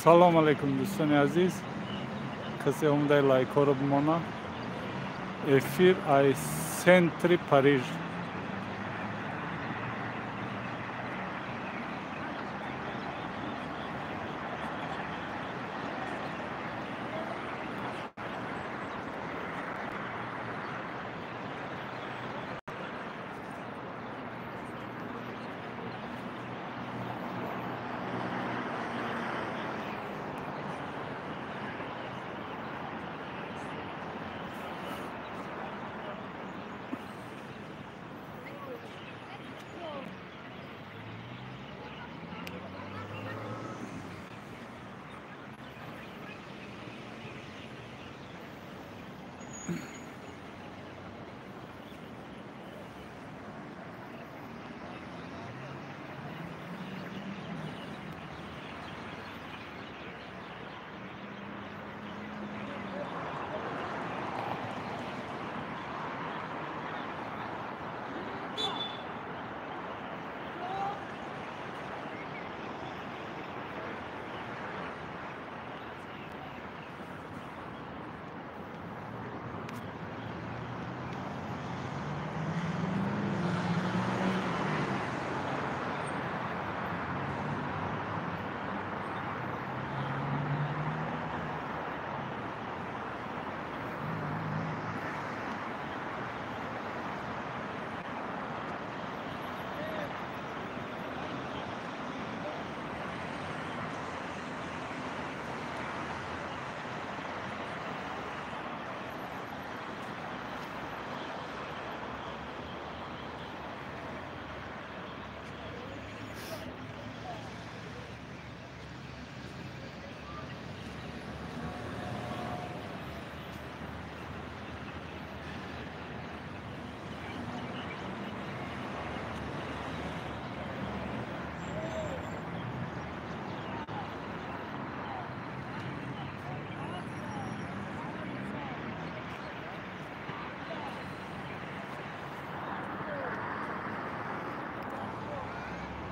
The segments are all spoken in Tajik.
Салом алейкум, дӯстони азиз. Касе омадаи, лайкҳоро бимона. Эфир ай центри Париж.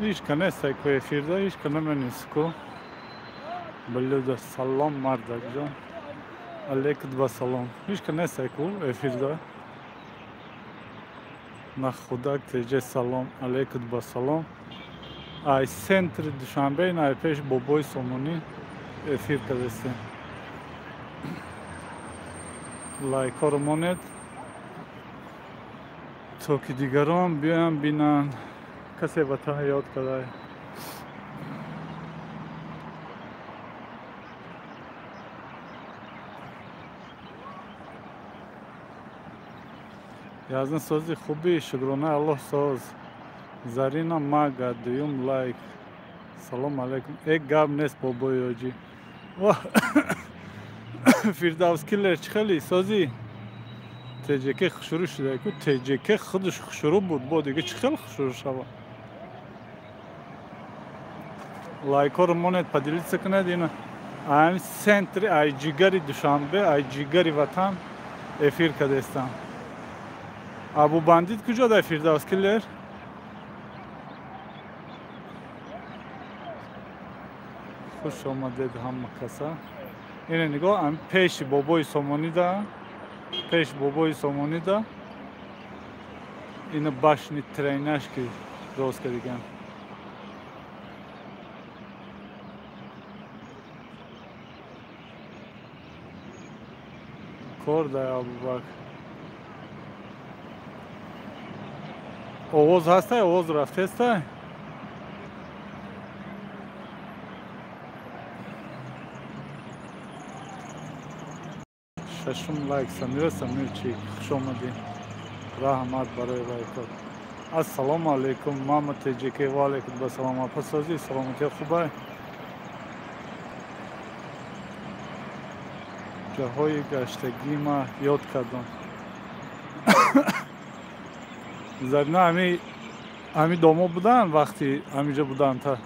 Ҳичка нестай ку эфирда, ҳичка наменис ку. Балюда, салом, мардакҷон. Алейкум ба салом. Ҳичка нестай ку эфирда. Нахудак теҷе, салом, алейкум ба салом. Ай центри Душанбе, ин ай пеш Бобои Сомонӣ эфир кардастем. Лайкҳоро монед, то ки дигарон биёянд, бинанд. Касе ватана ёд кардай. Язн, сози, хуби, шукронаи Аллоҳ, соз. Зарина Мага, дуюм лайк. Салом алейкум. Э, гап нест, бобои оҷӣ. Фирдавс Киллер, чӣ хели, созӣ? ТЖК хушрӯ шуда ку. ТЖК худаш хушрӯ буд, бо дига чӣ хел хушрӯ шава? Лайкҳоро монед, поделиться кунед. Ина ами центри, ай ҷигари Душанбе, ай ҷигари ватан эфир кардестам. Абу Бандит куҷо дай, Фирдавс Киллер? Хуш омадед ҳама каса. Ина нигоҳ, ами пеши Бобои Сомонида, пеш Бобои Сомонида. Ина башни трейнаш ки рост кардиган. Кор дай, Абубакр. Овоз ҳастай? Овоз рафтестай? Шашум лайк. Самира Самирчик, хуш омадӣ, раҳмат барои лайкот. Ассалому алайкум, мама ТЖК. Ва алайкум ба салом, апа, созӣ, саломатия хубай? Ҷоҳои гаштагима ёд кардам. Зарина, ами домо будан, вақти ҳамиҷа будан та.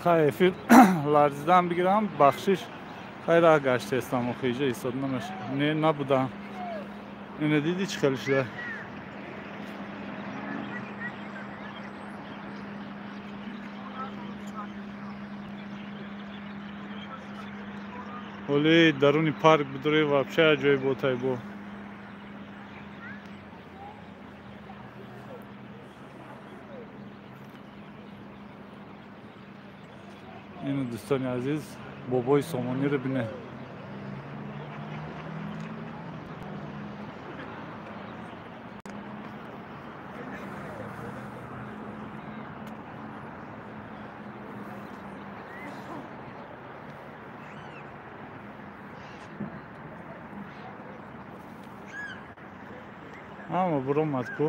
Хай, эфир ларзидан бигирам, бахшиш. Хай раҳ гаштаестам, охи иҷа ҳисоб намешавад. Не, набудам. Ина дидӣ чӣ хел шуда? Оли даруни парк бидурӣ вообще аҷоиботай бо. Ину дӯстони азиз, бобои Сомониро бине. Ҳама буромад ку.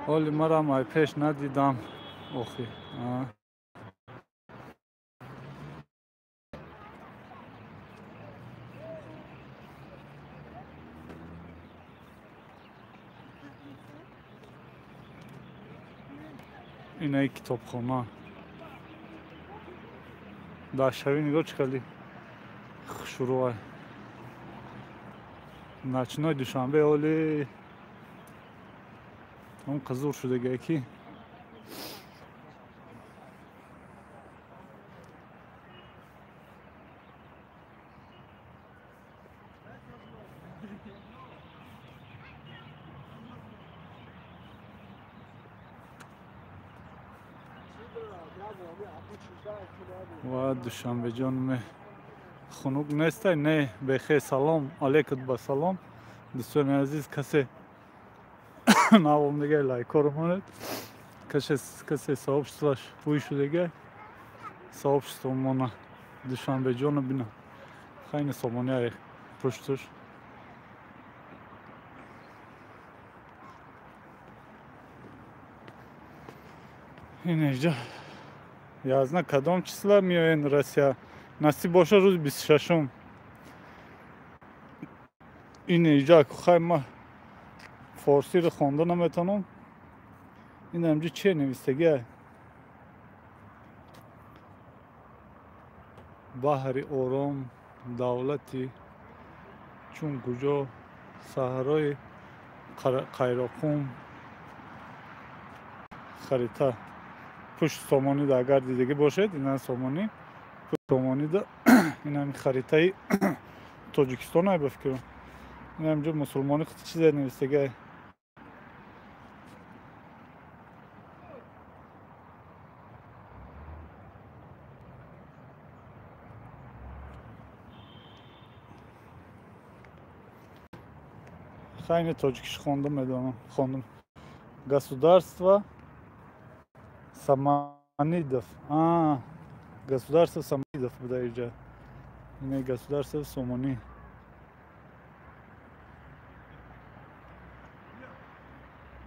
Оли марам ай пеш надидам. Охи. Инаи китобхона. Дар шави нигоҳ чӣ хеле хушрӯай. Ночной Душанбе оли он қызур шудагае ки ва Душанбеҷон хунук нестай. Не, бехе. Салом алейкум, ба салом дӯстони азиз. Касе навом дига лайкоро монед, касе сообществоаш ҳуй шудага, сообщество мона Душанбеҷоно бина. Хайни сомония пуштуш. Инеҷа язна кадом числа меоен Россия? Насиб боша, рӯзи 26-ум. Инеҷа хай ма форсиро хонда наметавонам. Ин ҳамҷо че навистагия? Баҳри ором, давлати чун куҷо, саҳрои Қайроқум, харита. Пушт Сомонида агар дидагӣ бошед, ина Сомонӣ, пушт Сомонида инами харитаи Тоҷикистон ай ба фикрам. Ин ҳамҷо мусулмонӣ чизе навистагия. Хайни тоҷикиш хондам, медонам, хондам. Государство Саманидов. Государство Саманидов буда иҷа. Ине государство Сомонӣ.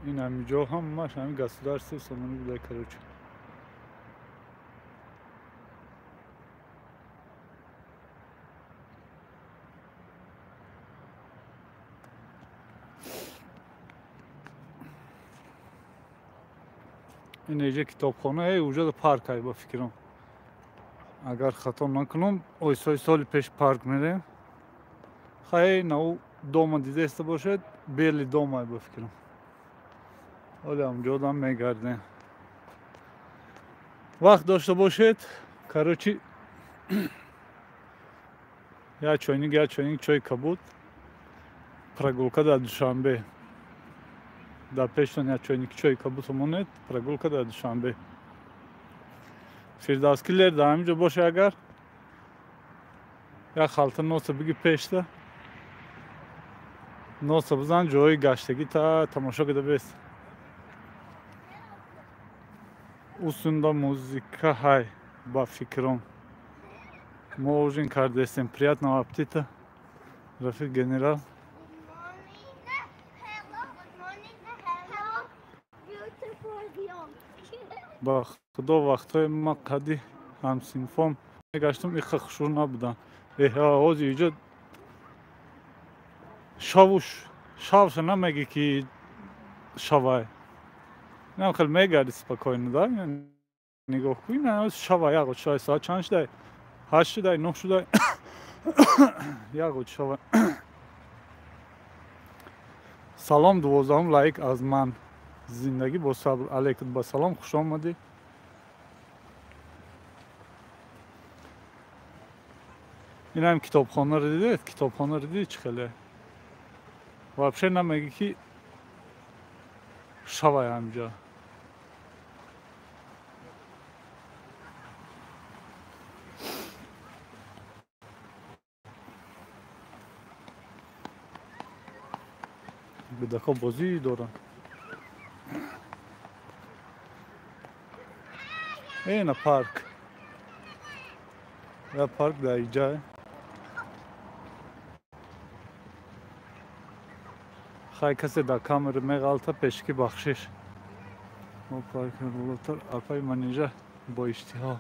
Ин ҳамиҷо ҳамаш ҳами государство Сомонӣ буда, короче. Ин иҷа китобхона, уҷода парк ай ба фикрам. Агар хато накунам, ойсои соли пеш парк мерем. Хай нав дома дидаеста бошед, бели дом ай ба фикрам. Оли ҳамҷодам мегардем. Вақт дошта бошед, короче, як чойник чойи кабуд, прогулка дар Душанбе. Дар пештон як чойник чойи кабуд монед, прогулка дар Душанбе. Фирдавс киллер дар ҳамин ҷо боше, агар як халта носа биги пешта, носа бизан, ҷои гаштагӣ та тамошо кида бес. Усунда музика ҳай ба фикрам. Мо ужин кардестем. Приятного аппетита, рафиқ генерал. Ба худо, вақтҳои ма қади ҳамсинфом. Мегаштам, иха хушрӯ набудам. Ҳозир иҷо шавуш шавша намегӣ ки шавай. Инам хеле мегарди спокойно, да? Нигоҳ кун, ина шавай, яғо шавай, соат чанд шудай? 8 шудай, 9 шудай. Яғо шавай. Салом, 12-ум лайк аз ман. Зиндагӣ бо сабр. Алейкум ба салом, хуш омадӣ. Инам китобхонаро дидед? Китобхонаро дидед чӣ хеле? Вообще намегӣ ки шавай ҳамҷо. Кӯдакҳо бозӣ доранд. Ина парк. Я парк дар иҷа. Хай касе дар камера меғалта, пешки бахшиш. Мо парк болотар апай манижа бо иштиҳо.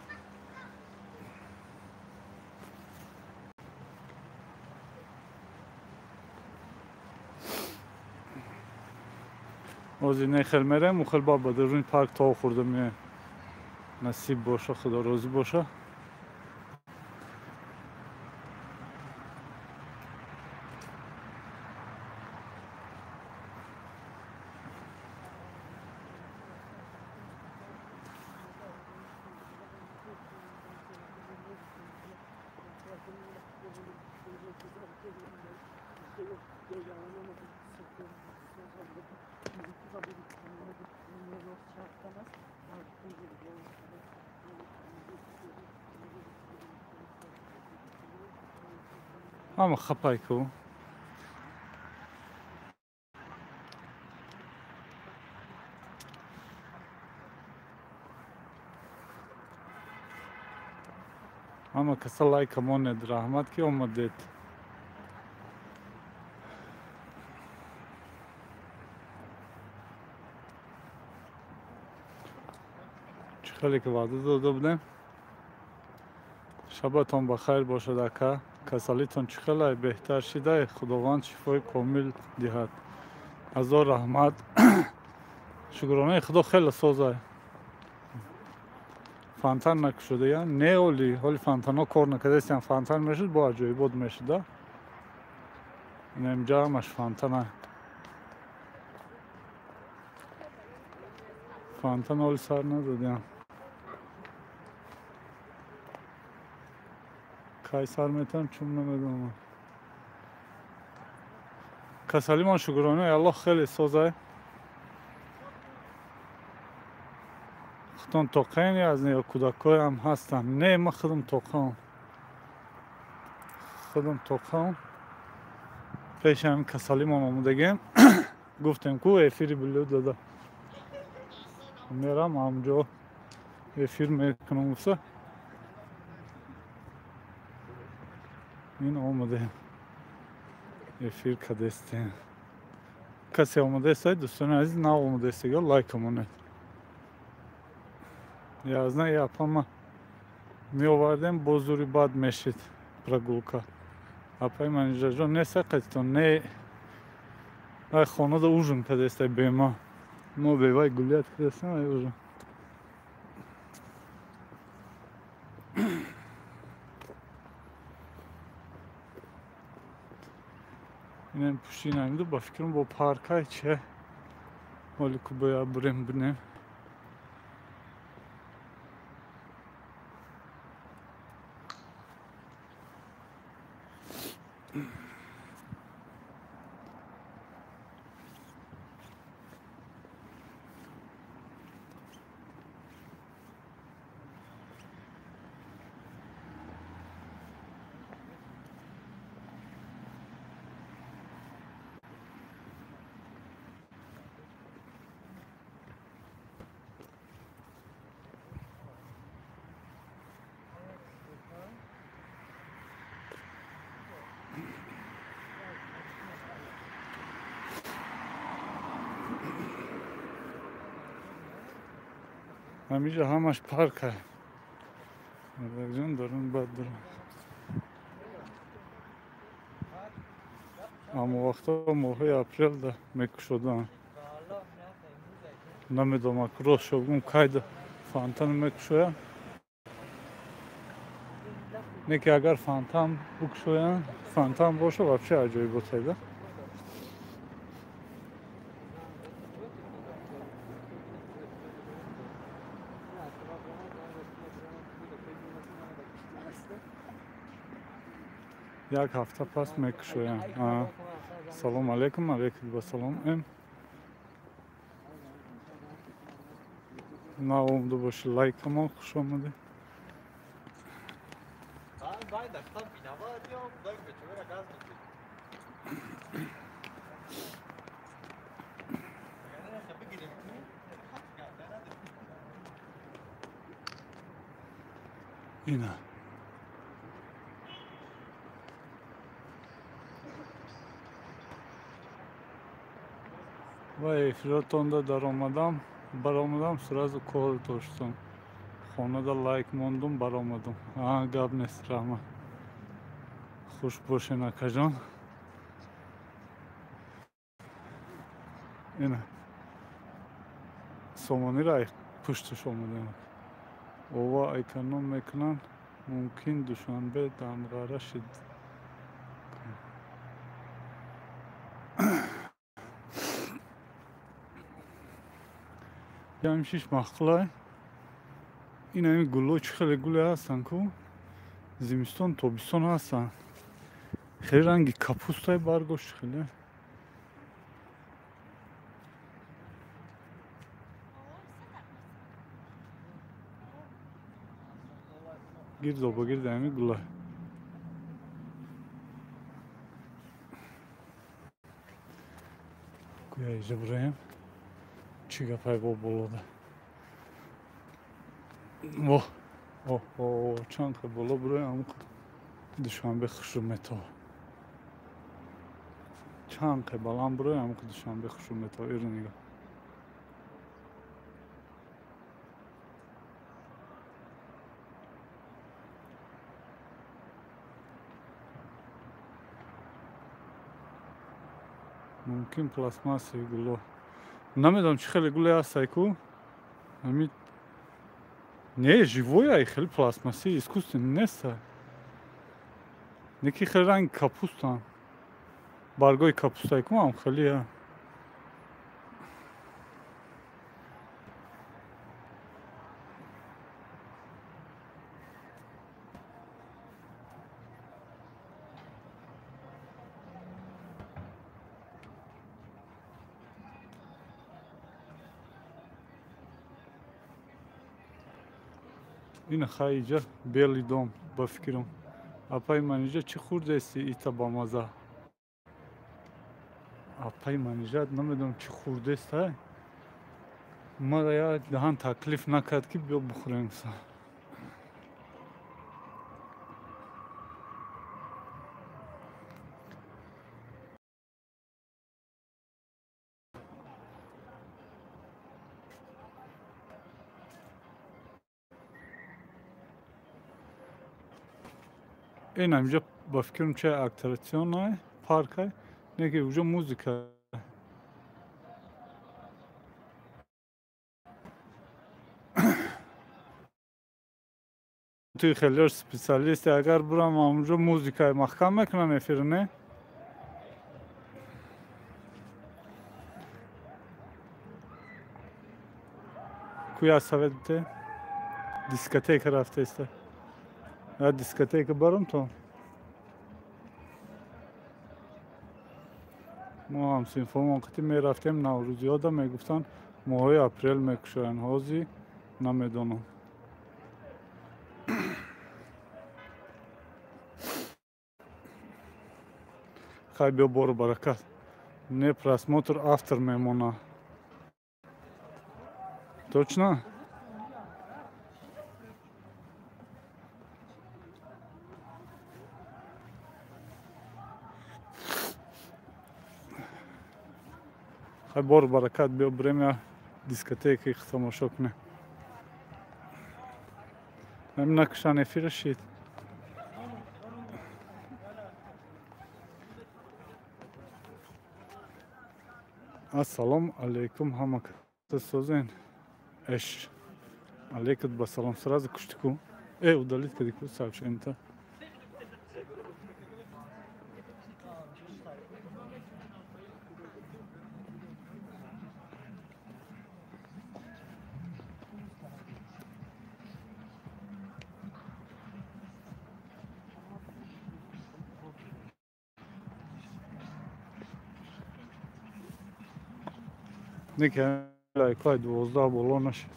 Ҳозир не хел мерем, у хел ба даруни парк то хӯрда меоем. Насиб боша, Худо розӣ боша. Ҳама хапай ку. Ҳама каса лайка монед, раҳмат ки омадед. Чӣ хеле ки ваъда дода будем. Шабатон ба хайр бошад, ака. Касалитон чӣ хеле беҳтар шида, Худованд шифои комил диҳад. Ҳазор раҳмат. Шукронаи Худо хеле созай. Фонтан накушуда, я не оли, ҳоли фонтанҳо кор накардастиян, фонтан мешуд, бо аҷоибот мешуда. Инҷа ҳамаш фонтана. Фонтан ҳоли сар надодиям. Кай сар метавам, чун намедонам. Касалимон шукронаи Аллоҳ хеле созай. Худтон тоқаен ё аз ё кӯдакҳоям ҳастанд? Не, ман худам тоқаам. Худам тоқаам. Пеши ҳамин касалимон омадагем. Гуфтем ку эфири билё дада. Мерам ҳамҷо эфир мекунам гуфта. Ин омадем. Эфир кадестем. Касе омадаест, дӯстони азиз, нав омадаестига лайк монед. Язна япама меовардем, бо зури бад мешид прогулка. Апай манижаҷон неста қатитон, не ай хонада ужин кадестай бема. Мо бевай гулят кадестем ай ужин. Инам пушти намиду ба фикрам бо паркай че ҳоли ку бояд бурем бинем. Ҳамиҷа ҳамаш парка. Мардакҷон дарун бад дорам. Аммо вақто моҳои апрелда мекушоданд. Намедонам, рост шо бигӯм, кайда фонтан мекушоянд. Не ки агар фонтан бикушоянд, фонтан боша вообще аҷоибот айда. Як ҳафта пас мекушоянд. Салом алейкум, алейкум вассалом. Нав омада боши, лайкамон, хуш омадӣ. Ина. Ва эфиротонда даромадам, баромадам, сразу кор доштам. Хонада лайк мондум, баромадам. Гап нест, раҳмат. Хуш бошен, акаҷон. Ина. Сомонира пушташ омадем. Ова эконом мекунанд, мумкин Душанбе данғара шид. Ям шиш махқулай. Ин ҳамин гулло чӣ хеле гуле ҳастанд ку? Зимистон, тобистон ҳастанд. Хеле ранги капустай баргош хеле. Гирдо ба гирди ҳамин гулай. Куя иҷа бураем. Чӣ гапай бо болода? О, о, о, чанд хе боло бураем, Душанбе хушрӯ метова. Чанд хе баланд бураем, Душанбе хушрӯ метова. Иро нигоҳ. Мумкин пластмассаи гуло. Намедонам чӣ хеле гуле ҳастай ку? Ҳамин не, живой ай, хеле пластмасси, искусственный неста. Не ки хеле ранги капустан. Баргои капустай ку ҳам хеле. Ина хай иҷа Белый дом ба фикрам. Апаи манижа чӣ хӯрдаисти ита бамаза? Апаи манижа намедонам чӣ хӯрдаист ай. Мара як даҳан таклиф накард ки биё бихӯрем. Ин ҳаминҷа ба фикрам чай аттракционай, паркай, не ки уҷо музыка. Туи хеле специалисти, агар бурам ҳамунҷо музыкаи маҳкам мекунам эфир, не? Куя совет бите? Дискотека рафтаиста. Я дискотека барам то. Мо ҳам синфомон қити мерафтем Наврӯзиёда, мегуфтанд моҳои апрел мекушоянд. Ҳозир намедонам. Хай биё бору баракат. Не просмотр автор мемона. Точно? Хай бору баракат, биё бирем я дискотекаи тамошо кунем. Ҳамин накушан эфира шид. Ассалому алейкум, ҳама каса созен. Эш. Алейкум ба салом. Сразу куштику. Удалить кадику сообщение-то. Неки лайкҳои 12 боло нашид.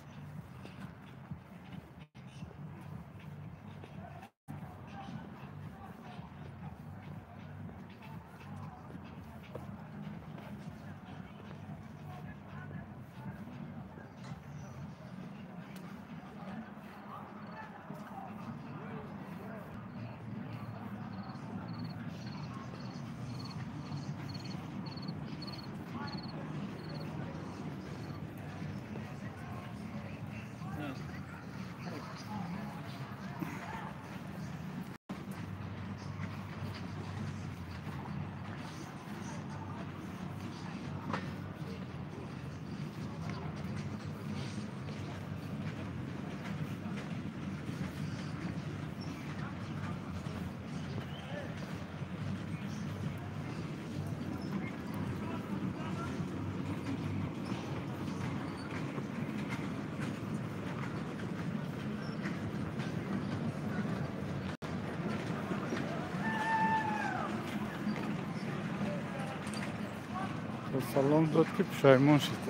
Салом дод ки пушаймон шид.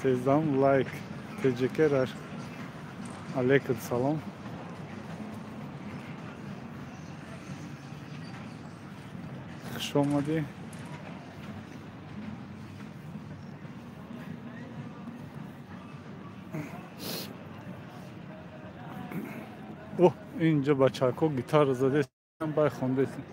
13 лайк. ТЖК раш. Алейкум салом. Хуш омадӣ. О, инҷа бачако гитара задестан, бай хондестан.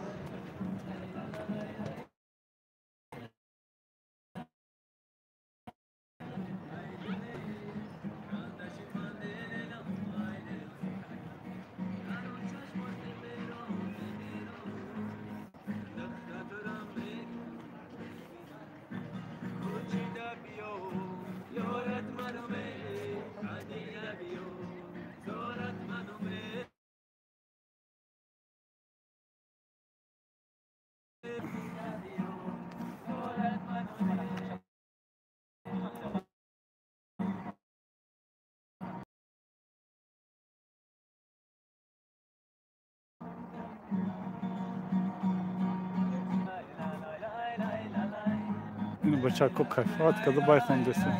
Бачако кайфат када бай хондеса.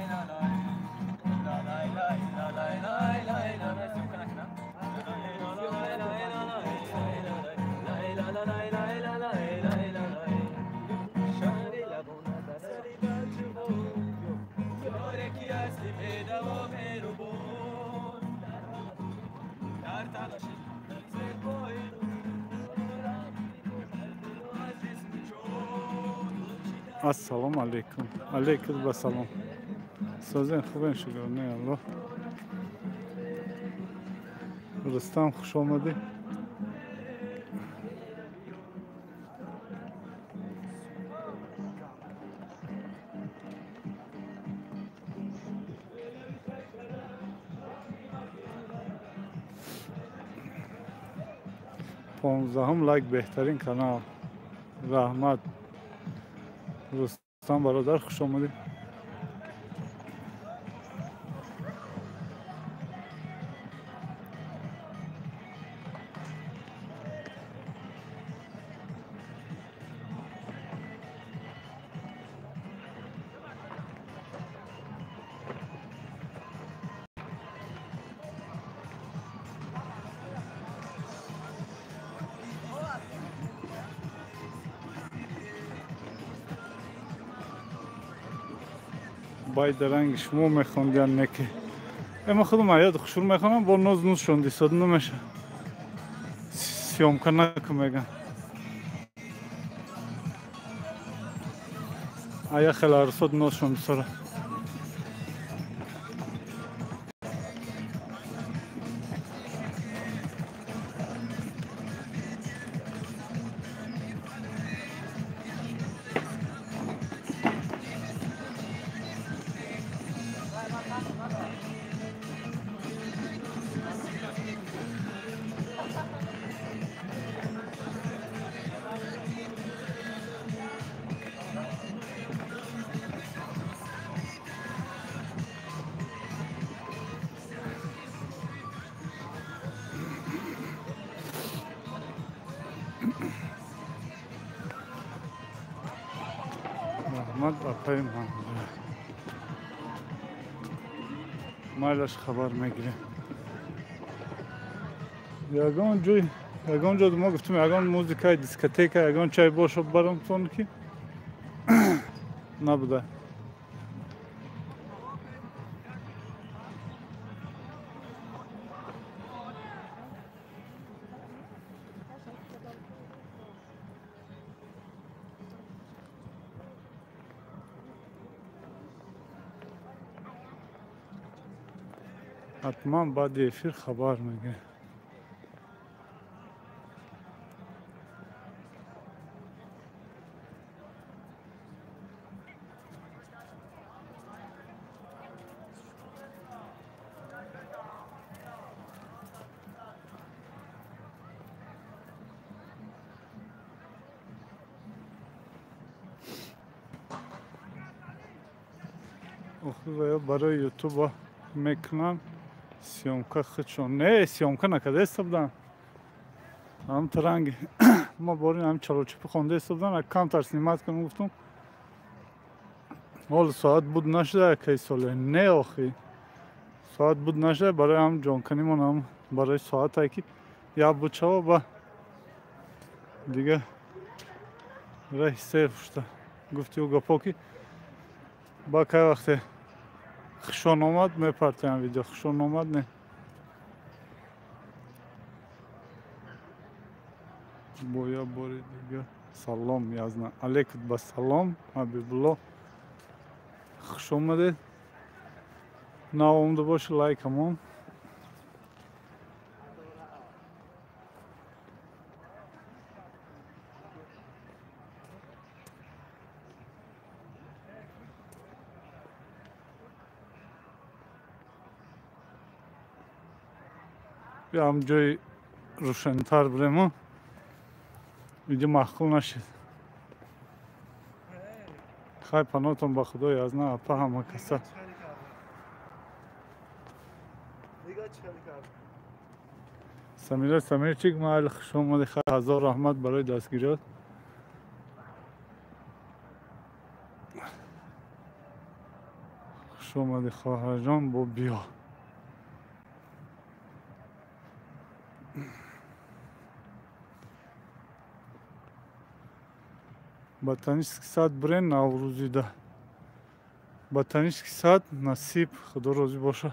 Ассалому алейкум. Алейкум ва салом. Созен хубен шукр, не Аллоҳ. Рустам, хуш омадӣ. Понздаҳум лайк, беҳтарин канал. Раҳмат. Рустам бародар, хуш омадӣ. Бай даранги шумо мехондиан неки. Ма худам аёд хушур мехонам, бо ноз нуз шонди сода намеша. Съёмка наку меган. Ая хеле арсод ноз шонди сора. Раҳмат апаи ман. Майлаш хабар мегирем. Ягон ҷой, ягон ҷо мо гуфтем, ягон музикаи дискотека, ягон чай бошад баромтон ки набуда. Ҳатман баъди эфир хабар мегирем. Охир ва ё барои ютуба мекунам съёмка худшон. Не, съёмка накардаеста будам. Ҳам таранги ма борин ҳам чалочипи хондаеста будам, як камтар снимать кунам гуфтум. Ҳол соат буд нашуда якай соле. Не охи. Соат буд нашуда барои ҳам ҷонканимон ҳам барои соатае ки як буд шава ба дига раҳи сер шуда. Гуфти ӯ гапо ки ба кай вақте хушон омад мепартоям видео, хушон омад не. Бо як бори дига салом язна. Алейкум ба салом Ҳабибулло. Хуш омадед. Нав омада боши лайкамон. Ҳам ҷои рӯшантар бирему иҷо маъқул нашид. Хай панотон ба худои азна апа ҳама каса. Самира Самирчик майли хуш омадӣ. Хай ҳазор раҳмат барои дастгириёт. Хуш омадӣ хоҳарҷон, бо биё. Ботанический сад бирен Наврӯзида. Ботанический сад насиб, худо розӣ боша.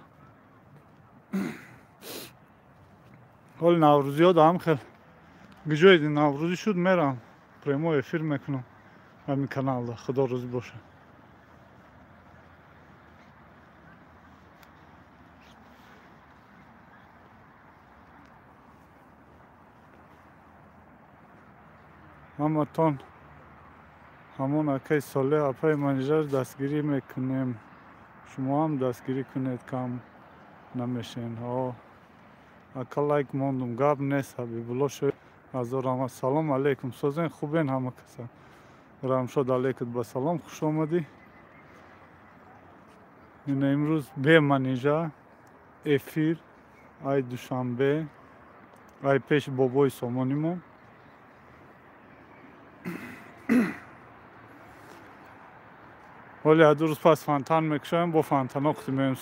Ҳоли наврӯзиҳо даам хел гиҷои наврӯзӣ шуд мерам прямой эфир мекунам ҳамин каналда, худо розӣ боша. Ҳаматон ҳамон акаи Солеҳ апаи Манижаро дастгирӣ мекунем. Шумо ҳам дастгирӣ кунед, кам намешен. Ака лайк мондум, гап нест. Ҳабибулло шоҳ ҳазор раҳмат. Салом алейкум. Созен хубен ҳама каса. Рамшод алейкум ба салом, хуш омадӣ. Ина имрӯз бе Манижа эфир ай Душанбе ай пеши бобои Сомонимон. Ҳоли ду рӯз пас фонтан мекушоем, бо фонтано қути меем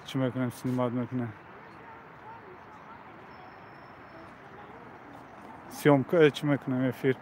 чӣ мекунем, снимать мекунем. Съёмка чӣ мекунем, эфир.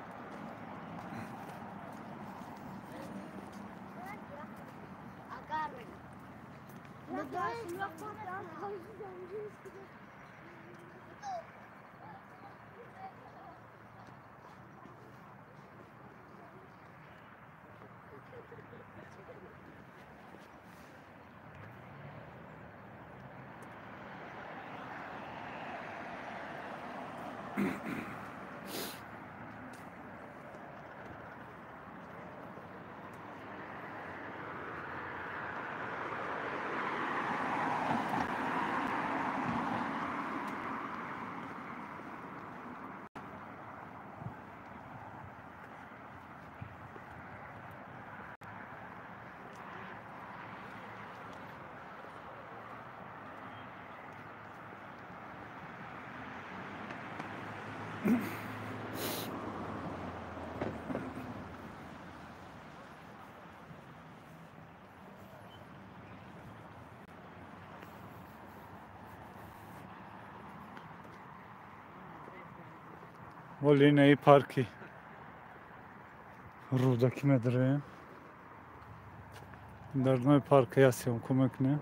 Вале инаи парки Рӯдакӣ медароем. Дар днои парка як съёмку мекунем.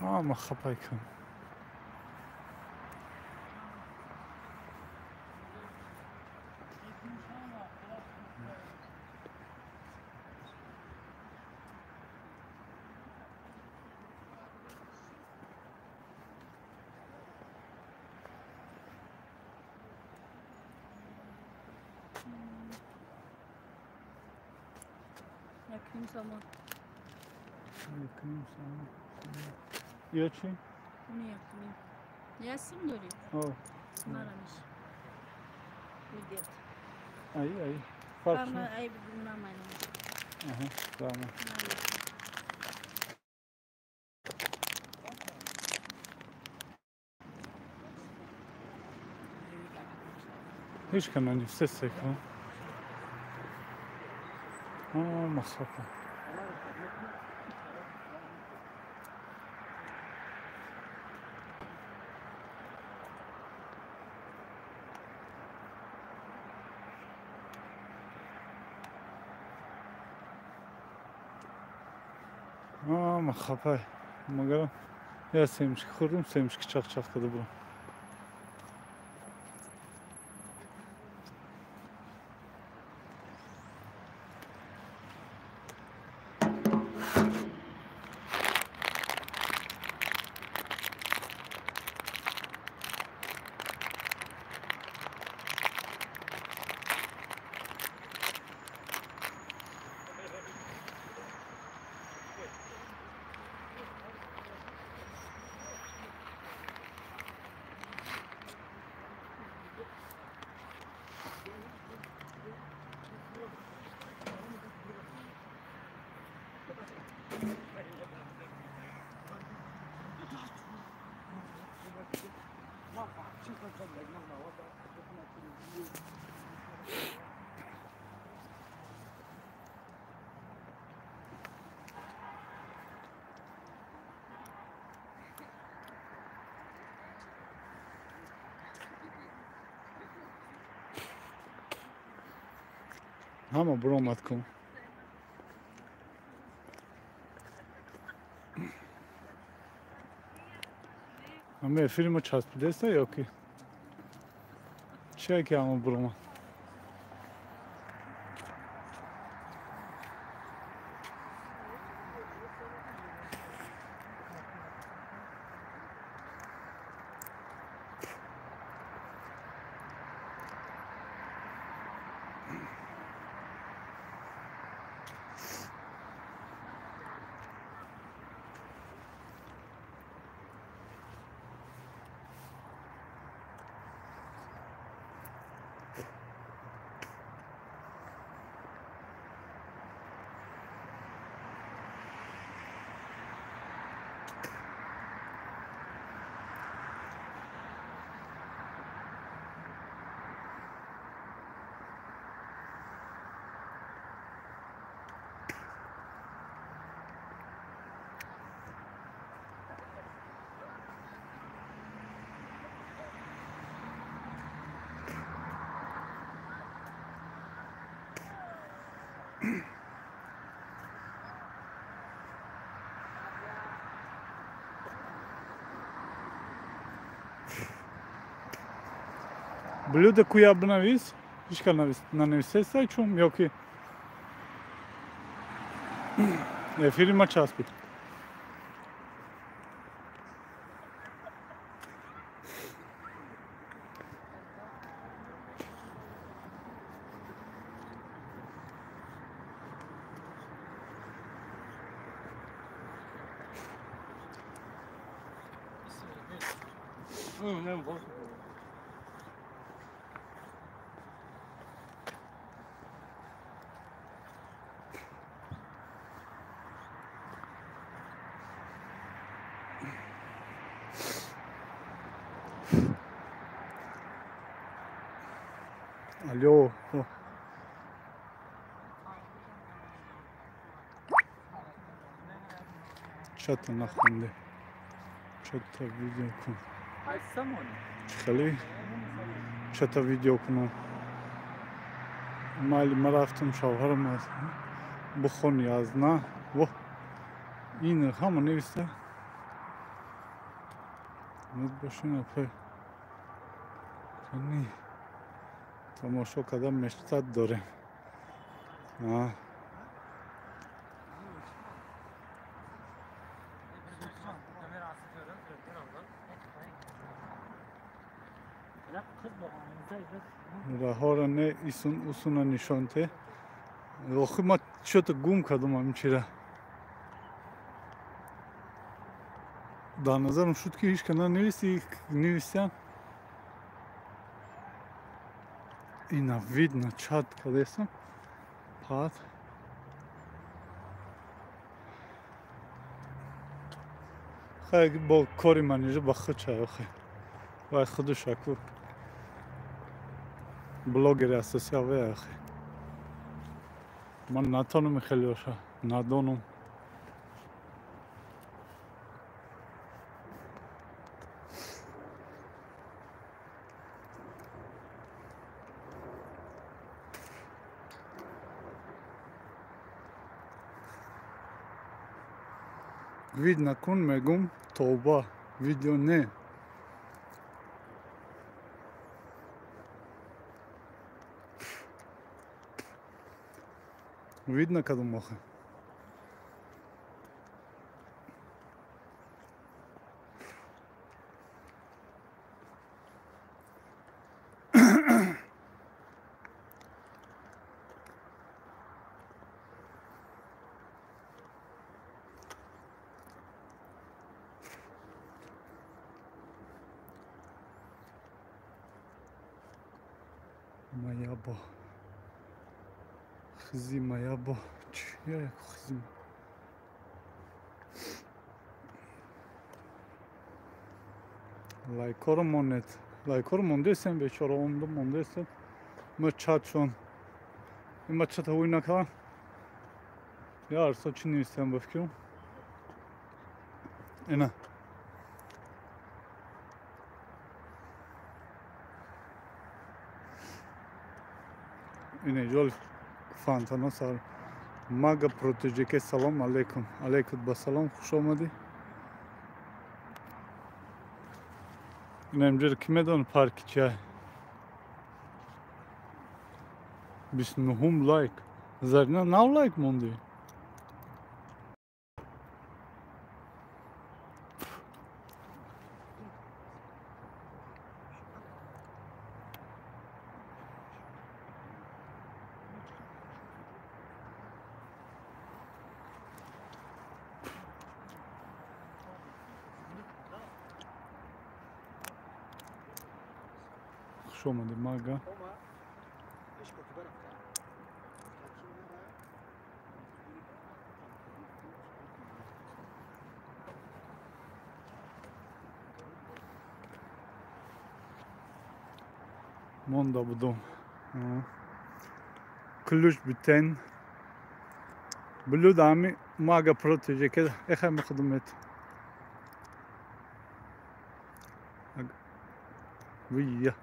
Ама хапай кун. Якним сомон. Якним сомон. Ё чӣ? Не, якним. Я сум дорӣ? О. Марамиш. Медет. Ай, ай. Фарқ Ама ай намайна. Аҳа, тамом. Ҳеҷ кас нанависеста ку. Махапа. Махапай. Магарам я семечки хӯрдум, семечки чақ-чақ карда бурам. Ҳама буромад кун. Ҳама эфири мо часпидеста ё ки? Чия ки ҳама буромад? Блюда куя бинавис? Ҳеҷ кас нанависеста чум ё ки эфири ма часпид? Алло. Чата нахонде. Чата видео кун. Хеле чата видео кунам. Майли ма рафтам шавҳарам аз бухони аз на. Во. Ин ҳама нависта. Бошин апай. Кани тамошо кардам мечтат дорем. Раҳора не исун усуна нишонте. Охи ма чё-то гум кардам ҳамин чира. Дар назарам шуд ки ҳеч кана нависи нависян. Ина видно чат кардесам. Пад. Хай бо кори манижа ба худ чай охи. Вай худаш аку. Блогери асосӣ аве охи. Ман натонам хеле оша, надонам. Вид накун мегум тавба, видео не. Вид накардам охе. Маябо. Хзи маябо. Чия як хзи. Лайкоро монет. Лайкоро мондесем бечора омдум мондесем. Ма чат шон. Ма чата ҳуй накардам. Я арсо чӣ нависем ба фикрам? Ина. Ине ҷол фонтано сар. Мага протеҷеке салом алейкум. Алейкум ба салом, хуш омадӣ. Инам ҷир ки медон парки чия? 29 лайк. Зарина нав лайк монди. Хуш омадӣ мага. Монда будум. Ключ битен. Блюд ами мага протеже эхай мехудумет. Вия.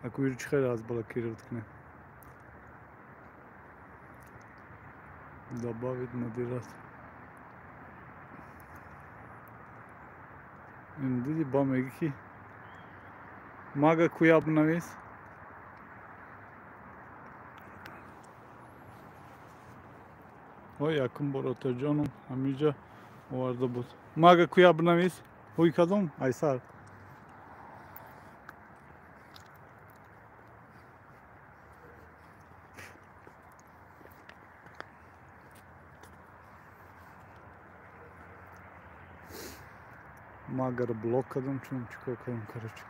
Аку ирчхе разблокировать кне. Добавить модератор. Ин диди ба меги ки мага куяб навис. Ой, якум бор отаҷоном ҳамиҷа оварда буд. Мага куяб навис. Ҳуй кадом? Айсар. Магар блок кардам, чун чикор кардам, короче.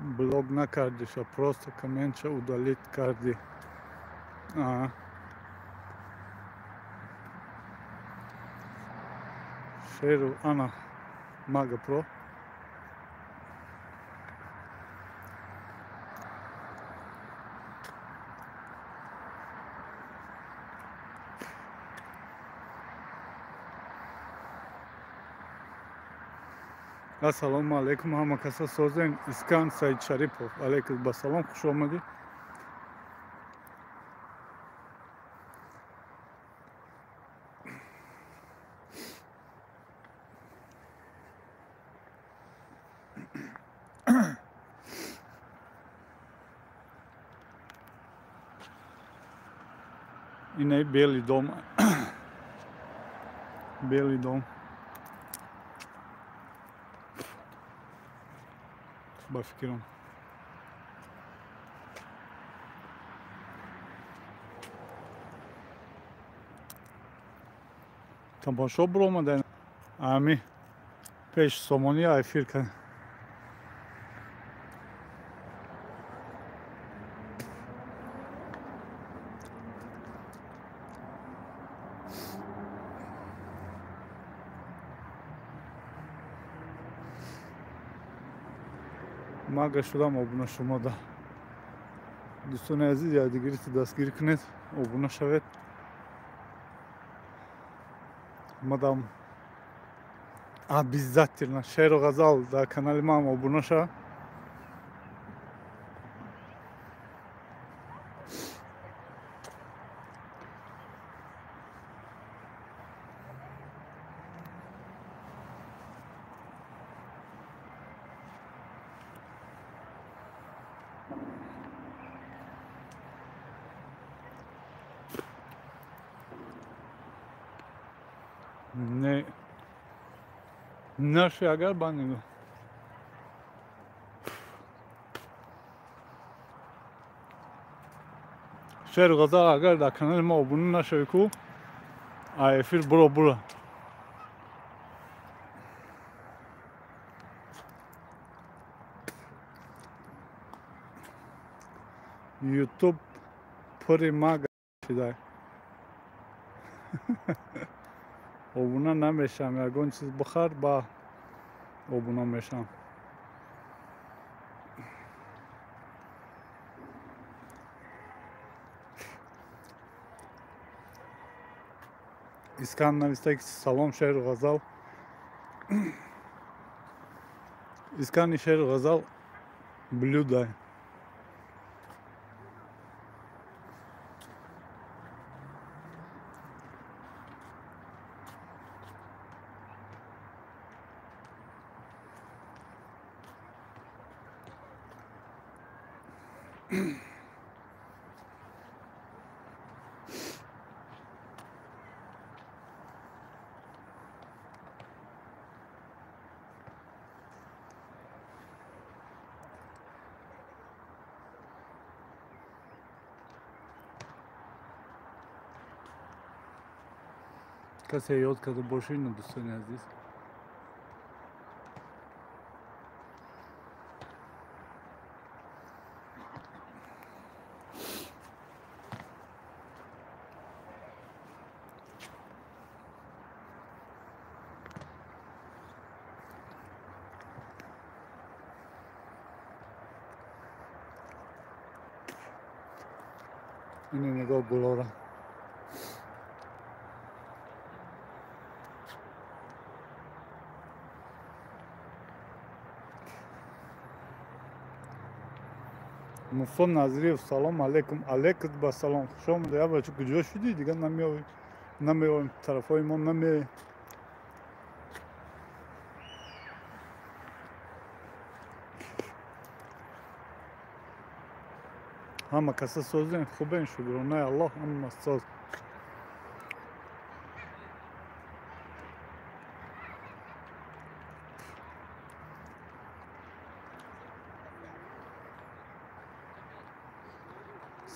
Блок накардиша, просто комментша удалить карди. Шеру ана Мага Про. Ассалому алайкум, ҳама каса созен. Искан Саид Шарипов. Алайкум басалом, хуш омадӣ. Инаи Белый дом. Белый дом. Ба фикрам. Тамошо биромадан. Ами пеш сомони эфир кардем. Мага шудам обуна шумода. Дӯстони азиз, якдигарите дастгирӣ кунед, обуна шавед. Мадам обязательно Шеру Ғазал дар канали ман обуна шава. Не наши агар банигу. Шеру Ғазал агар дар канали мо обуна нашавӣ ку, а эфир буро бура. Ютуб пури мага шидай. Обуна намешам, ягон чиз бихар, ба обуна мешам. Искан нависта ки салом Шеру Ғазал. Искани Шеру Ғазал блюдай. Касе ёд карда бошед, дӯстони азиз. Ини нигоҳ гулора. Мусо Назриев, салом алейкум. Алейкум ба салом. Хуш омадӣ. Я бача, куҷо шудӣ? Дигар намеоӣ. Намеоем, тарафҳои мо намеоӣ. Ҳама каса созем, хубен, шукронаи Аллоҳ, ҳама соз.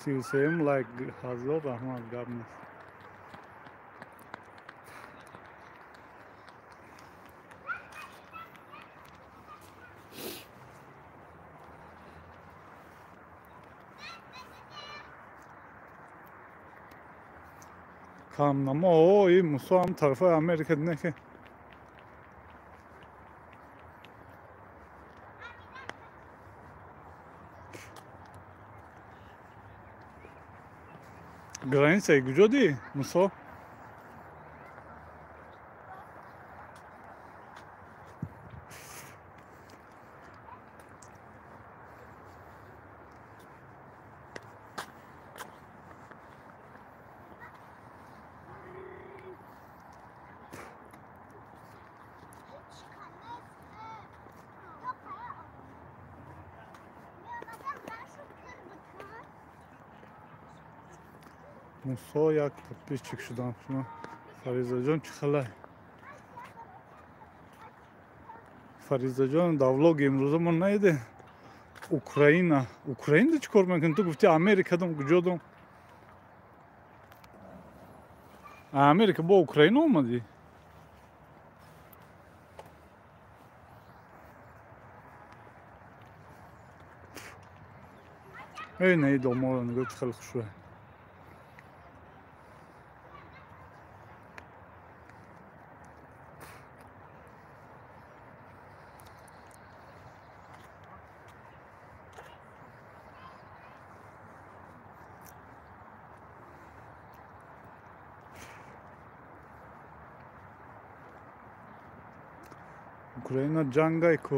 33 лайк, ҳазор раҳмат, гап нест. Камнамо и Мусо ҳам тарафҳои Америка дине ки границаи куҷо дӣ, Мусо? Мусо як подписчик шудам. Шумо Фаризаҷон чӣ хелай? Фаризаҷон, дар влоги имрӯза мо наиде Украина. Украина чӣ кор мекунӣ? Ту гуфти Америка дом, куҷо дом? Америка бо Украина омадӣ? Эй, наи доморо нигоҳ, чӣ хеле хушрӯя. Украина ҷангай ку.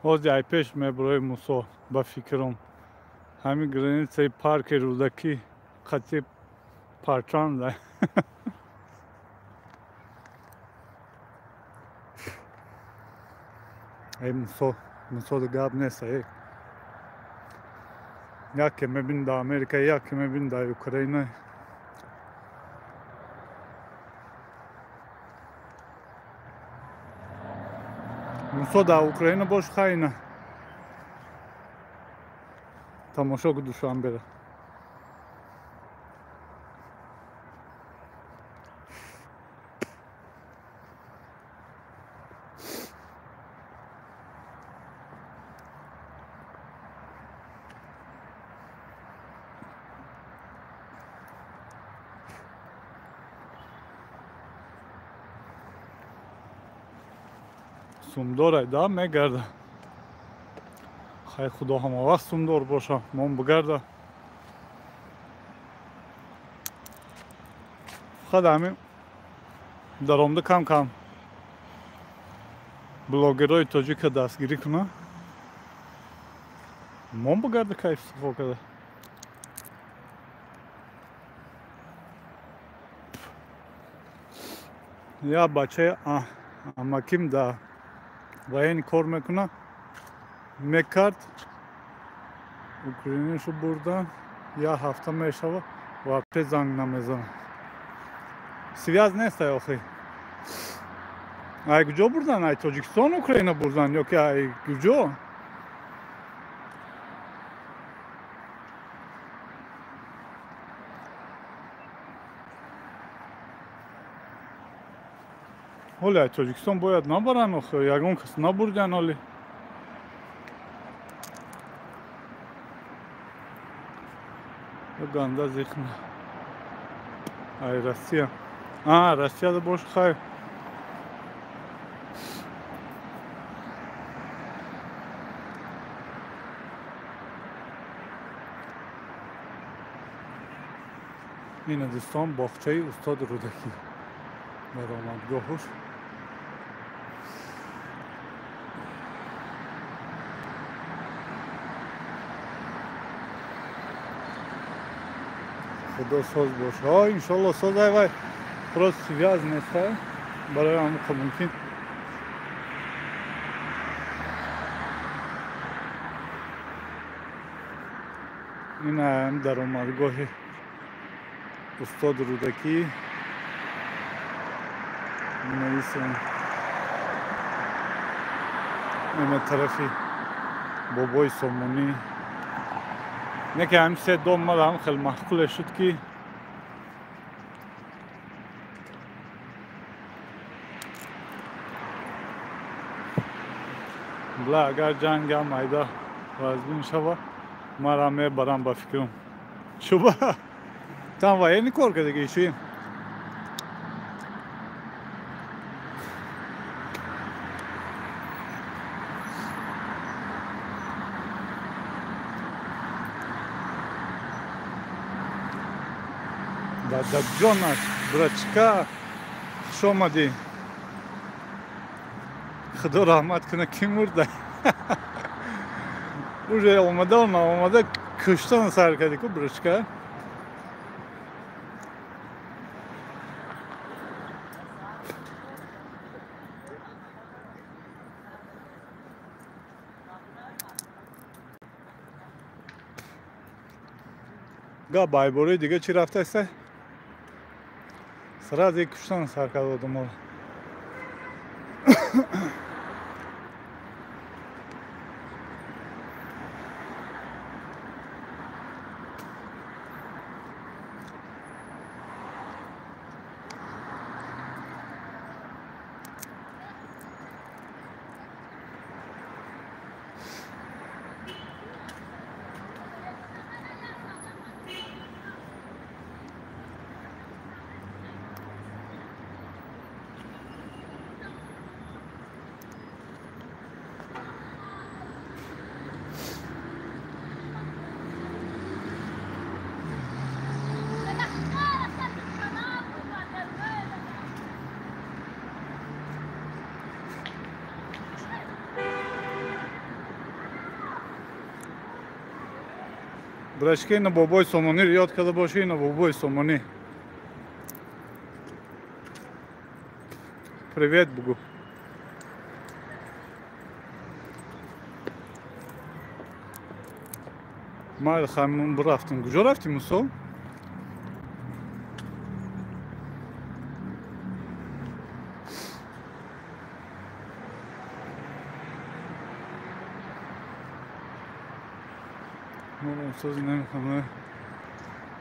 Ҳозир ай пеш мебарои Мусо, ба фикрам. Ҳамин границаи парки Рӯдакӣ қатъи парчанда. Эй Мусо, Мусо гап нест, эй. Яке мебин дар Америка, яке мебин дар Украина. Мусо дар Украина бош хайна. Тамошо ку Душанбера. Сумдорай да мегарда. Хай худо ҳама вақт сумдор боша, мон бигарда. Фақат ҳамин даромада кам кам блогерҳои тоҷика дастгирӣ кунад. Мон бигарда кайф сафо карда. Я бачаи амаким да военный кор мекунад, мекард, украинишу бурдан, я ҳафта мешава, вообще занг намезанад. Связь нест ай охи. Ай куҷо бурдан? Ай Тоҷикистон Украина бурдан ё ки ай куҷо? Ҳоле ай Тоҷикистон бояд набаранд охи, ягон кас набурдан ҳоле. Ганда зихна. Ай Россия. А, Россияда бош хай. Ин дӯстон боғчаи устод Рӯдакӣ. Даромадгоҳуш. Худо соз боша. Иншолло соз ай вай. Просто связь нест, барои ҳамин мумкин. Ин даромадгоҳи устод Рӯдакӣ. Менависем ина тарафи бобои Сомонӣ. Не ки ҳамин се дом мада ҳам хеле маъқуле шуд ки бла агар ҷангам майда вазбин шава, мара мебарам ба фикрам. Чуба там военный кор кардагӣ чӣ? Дадаҷонаш, брачка, хуш омадӣ. Худо раҳмат кунад, ки мурда. Уже омада, наомада куштан сар кардӣ ку, брачка. Га байбораи дига чӣ рафтаста? Сразу куштан сар карда одаморо. Брашки на бобои Сомонӣ ёд карда бошӣ, на бобои Сомонӣ. Привет, бугу. Майли хаймон бурафтем. Куҷо рафтем, Мусо? Сози намехоҳам.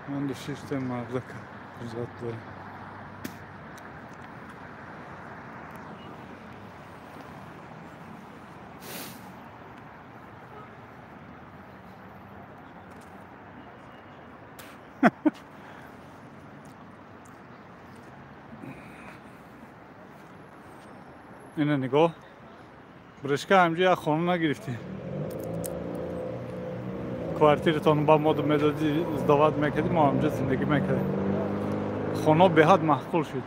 Ман душиштем мардака ҳуҷҷат дорем. Ина нигоҳ. Брашка ҳамҷо як хона нагирифтӣ. Квартиратон ба мо медодӣ, издават мекардӣ, мо ҳамҷо зиндагӣ мекардем. Хона беҳад маъқул шуд.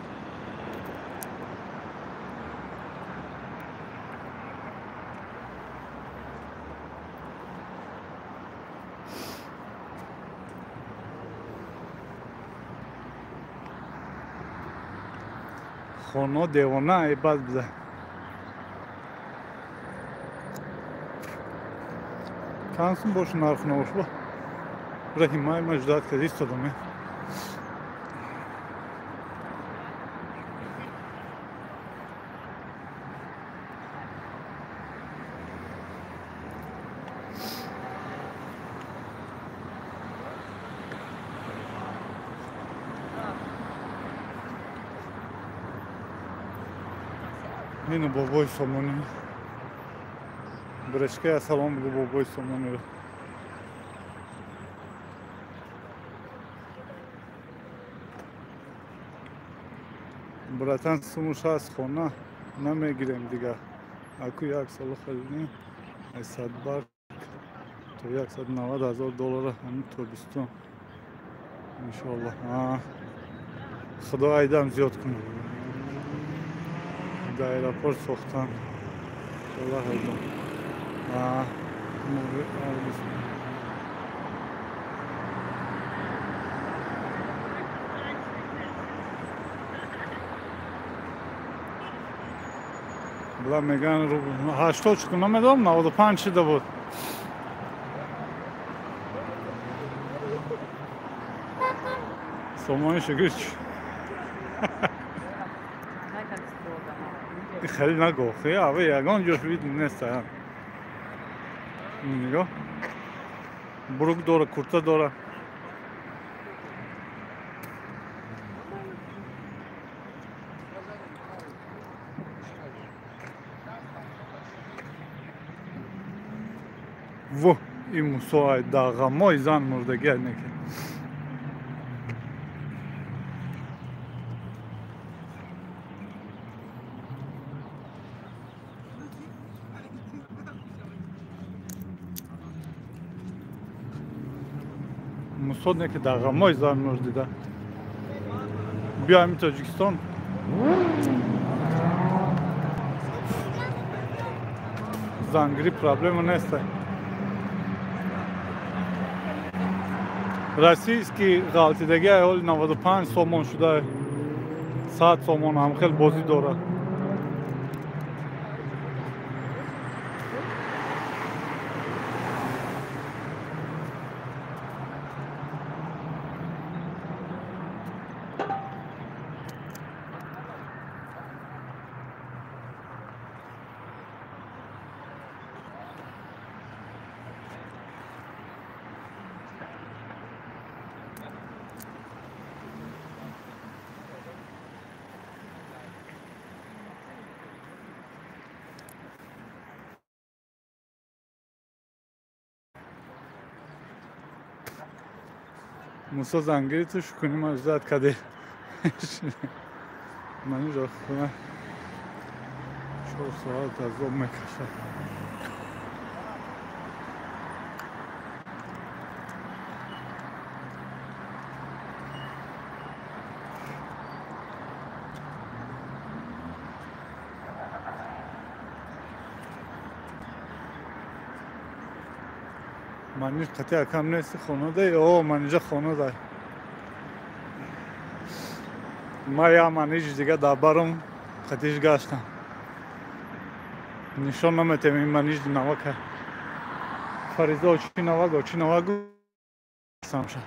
Хона девона ай бад буда. Чанд сум бошу нарху навош ба? Раҳимай ма ждать карда истодам. Ину бобои Сомонӣ. Брашка, салом бугу бобои Сомониро. Братан, сумуш аз хона намегирем дигар. Аку як сола харидем, аз сад барк то 190 ҳазор доллара ҳамин тобистон. Иншоаллоҳ. Худо айдам зиёд кунад. Дар аэропорт сохтан. Иншоаллоҳ айдам. Бла меган 80 шуд, намедонам, 95 шуда буд. Сомони шукр. Хеле нагохи, аве ягон ҷош вид нест. Нигоҳ. Брук дора, курта дора. Во, и мусоай дағамои зан мурдагиай неки. Мусо неки дағамои зан мурдида. Биё ҳами Тоҷикистон. Зангирӣ проблема нест. Российский ғалтидагӣ ҳоли 95 сомон шуда, 100 сомон ҳам хел бозӣ дорад. Мусо зангири ту шукуни ма ждат каде. Ман инҷо хона 4 соат азоб мекашад. Маниж қати акам нести хона дай? О, манижа хона дай. Ма я маниж дига дабарум қатиш гаштам. Нишон наметем ин маниж навака. Фариза очи наваг, очи наваг самша.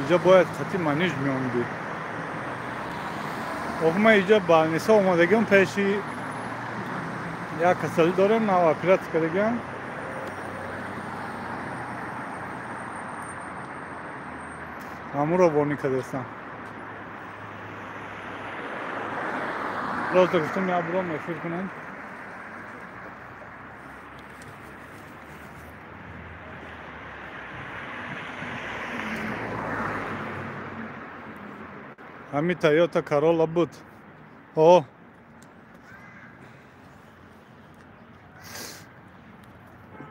Иҷа бояд қати маниж меомдӣ. Ох, ма иҷа балниса омадагиам, пеши як касалӣ дорем, нав оператсия кардагиам. Ҳамуро вонӣ кардастам. Просто гуфтам я буром эфир кунам. Ҳами Тойота Королла буд. О,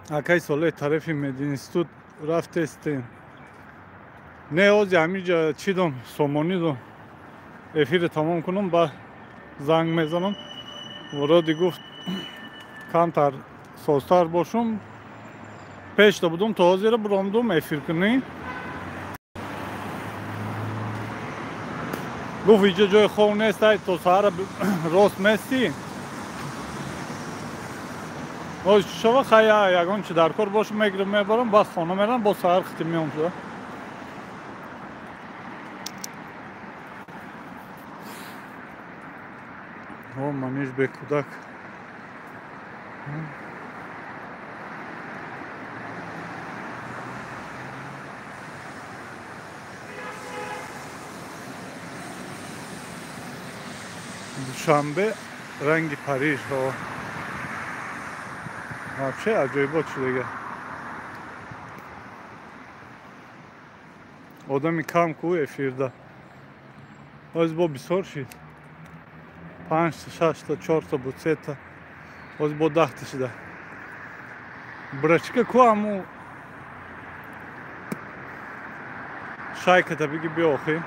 акай соле тарафи мединститут рафтестем. Не, ози ҳамиҷа чӣ дом, сомонӣ дом. Эфири тамом кунам, ба занг мезанам. Вроде гуфт камтар созтар бошум. Пешта будум, то ҳозира буромдум эфир кунӣ. Гуфт иҷа ҷои хов нест, ай то саҳара рост местӣ. Оз шава хая ягон чи дар кор бошум мегирам мебарам, баъд хона мерам, боз саҳар хитим меом шуда. О, маниж бекудак. Душанбе ранги Париж. Вообще аҷоибот шудага. Одами кам ку эфирда. Оз бо бисёр шид. 5-та, 6-та, 4-та буд, 3-та. Оз бо 10-та шида. Брачка ку аму Шайката биги биохи.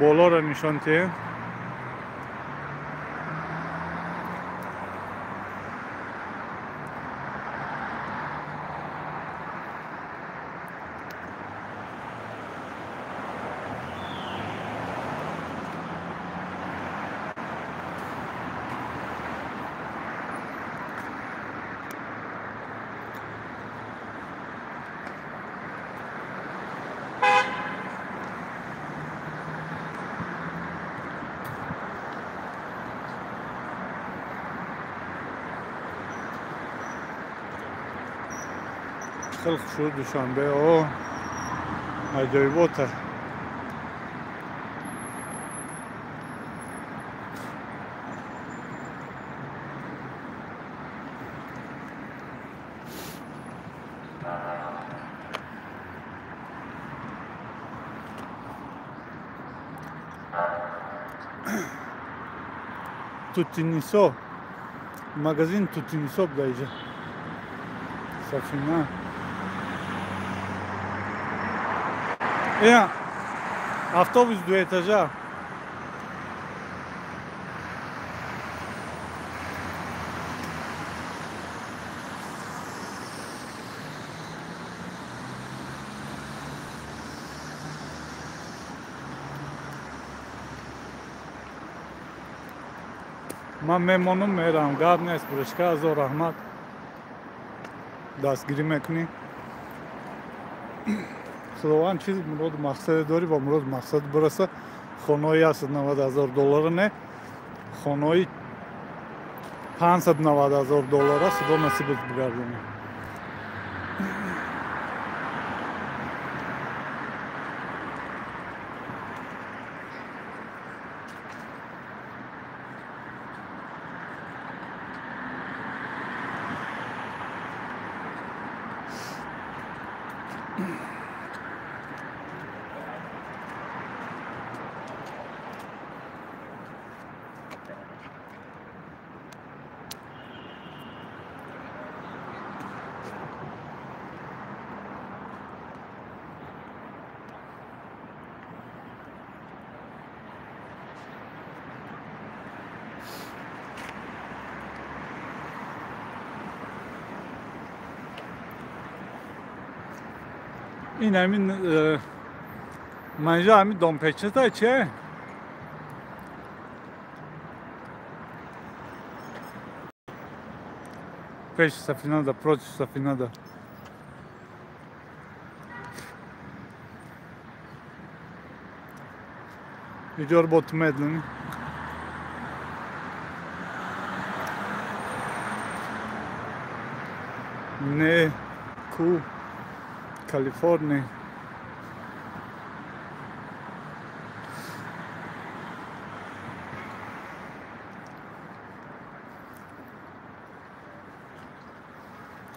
Болоро нишон тиҳем. Хеле хушрӯ Душанбе, о аҷоибота. Тутинисо, магазин Тутинисо буда иҷа. Сафина. Я, автобус ду этажа. Ман мемонум мерам, гап нест, буришка, ҳазор раҳмат. Дастгирӣ мекунӣ. Худованд чиз муроду мақсаде дорӣ, ба муроду мақсад бираса. Хонаи 190 ҳазор доллара не, хонаи 590 ҳазор доллара Худо насибат бигардонад. Ин ҳамин манҷа ҳамин домпечата че? Пеши Сафинада, против Сафинада. Иҷор бо ту медлени. Не, ку. Калифорния.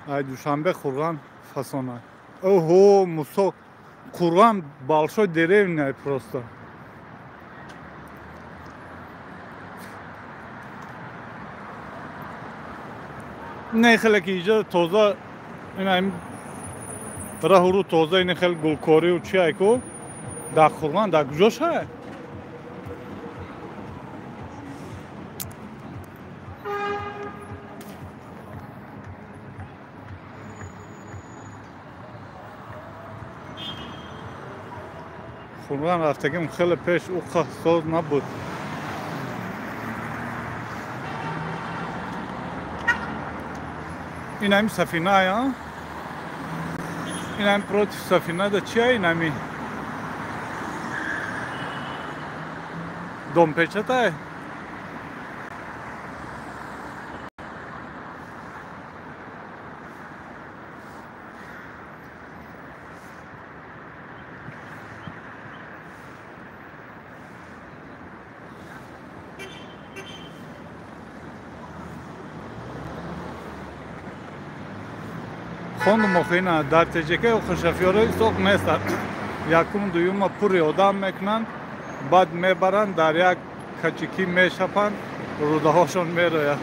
Ай Душанбе Қурғон фасона. Оҳо, Мусо, Қурғон большой деревня просто. Не хеле ки иҷа тоза, ин раҳуру тоза, ин хеле гулкориву чи айку дар Қурғон дар куҷо шай? Қурғон рафтагим хеле пеш уқа соз набуд. Ин ҳами сафиная, ин ҳами против сафинада чия, ин ҳами домпечатай. Хондум охина дар ТЖК хушафёрои соқ нестанд. Якум дуюма пури одам мекунанд, баъд мебаранд дар як качикӣ мешапанд, рӯдаҳошон мерояд.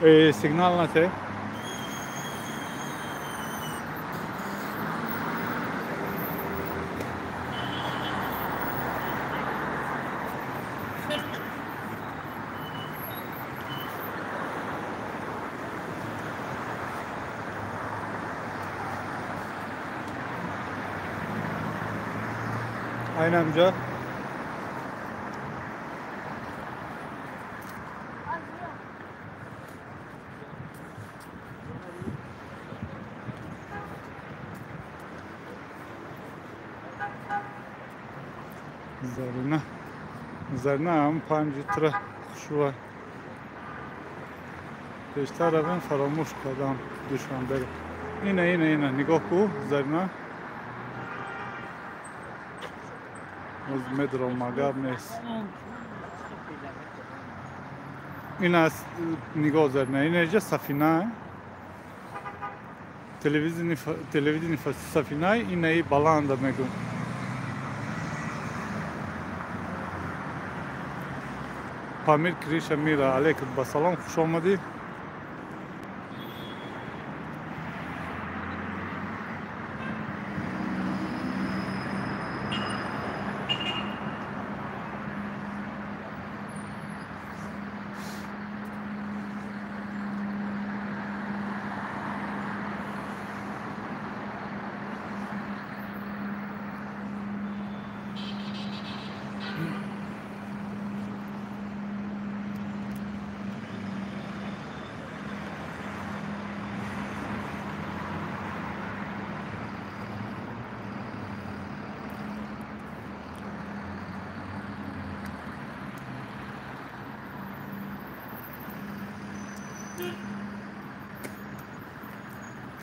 Сигнал нате. Айнамҷа. Зарина. Зарина ҳам панҷитра хушрӯа. Пештар равем фаромӯш кардам Душанберо. Ина, ина, ина, нигоҳ ку, Зарина. Оз медром магар нест. Ин аст, нигоҳ, Зарина, ина иҷа сафина. Телевидени сафина, инаи баланда мегӯм. Памир Криша Мира, алейкум ба салом, хуш омадӣ.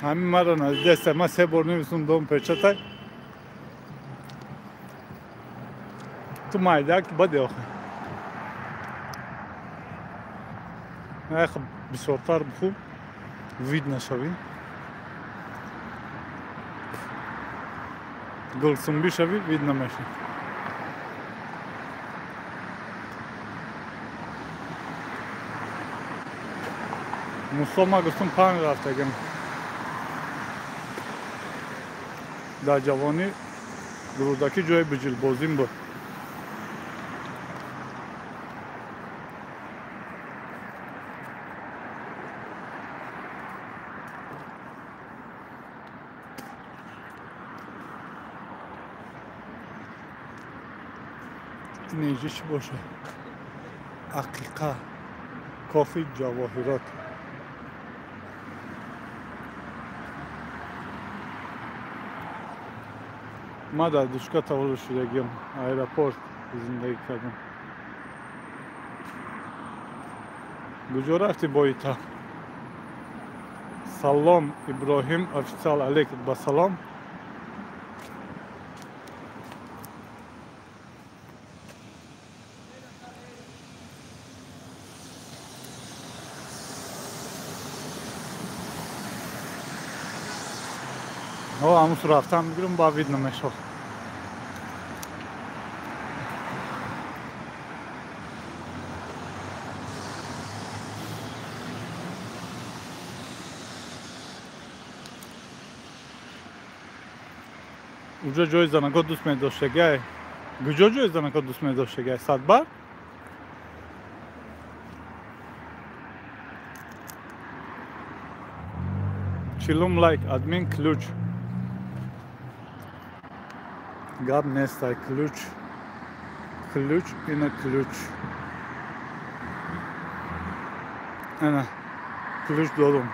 Ҳамин маро надидаста, ман се бор нависум дом печатай. Ту майдак баде охе. Ах, бисёртар бихӯ, вид нашавӣ. Гулсумбӣ шавӣ, вид намешавӣ. Мусо ма гуфтум панҷ рафтагам. Дар ҷавонӣ Рӯдакӣ ҷои биҷилбозим буд. Инеҷи чӣ боша? Ақиқа, кофи ҷавоҳирот. Ма дар Душка таваллуд шудагиам, аэропорт зиндагӣ кардам. Куҷо рафтӣ боита? Салом Иброҳим официал, алейкум ба салом. Ҳамусу рафтам мегирам, ба вид намешав. Уҷо ҷои занако дӯст медоштагиай. Куҷо ҷои занако дӯст медоштагиай? Садбар? Чилум лайк, админ ключ. Гап нестай, ключ. Ключ, ина ключ. Ана, ключ додум.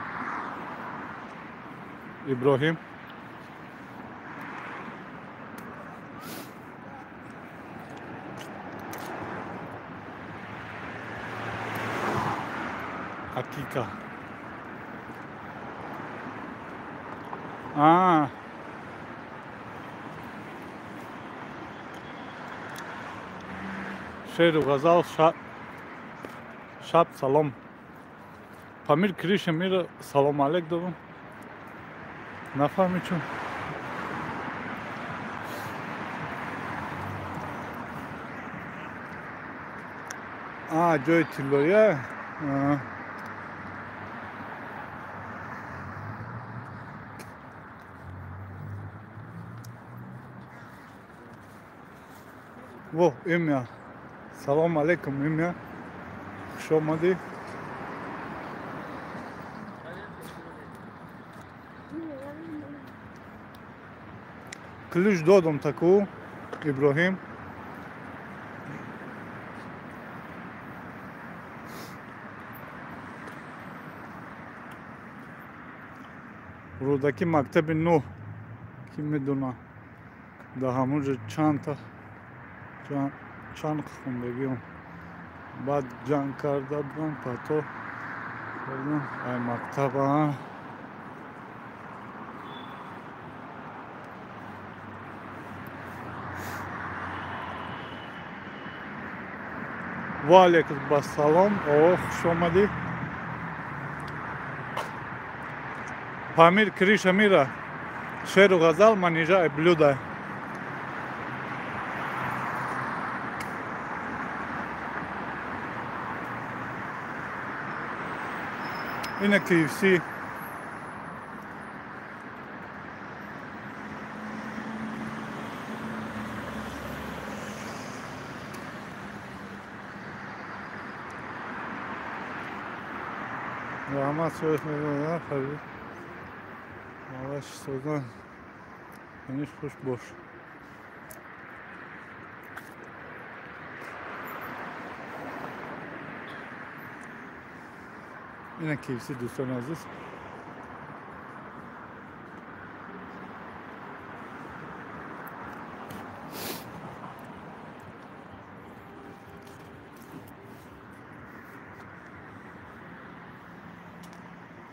Иброҳим. Акика. Шеру ғазал шаб салом. Памир Криша Мира салом алейк додум. Нафаҳми чун. Ҷои тиллоя. Во, имя. Салом алейкум, имя. Хуш омадӣ. Ключ додам таку, Иброҳим. Рӯдаки мактаби нӯҳ, ки медона, дар ҳамон ҷо чандта чанд хондагиам. Баъд ҷанг карда будам, пато кардам ай мактаба. Ва алейкум ассалом, о, хуш омадӣ. Памир Криша мира, шеру ғазал манижа блюда. Ина KFC. Раҳмат соҳиб. Малаш созан. Ҳамиш хуш бош. Ина KFC дӯстони азиз.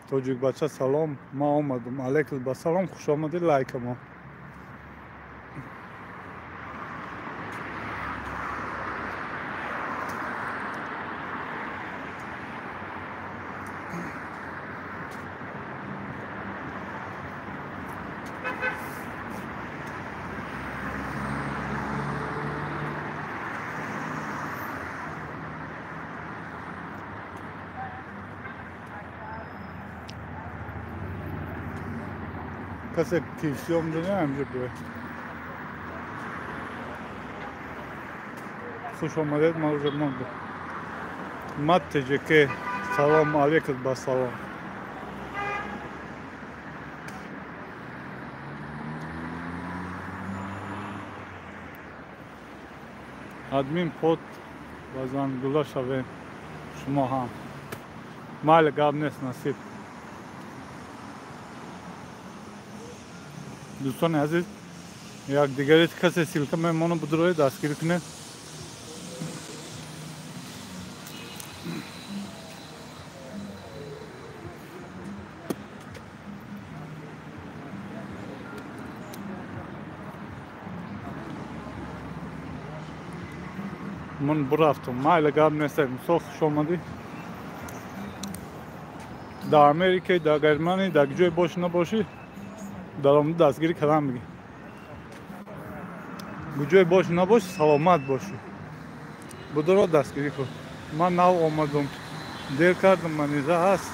Тоҷикбача салом, ман омадам. Алейкум ба салом, хуш омадӣ, лайкамо. Касе KFC омада ҳамҷо биёй. Хуш омадед, ман уже мондам. Мат ТЖК, салом алейкум ба салом. Админ под ба зангула шавем шумо ҳам. Майли, гап нест, насиб. Дӯстони азиз, якдигари касе ссылка мемонам, будрои дастгирӣ кунед. Ман бурафтам, майли, гап нест, мисол хуш омадӣ. Дар Америка, дар Германия, дар ҷое бошӣ набошӣ, даромади дастгирӣ кардан бигӣ. Куҷое бошӣ набошӣ, саломат бошӣ. Будуро дастгирӣ кун. Ман нав омадам, дер кардам, маниза ҳаст.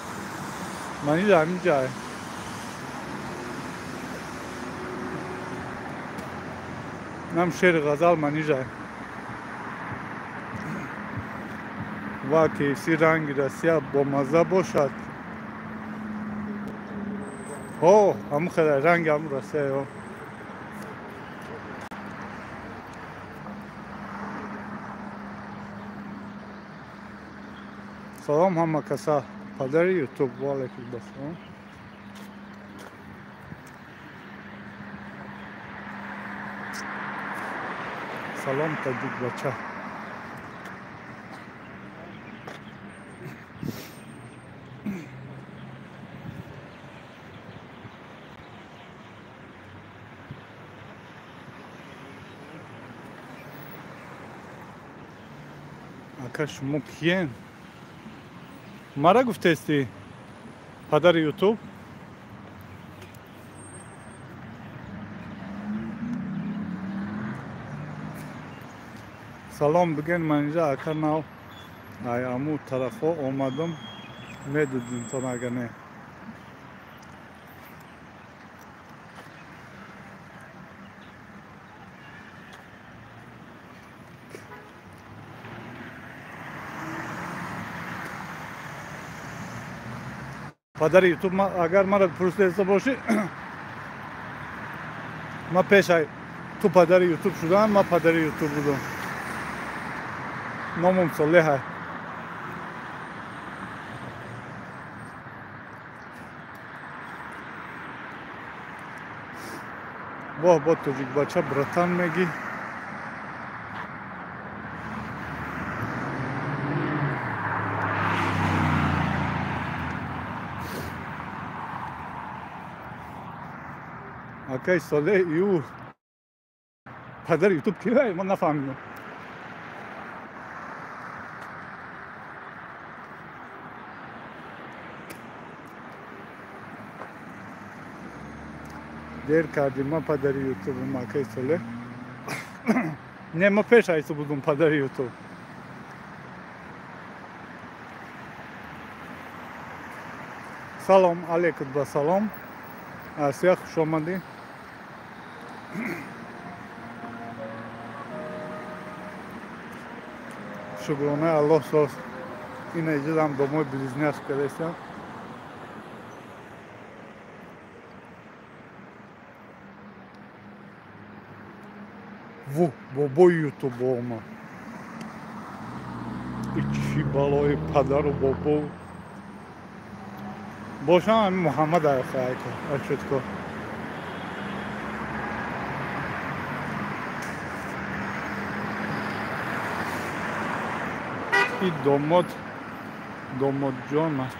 Маниза ҳамин ҷае. Нам шери ғазал манижае. Ва KFC ранги Россия бомазза бошад. Ҳо, ҳамун хеле ранги ҳамун Россия. Салом ҳама каса, падари Ютуб, ва алейкум ассалом. Салом тоҷикбача. Ака шумо киен? Мара гуфтести падари Ютуб? Салом биген, ман инҷа ака нав ай аму тарафҳо омадам, медидинтон ага не. Падари ютуб, агар маро пурсида бошӣ, ма пешай ту падари ютуб шудан, ма падари ютуб будам. Номам Солеҳа. Воҳ, бо тоҷикбача братан мегӣ. Акай Солеҳ, ю падари ютуб кивай? Ман нафаҳмидам. Дер кардем, ма падари ютубам, акай Солеҳ. Не, ма пеш айсу будум падари ютуб. Салом алейкум, ба салом. Асия, хуш омадӣ. Шукронаи Аллоҳ соз. Ина иҷодам домои близняш кардастам. Ву, бобои ютуб омад. И чӣ балои падару бобо. Бошам ҳамин Муҳаммад айко, ашудко. И домод, домодҷон аст.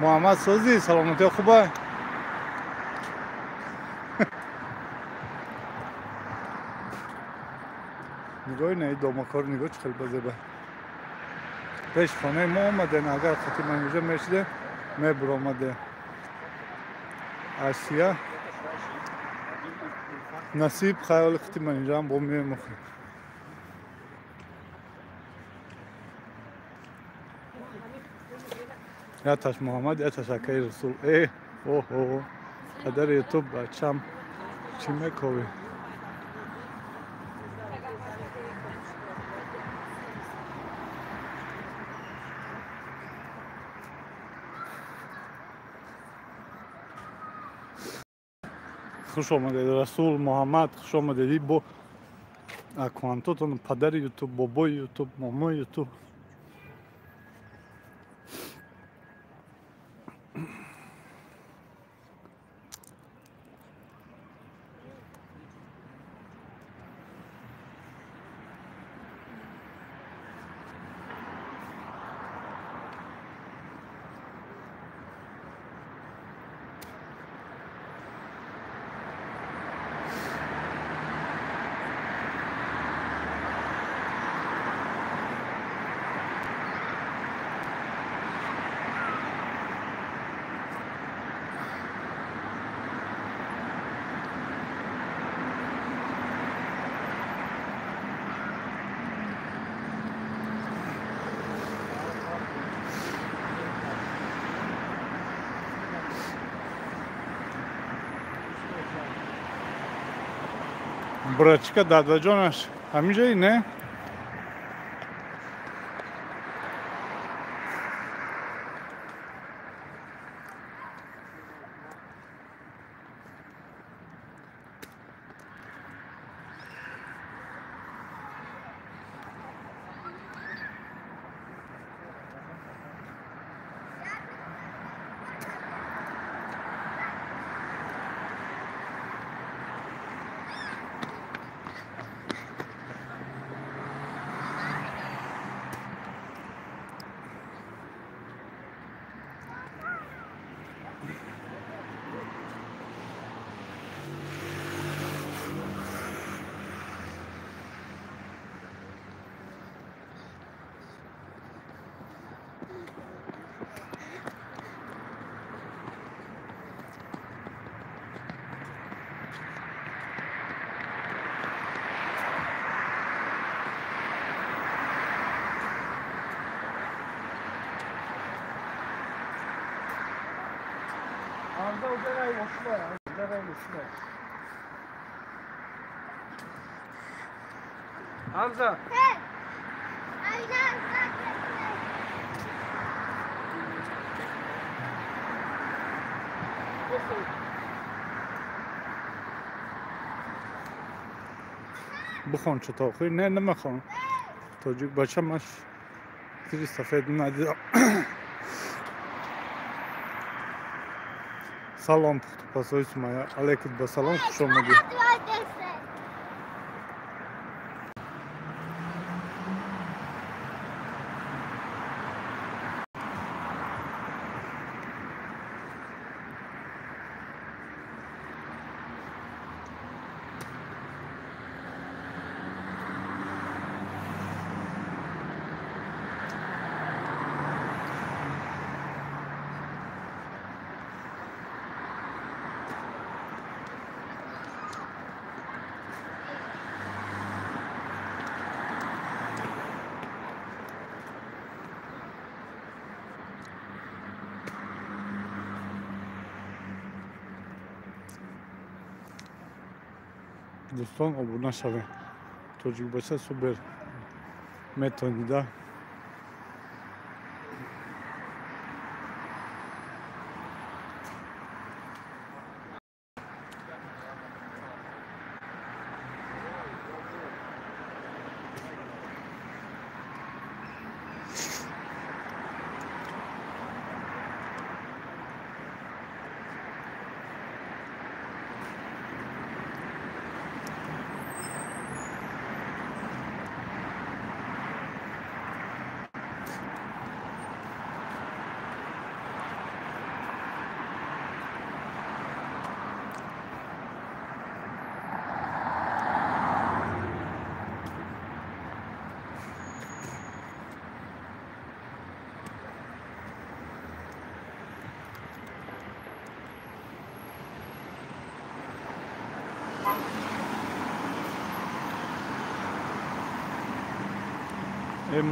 Муҳаммад созӣ, саломатиё хуба? Нигоҳи на домакор, нигоҳ чӣ хел базеба. Пеш хонаи мо омаден, агар хати манижа мешиде, мебуромаде. Асия насиб хаёли хати манижаам бо мемохӣ. Яташ Муҳаммад, яташ акаи Расул. Э, оҳо, падари ютуб бачам чӣ мековӣ? Хуш омадед, Расул, Муҳаммад, хуш омадед. Бо аккаунтотон падари ютуб, бобои ютуб, момои ютуб. Брачка дадаҷонаш ҳаминҷои не? Hamza. Бихон чотохи не намехон. Тоҷик бача маш тири сафед надидам. Салом пухтупасои Сумайя. Алейкум ба салом, хуш омадед. Дӯстон, обуна шавед. Тоҷикбача супер метонида.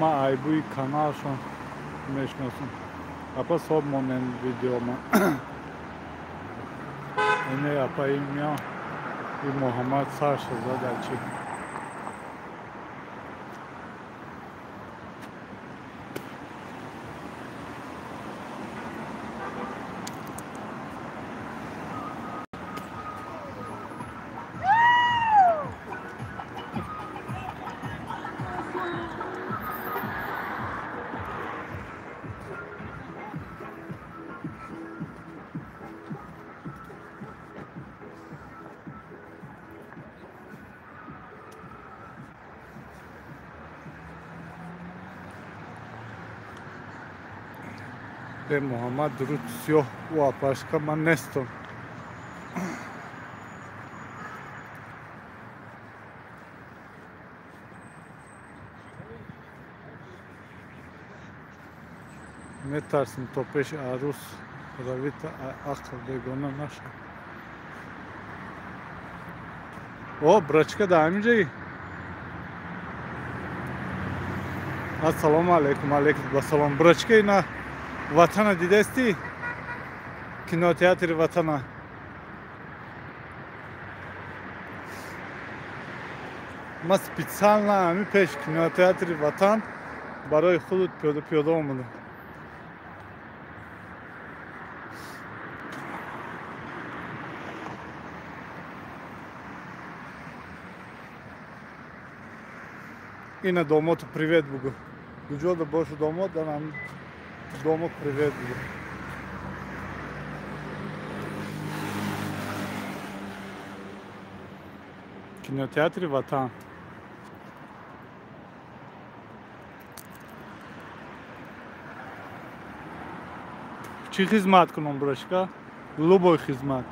Ма айбӯи каналшон мешиносам. Апа соб монем видеома. Ине апа имя и Муҳаммад сарша задачи. Муҳаммад дуруд сиёҳ ӯ апашка ман нестам. Метарсим то пеши арӯс равита ақл бегона наша. О, брачка да ҳамин ҷои? Ассалому алайкум, алайкум ассалом. Брачка ина Ватана дидасти? Кинотеатри Ватана. Ма специально ҳамин пеш кинотеатри Ватан барои худут пиёда-пиёда омадам. Ина домоту привет бугу. Куҷо да бошу домот, дан домот привет бугу. Кинотеатри Ватан. Чӣ хизмат кунам, брашка? Любой хизмат.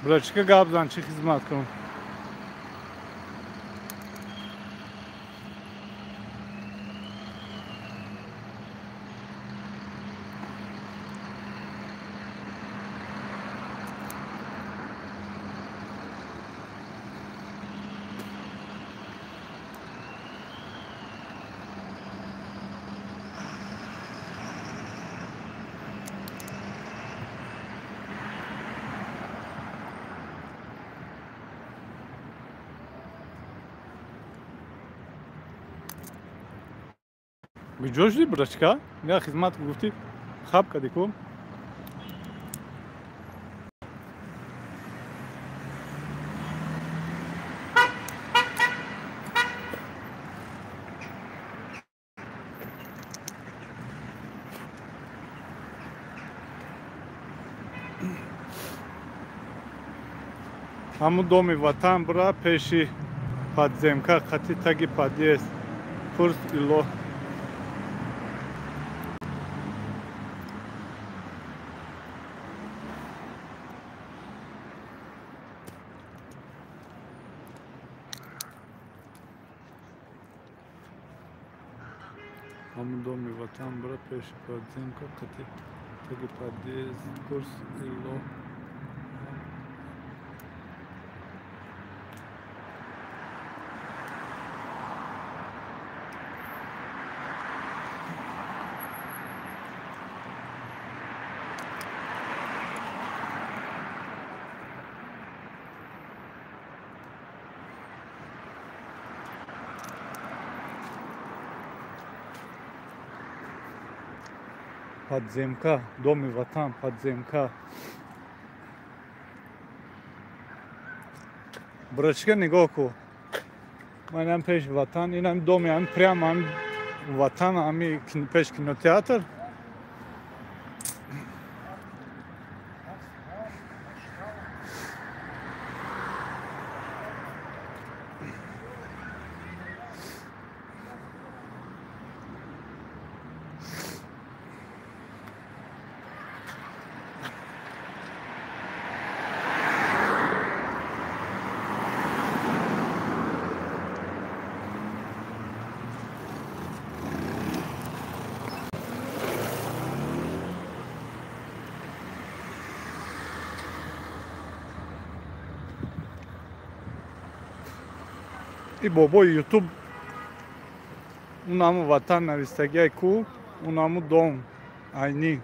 Брачка гап зан, чӣ хизмат кунам? Куҷо шудӣ, брачка? Я хизмат гуфтӣ, хаб кардӣ ку? Ҳамун доми ватан бира пеши подземка қати таги подъезд. Пурс ило. Ҳамун доми ватан бира пеши подземка қати таги подъезд. Пурс ило. Подземка, доми ватан, подземка. Брачка нигоҳ ку. Ман пеш ватан, инам доми ам прямо ам ватан, ами пеш кинотеатр. И бобои ютуб унаму ватан навистагиай ку, унаму дом айнӣ.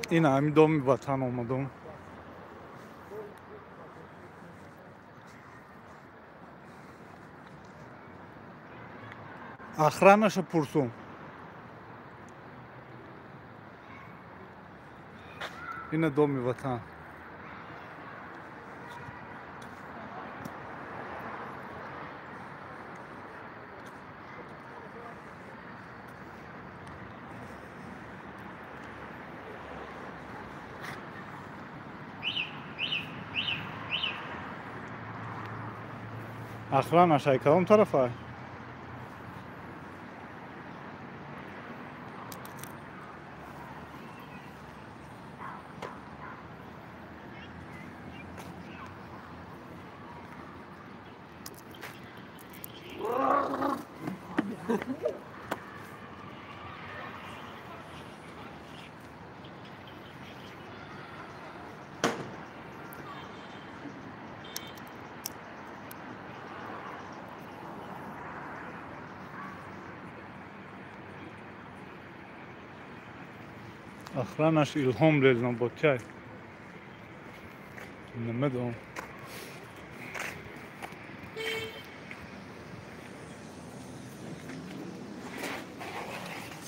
Ин ҳами доми ватан омадум. Охранаша пурсум. Ина доми ватан. Охрана шай кадом тарафа? Охранаш Илҳом Лелноботяй. Намедонам.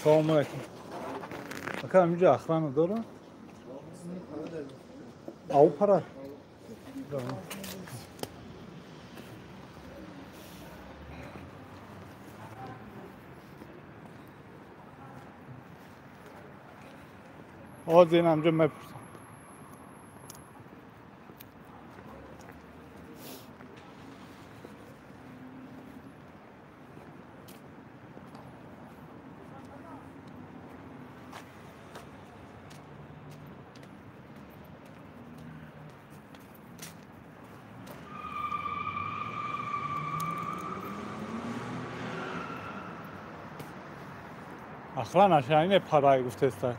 Салом алейкум. Ака, ҳаминҷо охрана дора? Ау пара? Ҳозир ин ҳамҷо мепурсам. Охранаш айне парай гуфтеста.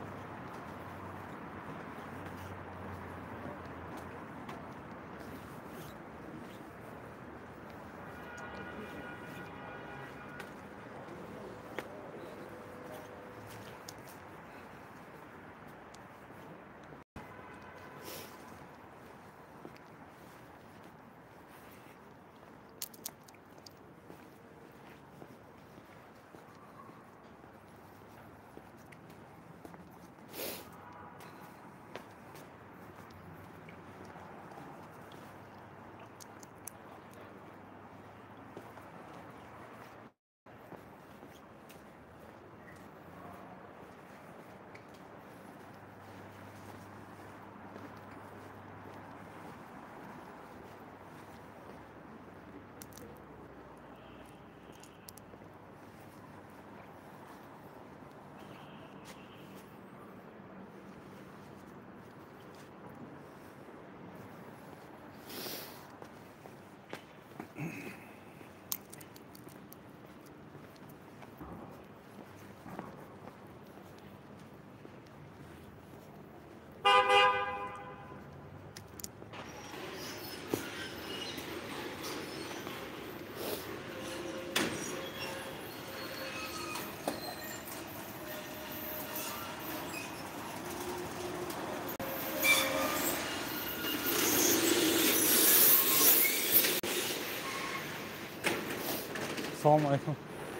Салом алейкум.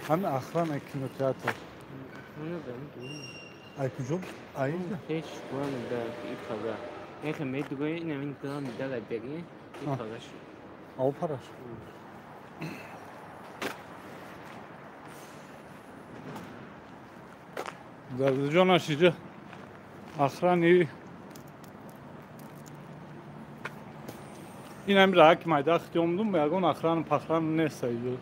Ҳамин охрана кинотеатр. Ай куҷо? Ай инҷа? Пеш да ифага. Эхе медугои ин главный дала деги ифагаш. Ау параш. Дар ҷонаш иҷа охрани ин ҳами раҳа ки майда хити омдум, ягон охрана пахрана нест иҷо.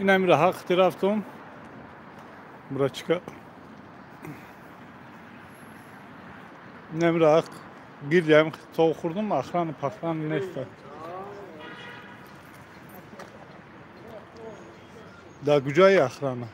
Ин ҳами раҳа хити рафтум. Брачка. Ин ҳами раҳа гирди ҳами то хӯрдум, охрана пахрана нест. Дар куҷои охрана?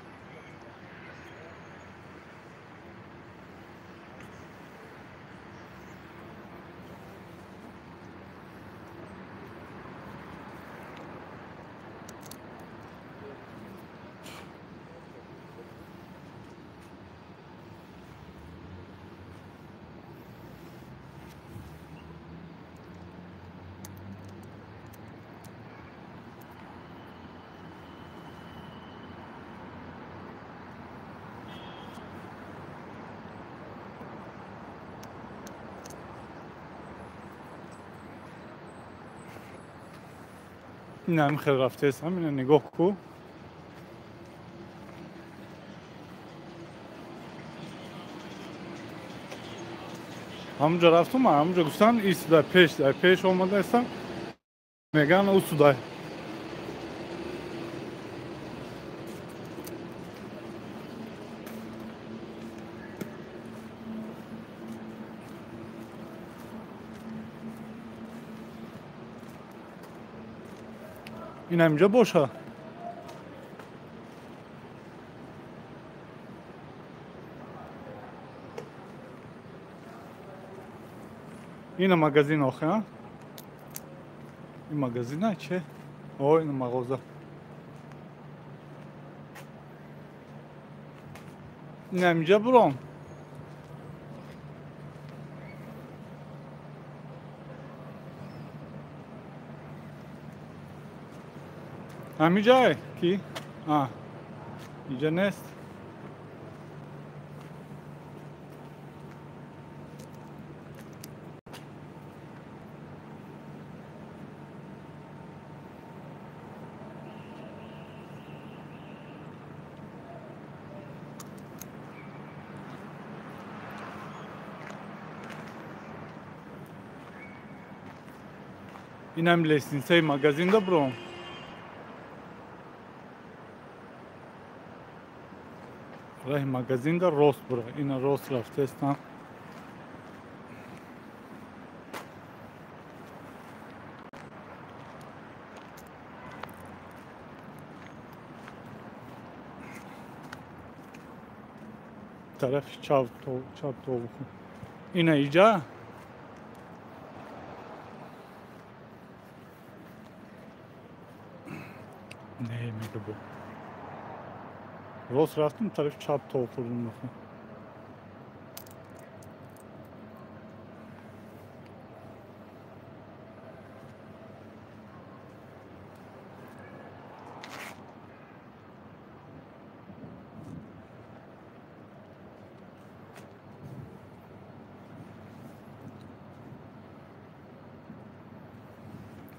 Ин ҳами хел рафтаестам, ина нигоҳ ку. Ҳамунҷо рафтум, ҳамунҷо гуфтан исудай пеш, дар пеш омадаестам. Меган усудай. Ин ҳаминҷо боша. Ина магазин охе, а? Ин магазина че? О, ина мағоза. Ин ҳаминҷа буром. Ҳамиҷае ки? А, инҷа нест. Инам лестницаи магазинда буром. Раҳи магазинда рост бура. Ина рост рафтаестам. Тарафи чап то бухун. Ина иҷа. Не, мега бу. Рост рафтум, тарафи чап то хӯрдум.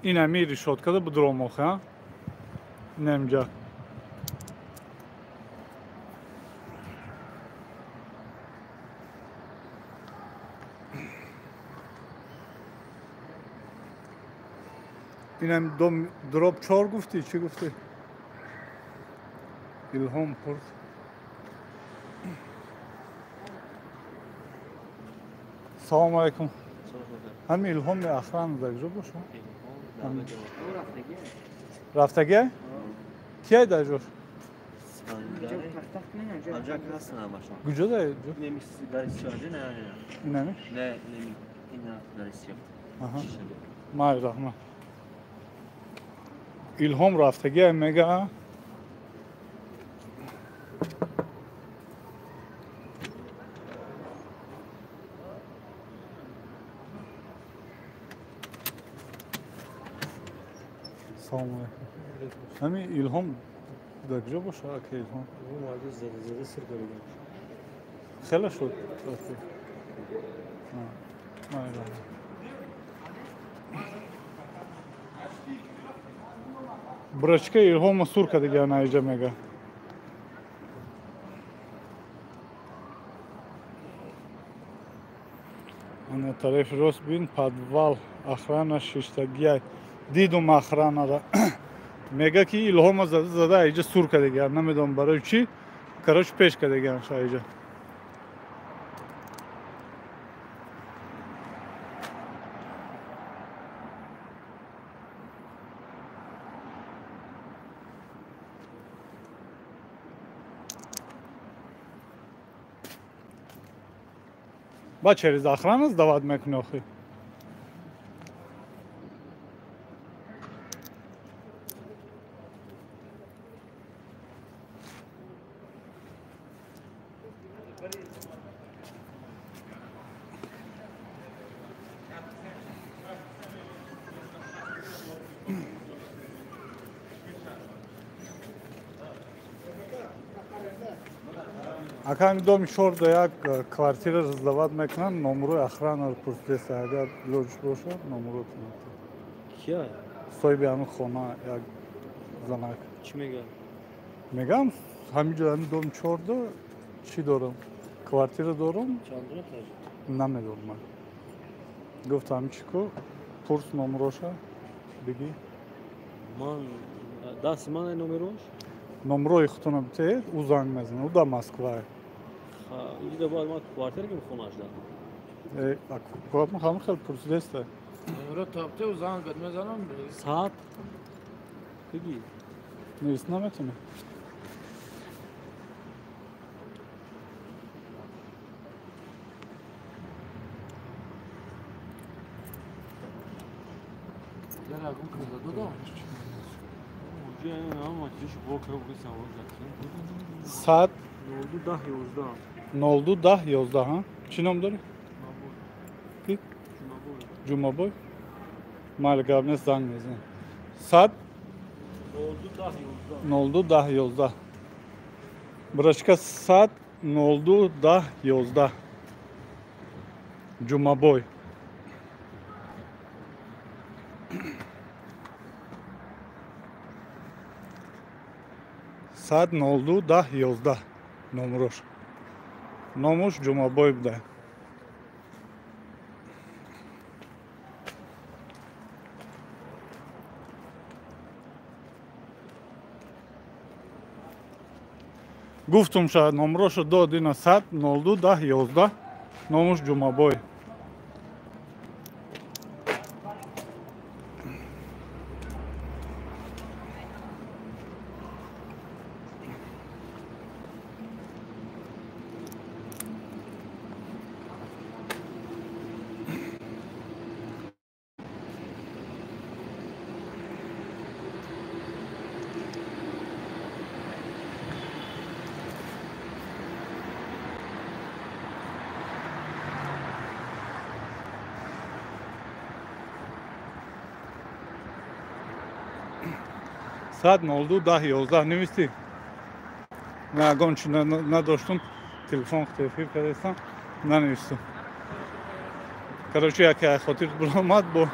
Ин ҳами решёткада будуром охе, ин ҳаминҷа. Инам дом дроп 4 гуфтӣ, чӣ гуфтӣ? Илҳом пурс. Салому алайкум. Ҳамин Илҳоми охрана дар куҷо бошад? Рафтагӣ? Кияй дар ҷош? Куҷо дар ҷо? Инами? Май раҳмат. Илҳом рафтагӣ мега. Салому алайкум. Ҳамин Илҳом дар куҷо бошад, ака Илҳом? Хеле шуд. Брачка Илҳома сур кардагиан аиҷа мега. Ана тарафи рост бин, подвал, охрана шиштагиай. Дидум охранара. Мега ки Илҳома зада зада аиҷа сур кардагиан. Намедонам барои чӣ. Короче, пеш кардагиан аиҷа. Ба через охрану сдавать мекунӣ охи? Ака ҳамин доми чорда як квартира сдавать мекунанд, номерои охранаро пурсидеста, агар лоҷ бошад, номеро кунад. Кия? Соҳиби ҳамин хона як занак. Чӣ мегӯяд? Мегӯям, ҳамин ҷо ҳамин доми чорда чӣ дорам? Квартира дорам? Намедонам ман. Гуфт ҳамин чӣ ку? Пурс номероша бигӣ. Ман дасти ман номерош? Номерои худтона битеед, ӯ занг мезанад, ӯ дар Москвае. Инҷо бояд ман квартира гирам хонааш да. Ҳамин хел пурсидеста. Номеро тапте, ӯ занг мезанам. Саат бигӣ. Навис наметавонӣ? Саат 02 10 11, ҳа? Чӣ ном дорӣ? Ки? Ҷумабой. Майли, гап нест, занг мезанам. Саат 02 10 11. Брачка, саат 02 10 11. Ҷумабой. Саат 02 10 11 номерош. Номуш Ҷумабой буда. Гуфтум ша номерошо дод ина саат 02 10 11 номуш Ҷумабой. Саат 02 10 11 навистӣ? На, ягон чи надоштум, телефон эфир кардастам, нанавистум. Короче, яке хотир буромад бо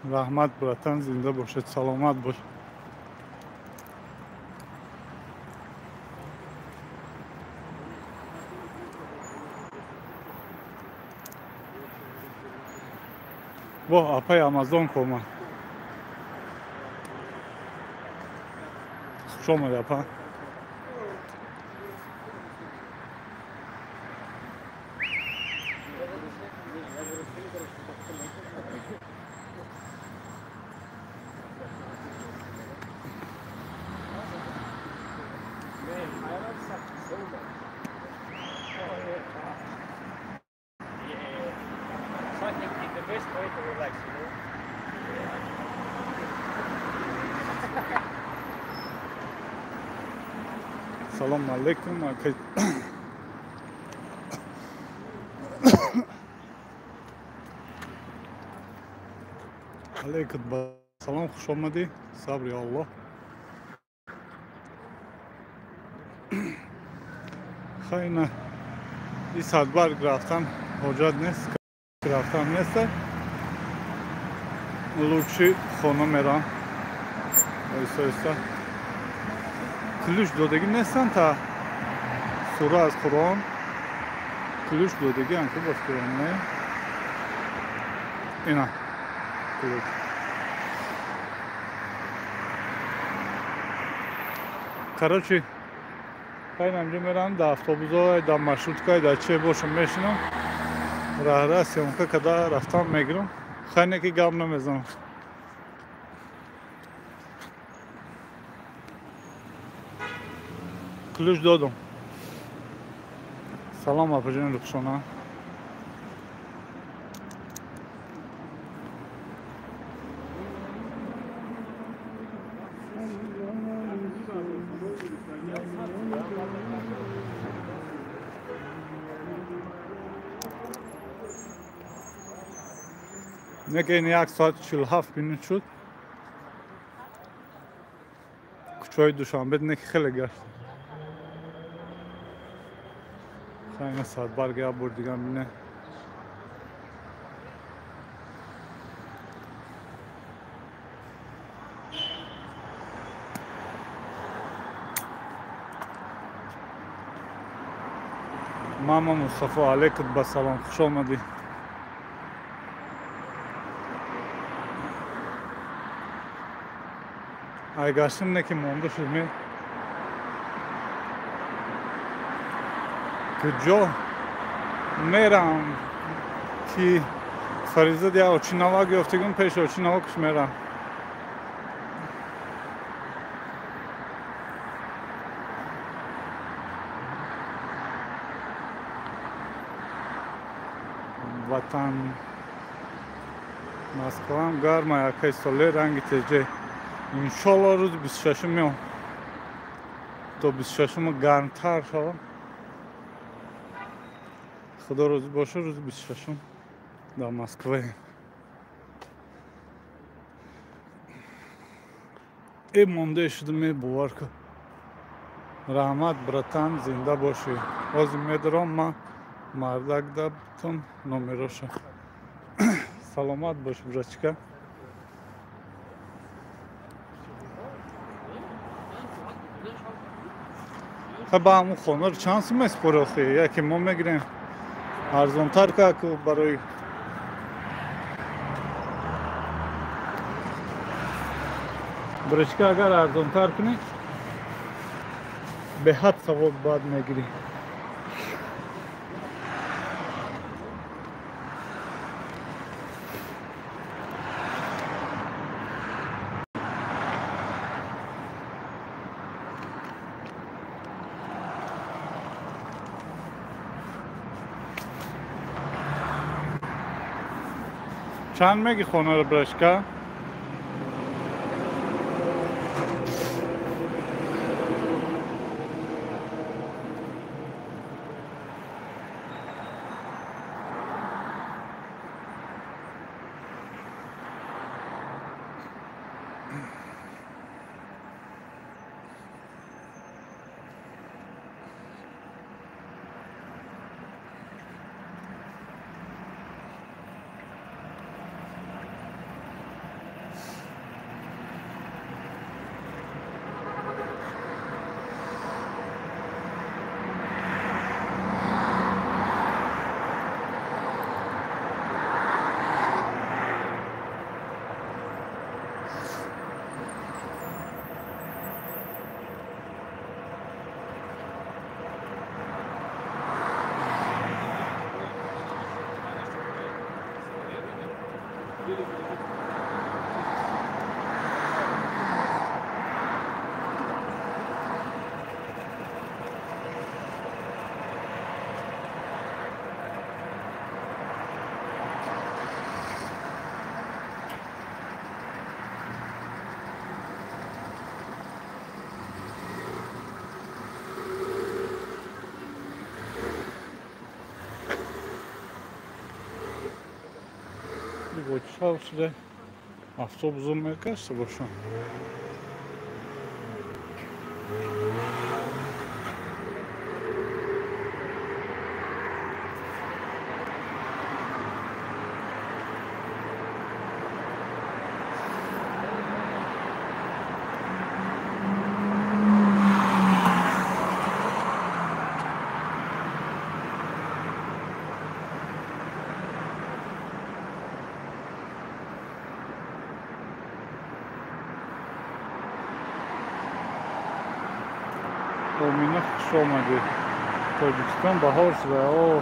Раҳмат, братан, зинда бошед, саломат бош. Во, апай Амазонка омад. Хуш омадӣ, апа. Салом алейкум, акай. Алейкум салом, хуш омадӣ. Сабри Аллоҳ. Хайна и садбарг рафтан ҳоҷат нест, рафтан нест. Лучше хона мерам. Оҳиста оҳиста. Ключ додагӣ нестан та сура аз Қуръон. Ключ додагӣ анку ба фикрам, не? Ина ключ. Короче, хайнамҷо мерам, дар автобусҳо, дар маршрутка, дар че бошам мешинам. Раҳра съёмка када рафтан мегирам. Хайне ки гап намезанам. Ключ додам. Салом, апаҷони Рухшона. Неки ин 1 соат 47 минут шуд. Кӯчаҳои Душанбе неки хеле гашт. Хайна садбарг як бор дигар бинем. Мама Мустафо, алейкум ба салом, хуш омадӣ. Ай гаштем не ки монда шуд ме. Куҷо мерам ки Фаризад як очинавак ёфтигум, пеши очинавакш мерам. Ватан Москваам гарма, якай соле ранги теҷе. Иншолло рӯзи 26 меом. То 26 гармтар шавам. Худо розӣ боша, рӯзи 26 дар Москваем. Э монда шудам, э бовар кун. Раҳмат, братан, зинда бошӣ. Ҳозир медорам ман мардак дабтон номероша. Саломат бош, братчика. Ха ба ҳамун хонаро чанд сум месупорӣ охи? Яке мо мегирем арзонтар ка барои бричка, агар арзонтар кунӣ беҳад савоб баъд мегирӣ. Чанд меги хонаро, брашка? Шав шуда автобусо мегашта бошам. Омина, хуш омадӣ. Тоҷикистон баҳор шуда. О,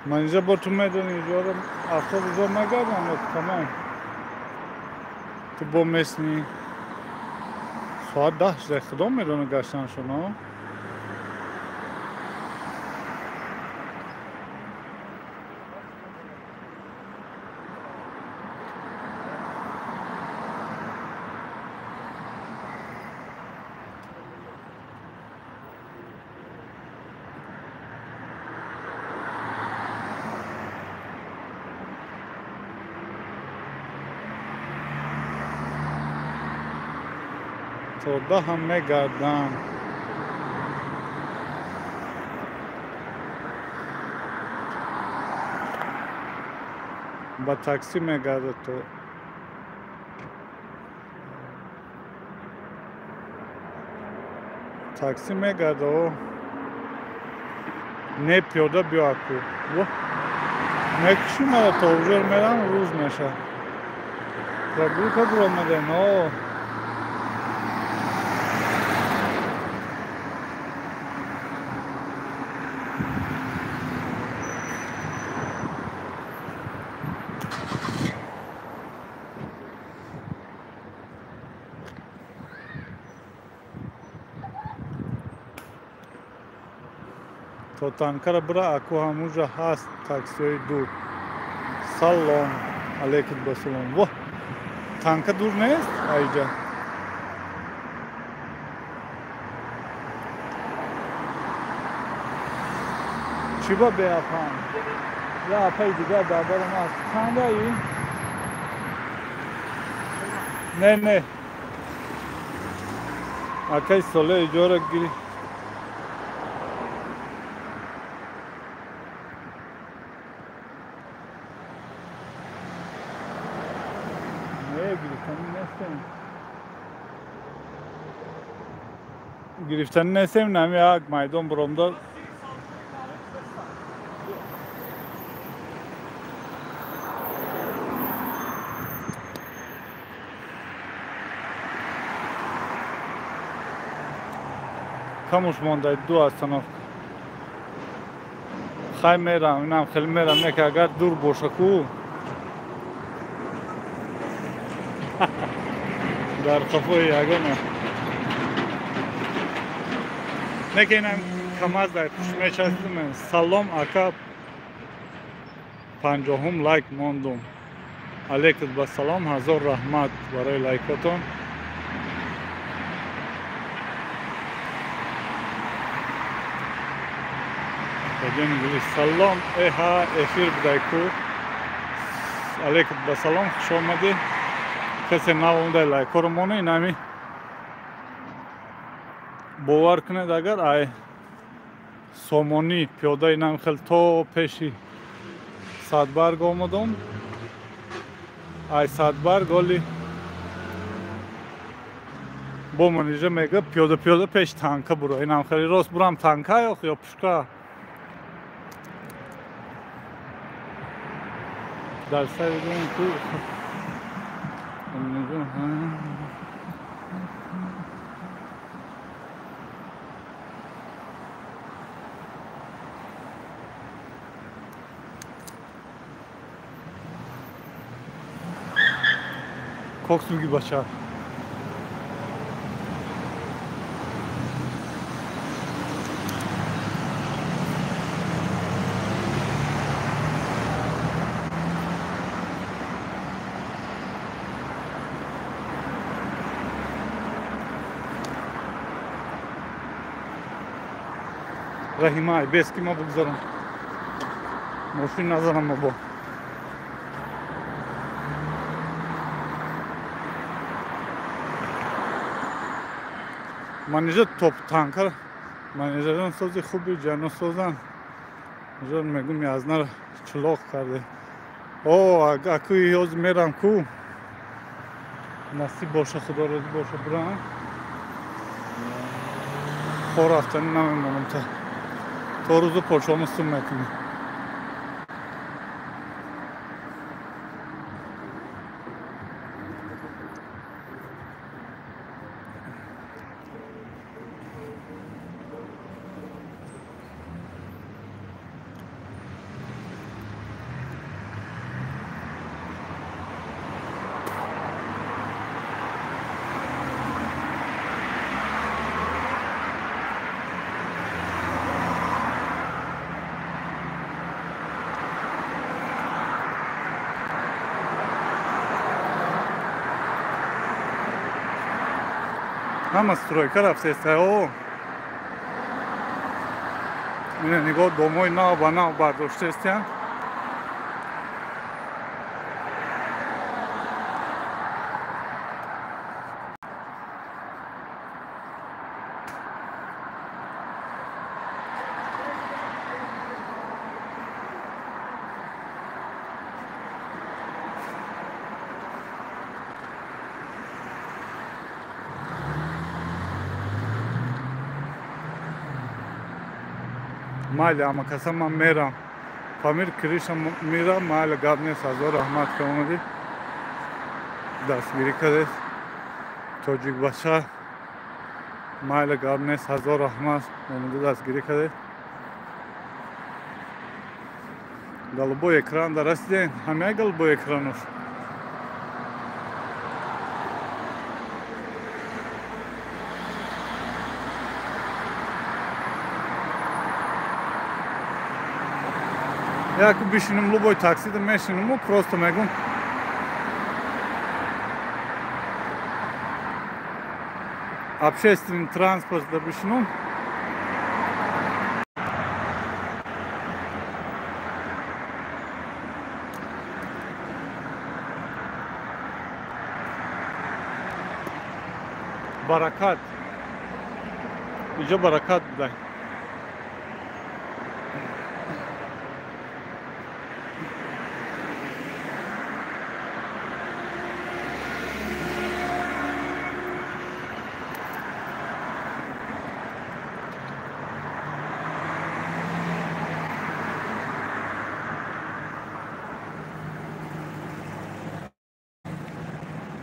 ман инҷа бо ту медонӣ, иҷора автобусо мегардам ё тамом? Ту бо местни соат 10 шуда, худо медона гаштаншон. То 10 ҳам мегардам. Ба таксӣ мегардад то таксӣ мегарда. О, не, пиёда биё аку. Мекуши мара, то ужор мерам, рӯз меша. Прогулка биромадем. О, то танкара бира аку, ҳамуҷа ҳаст таксиҳои дур. Салом алейкум, басалом. Во, танка дур нест айҷа. Чӣ ба беапам? Я апаи дигар дар барам аст. Чандаи? Не, не, акаи соле иҷора гири. Гирифтанӣ нестем, гирифтанӣ нестем. Нами як майдон биромда. Камуш монда ду остановка. Хай, мерам, инам хеле мерам, не ки агар дур боша ку дар қафои ягона. Не ки инам камаз дар пушт мечаспим. Салом, ака, 50-ум лайк мондум. Алейкум ба салом, ҳазор раҳмат барои лайкотон. Салом, эҳа, эфир будай ку. Алейкум ба салом, хуш омадӣ. Касе нав омадай, лайкҳоро моне. Инами бовар кунед, агар ай Сомонӣ пиёда инам хел то пеши Садбарг омадом, ай Садбарг оли бо манижа мега пиёда пиёда пеш танка буро. Инам хеле рост бурам, танка ё пушка дар сари ту. Кокс буги бача. Раҳимай, без ки ма бугзарам. Мошин назанам ма бо. Манежа топ танкар, манежарон сози хуби ҷано созан. Жон мегум язнар чулоқ карде. О, аку ёз мерам ку. Насиб боша, Худо розӣ боша, бурам. Хор рафтани намемонам та. То рӯзу почому сум мекунем. Ҳама стройка рафтеста. О, ина нигоҳ, домои нав ба нав бардоштаистиянд. Майли, ама каса ман мерам. Памир криша мира, майли, гап нест, ҳазор раҳмат ки омадӣ. Дастгирӣ кардед. Тоҷикбача, майли, гап нест, ҳазор раҳмат омада дастгирӣ кардед. Голубой экран да расидем, ҳамая голубой экранош. Яку бишинем любой таксида мешинему, просто мегум. Общественный транспорт да бишинум. Баракат. Иҷо баракат будай.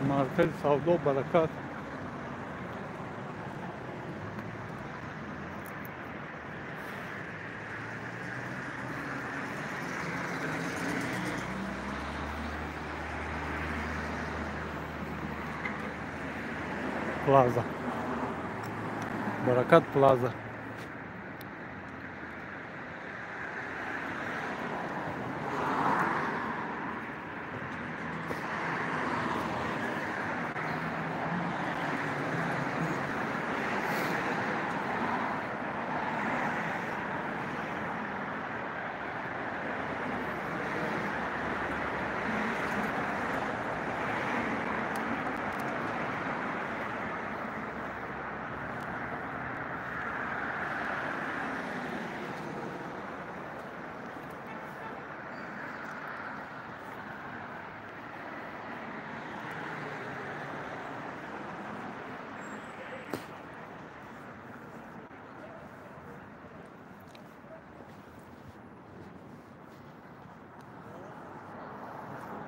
Маркази савдо Баракат. Плаза. Баракат Плаза.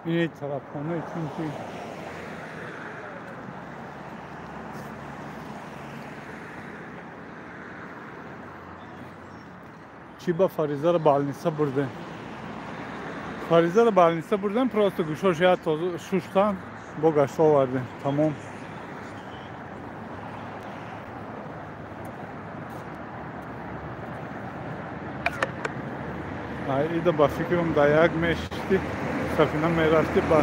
Ин тарабхона чунки чӣ ба Фаризаро балниса бурдем. Фаризаро балниса бурдем, просто гӯшош я шуштан. Бо гашта овардем. Тамом. Ида ба фикрам да як мешишти, сафина мерафти ба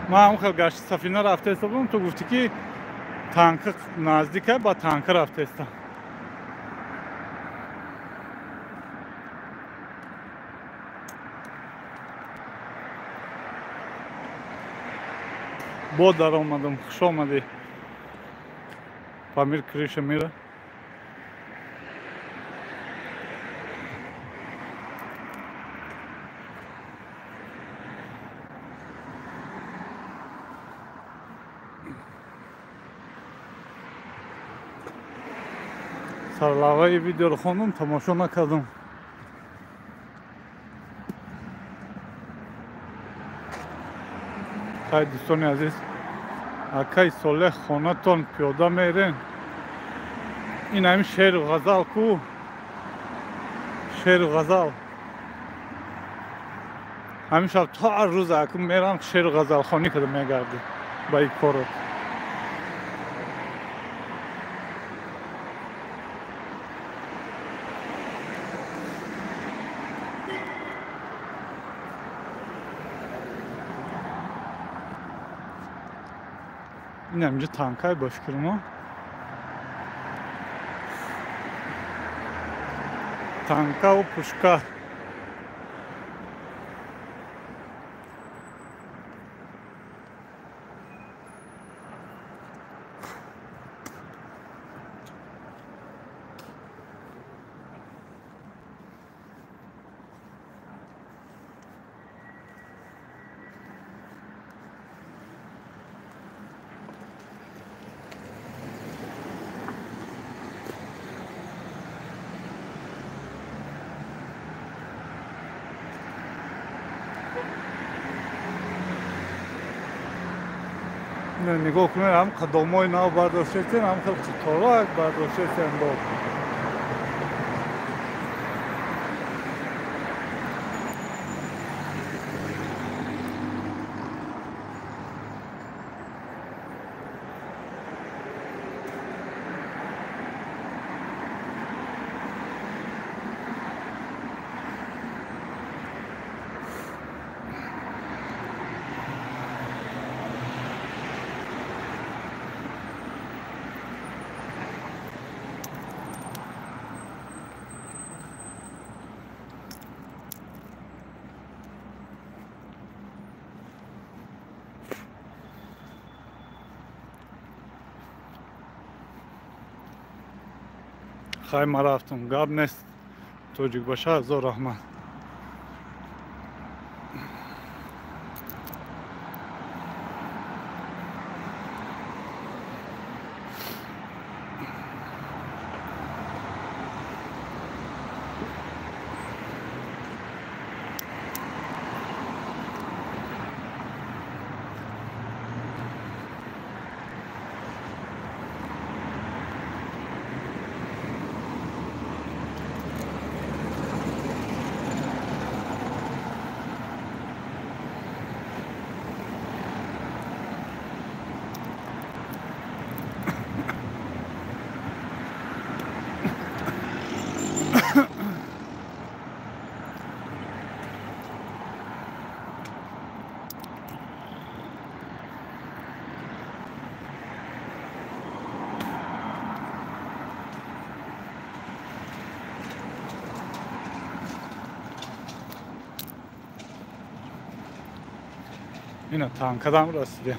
ман ҳам хел гашти сафина рафтаиста будам, ту гуфтӣ ки танка наздика, ба танка рафтаиста. Бо даромадам, хуш омадӣ. Памир криша мира. Сарлаваи видеоро хондум, тамошо накардам. Хай дӯстони азиз, акай Солеҳ хонатон пиёда мерен. Ин ҳамин шеъру ғазал ку? Шеъру ғазал. Ҳамин шаб то ҳар рӯз аку мерам шеъру ғазалхонӣ када мегардем ба ин корот. Ин ҳаминҷо танкай ба фикрмо. Танкаву пушка. Нигоҳ кунед, ҳам қадомҳои нав бардоштаистем, ҳам хел қиторак бардоштаистем бо. Хай ма рафтам, гап нест. Тоҷик баша, ҳазор раҳмат. Ина танкадам расидем.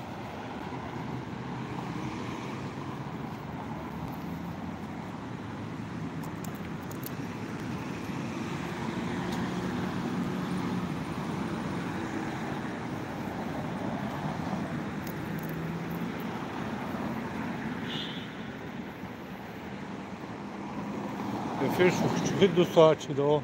Эфир шӯхчухи 2 соат шуда.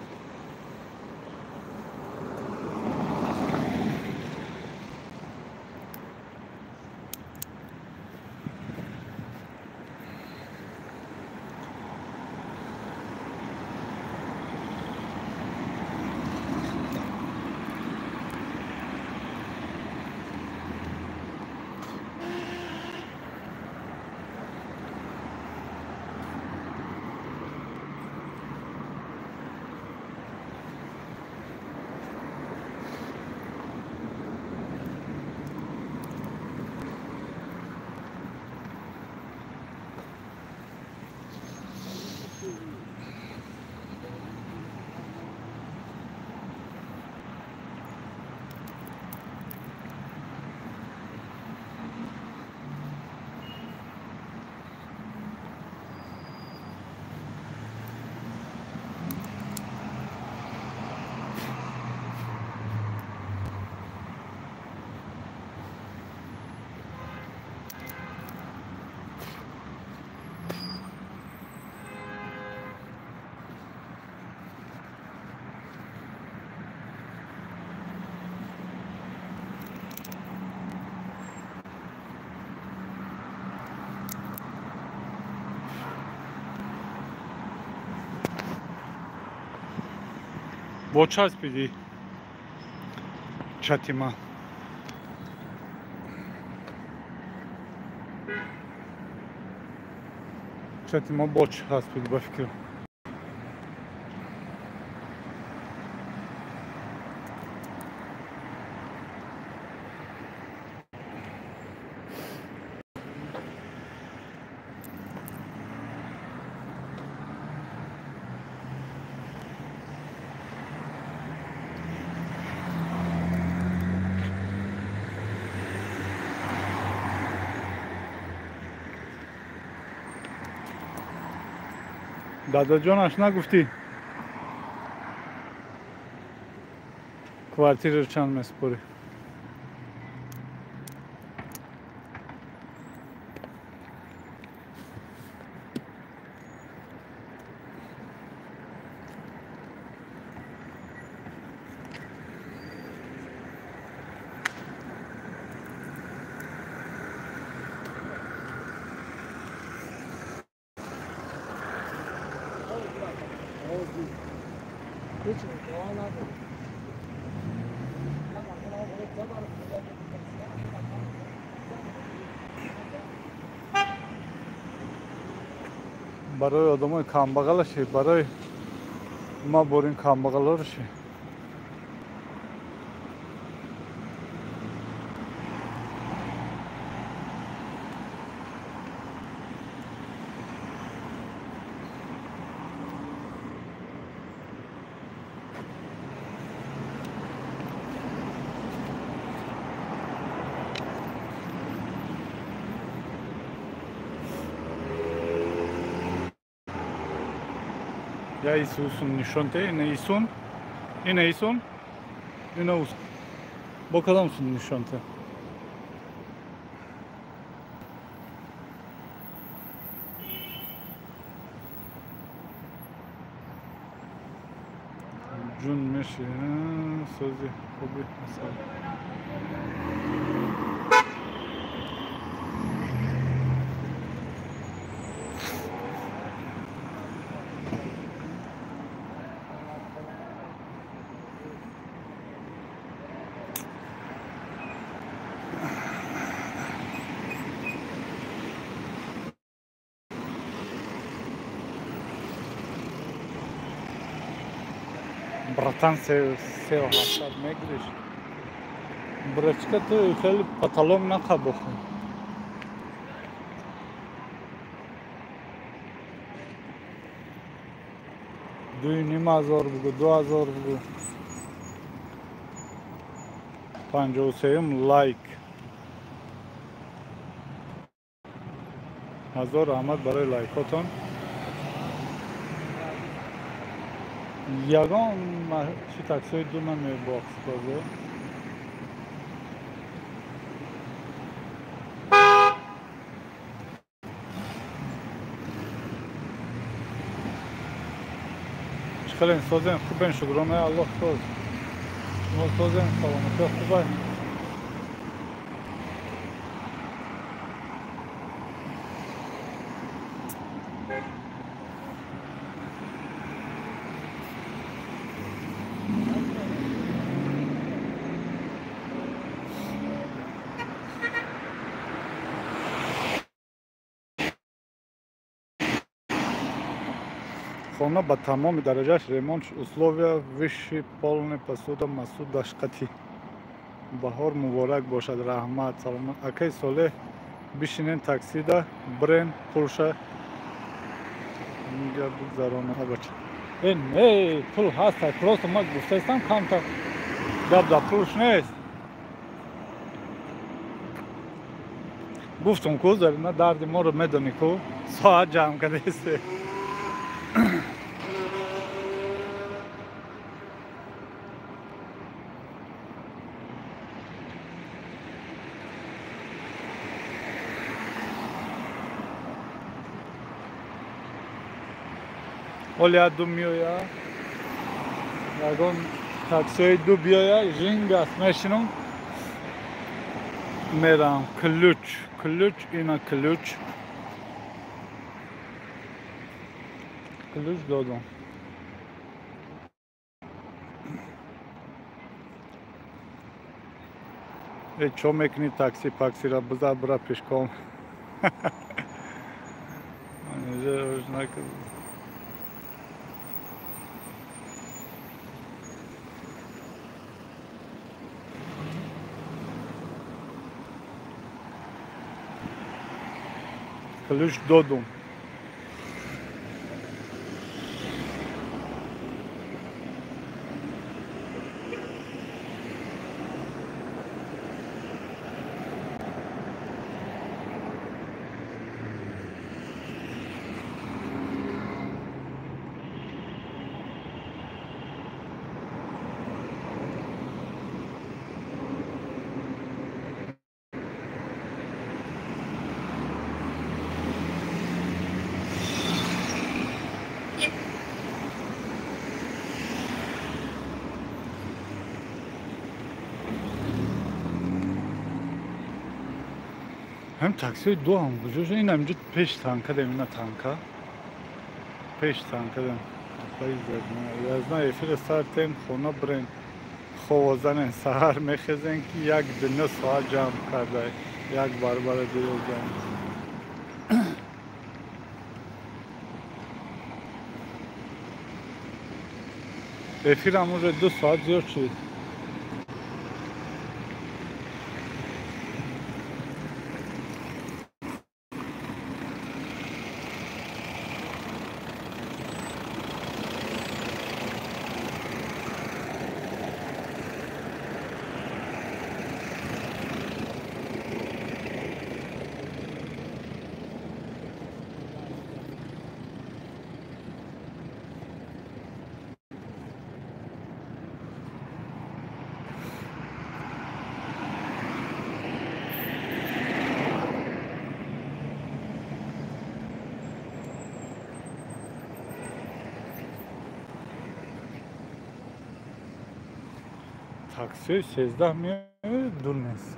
Бо часпиди чати ма. Чати ма бо часпиди ба фикрам. Дадаҷонаш нагуфтӣ квартираро чанд месупорӣ? Барои одамои камбағалаши, барои ма борин камбағалораши. Я Исусун нишонте, ина Исун, ина Исун, ина Ус. Бо кадом сун нишонте? Ҷун меши, сози хуби асал. Братан, сео ҳафтад мегириш. Брачка ту хеле паталом нақабохи. 2,5 ҳазор бугу, 2 ҳазор бугу. 53-юм лайк. Ҳазор раҳмат барои лайкотон. Ягон чи таксиҳои ду намебохт бозор. Чӣ хелен созем, хубен, шукронаи Аллоҳ соз. Шумо созем, саломатӣ хубай. Хона ба тамоми дараҷааш ремонт, условия высший, полный, посуда, масуда, шқати. Баҳор муборак бошад, раҳмат, саломат. Акай Солеҳ, бишинен таксида, брен пулша нига бигзарона бача. Э, не, пул ҳаст, просто ма гуфтаистам камтар. Гап дар пулш нест. Гуфтум ку, Зарина дарди моро медонӣ ку, соат ҷамъ кардааст. Оля ду миоя, ягон таксиҳои ду биёя, жинг аст, мешинам, мерам. Ключ, ключ, ина ключ. Ключ додам. Чо мекунӣ такси паксира биза бира пешком. Ключ додум. Ҳам таксиҳои ду ҳам куҷо шуд? Ин ҳаминҷо пеш танка дем, ина танка. Пеш танка дем. Язна эфира сар тем, хона бирем. Ховозанем, саҳар мехезем ки як дунё соат ҷамъ карда, як барбара дунё ҷамъ. Эфирам уже 2 соат зиёд шуд. Таксиҳои 13 меояд, дур нест.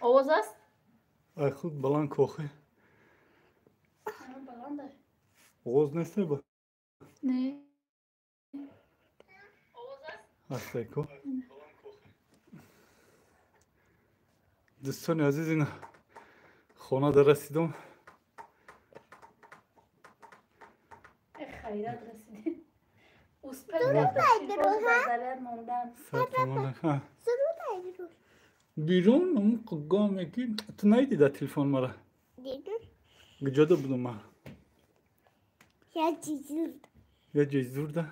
Овоз аст? Ай худ баланд кохи. Баланда. Оғоз нест ба? Не. Овоз аст? Аст ко. Дӯстони азиз, ин хона да расидум. Хайрат расидем. Успел мондан. Берун гоме ки ту наидӣ дар телефон мара? Куҷода будум ман? Я ҷизурда.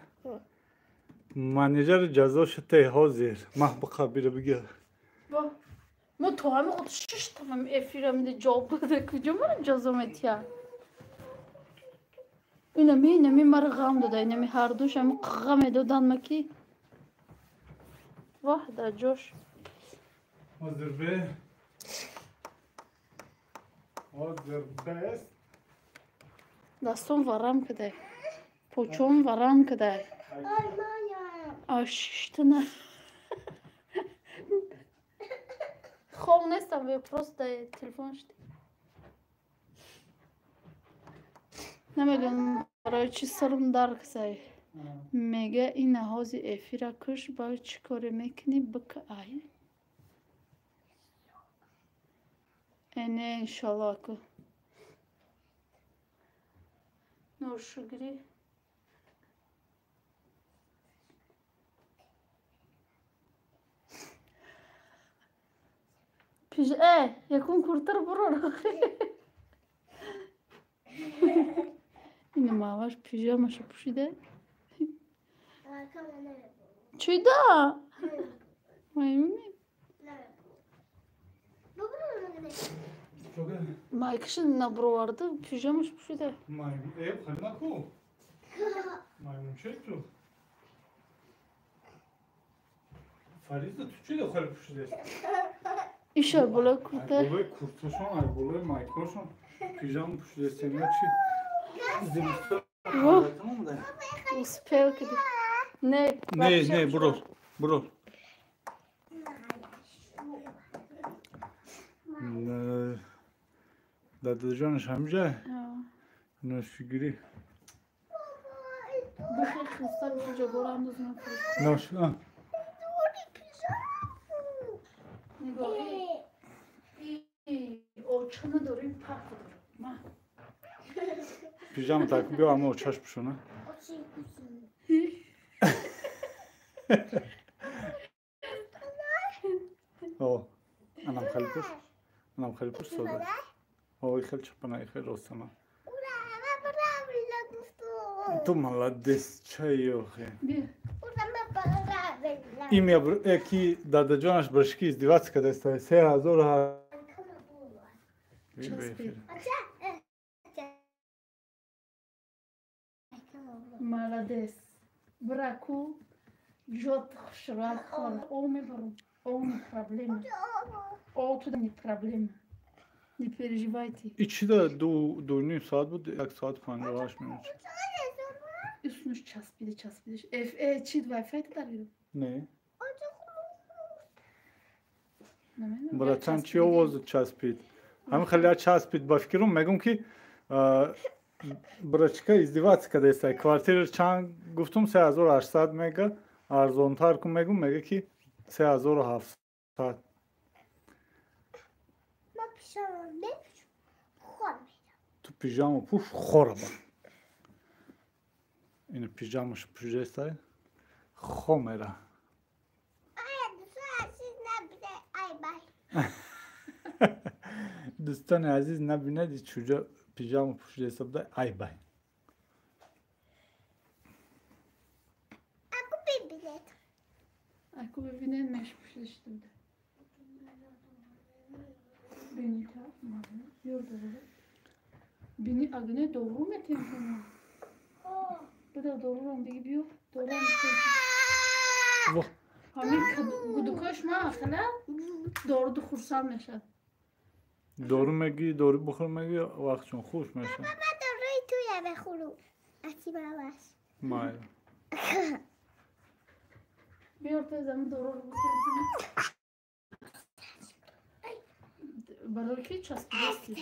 Менеҷери ҷазо шуд ҳозир. Мах биқа бира бигир. Мо то ҳами худ шиштам эфира мида ҷавоб дода. Куҷо мара ҷазо метиҳад? Инами инами мара ғам дода, инами ҳардуш ами ғам медодан ма ки. Воҳ дар ҷош. Ҳозир бе. Ҳозир бест. Дастом варам кадай. Почом варам кадай. Ашиштана. Хоб нестам, просто телефон шуд. Намедонам барои чӣ сарам дард касай. Мега ина ҳози эфира куш, ба чӣ коре мекунӣ бика ай. Эне иншалло ку. Ношугирӣ. Пиж якун куртар бурор. Ина маваш пижамаша пӯшида. Чида? Маймуни? Майкаши наброварда пижамаш пӯшида. Маймун, хеле ку. Маймун чӣ ту? Фариза ту чӣ хеле пӯшидаст? Иша болои курта. Ай болои курташон, ай болои майкашон пижама пӯшидаст. Ина чӣ? Успел киди. Не, не, не, буро, буро. Дадаҷонаш ҳамҷа? Ношигирӣ. Бихе хистар буҷа борам дузма Нош, а. Нигоҳ, очана дорӣ пак дорӣ. Ма. Пижама так биё, ама очаш пӯшона. О, анам хеле пӯш. Анам хеле пӯш сода. Ой, хеле чапана, хеле ростана. Ту молодец, чай охе. Имя ки дадаҷонаш брашки издеваться кадаста. 3000. Молодец. Браку ҷот хушрак хон. О мебарам. О не проблема. О туда не проблема. Не переживайте. И чӣ да 2:30 соат буд, 1 соат 58 минут. Üstünüz часпида, часпида. Чӣ Wi-Fi дариду? Не. Братан, чӣ овоз часпид? Ҳамин хеле часпид ба фикрум мегум ки брачка издеваться кадаста. Квартира чанд гуфтум 3800 мега, арзонтар кун мегум, мега ки 3700. Ту пижама пӯш хора ба. Ин пижамаш пӯшидаста хомера. Дӯстони азиз, набинед чуҷо пижама пӯшидаста буда, ай бай. Аку бибинед меш пӯшида шуда буда. Бини та ёр дорад. Бини агне дору метем. Буда дорурам диги биё. Дорурам. Ҳамин гудукош ма ахла доруду хурсанд мешад. Дору мегӣ, дору бихӯр мегӣ, вақтшон хуш мешад. Баба дорои туя бихӯру. Ати бабаш. Майла. Биёр тез ами доруро бихӯр. Барои ки часпидасти?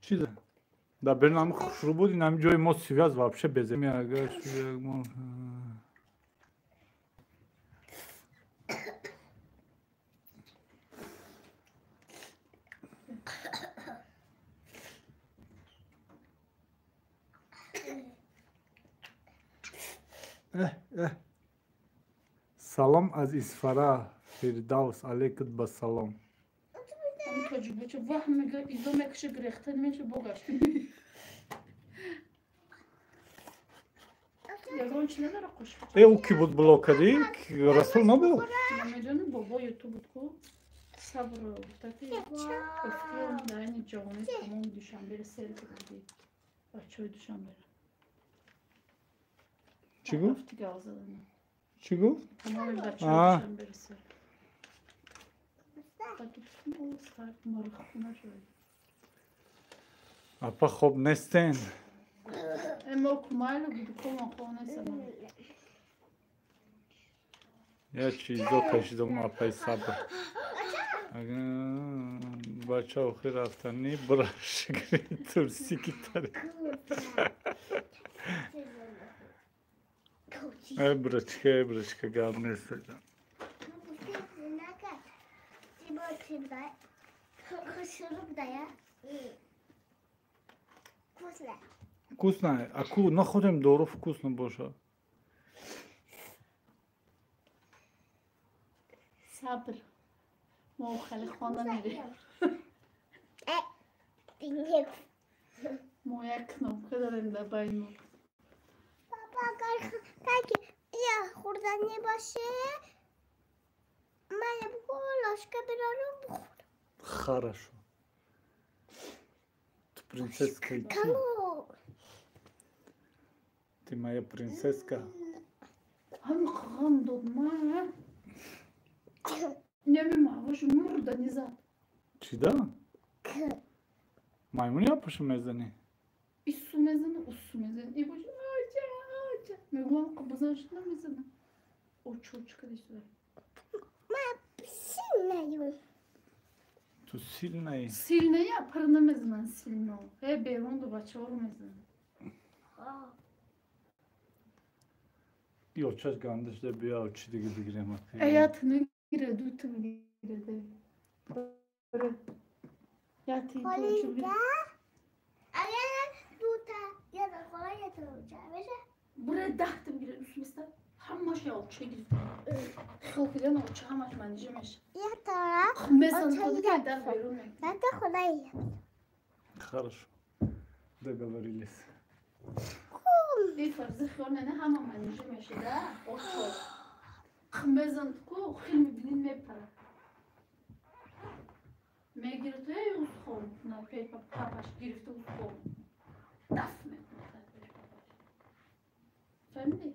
Чӣ да бернам хушрӯ буд, ин ҳами ҷои мо связ вообще безе. Салом аз Исфара, Фирдавс, алейкум ба салом. Э, ӯ ки буд блок кардӣ? Расул набуд? Намедонам, бобо ютуб буд ку. Сабр гуфта ки дар ини ҷавони тамоми Душанберо сер кардӣ. Бачаҳои Душанберо. Чӣ гуфт? Чӣ гуфт? Тамоми бачаҳои Душанберо сер. Апа хоб нестен. Я чизо кашидам апаи сабр. Бача охир рафтани брашгри турси китари. Эй брачка, эй брачка, гап нест. Вкусно. А ку нахӯрем дору вкусно боша. Сабр. Мо хеле хона мерем. Мо як кнопка дорем дар байни мо. Баба агар таки я хӯрданӣ боше, ман бугу ложка бирарам бухӯрам. Хорошо. Ту принцесска и ты моя принцесска. Ҳам ғам дод ма. Немемавош мурда низад. Чӣ да? Маймун япаша мезанӣ? Ису мезана, усу мезана. И бош аҷа, аҷа. Мегӯям бизанш намезана. Очочка дисуда. Ма сильная. Ту сильная. Сильная, пар намезанан сильно. Э берун ду бачаҳоро мезанан. Ё чаш гандаш да биё чӣ дига бигирем. Э я ту гире, ду ту гире де. Я ти ту гире. Буре дахтам гире, усмиста. Ҳамаш я оча гирифта. Хел кидан оча ҳамаш манижа меша. Я тара. Мезан то дар берун. Надо худай. Хорошо. Договорились. Эй фарзи хиёл не ҳама манижа меша да. Очо. Мезан ку хел мебинин мепара. Мегирад эй усхон на пей папаш гирифта усхон. Даф мекунад пеш папаш. Фаҳмидӣ?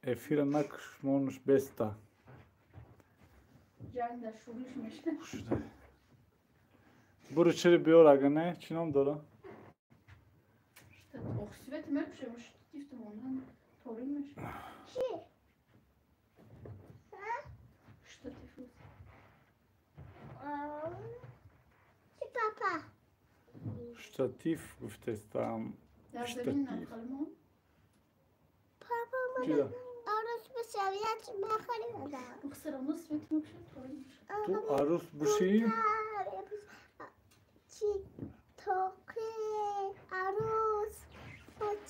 Эфира накушмонуш беста. Ҷанг дар шӯриш меша. Буру чири биёр ага не? Чӣ ном дора? Ох, свет мекушем, штатив монан торик меша. Чӣ? Штатив. Чӣ папа? Штатив гуфтестам. Дар замин нақалмон. Папа, ман арӯс бишавӣ, мехарем. Все равно свет мекушем, торик меша. Ту арӯс бушӣ? Чӣ тоқи арӯс.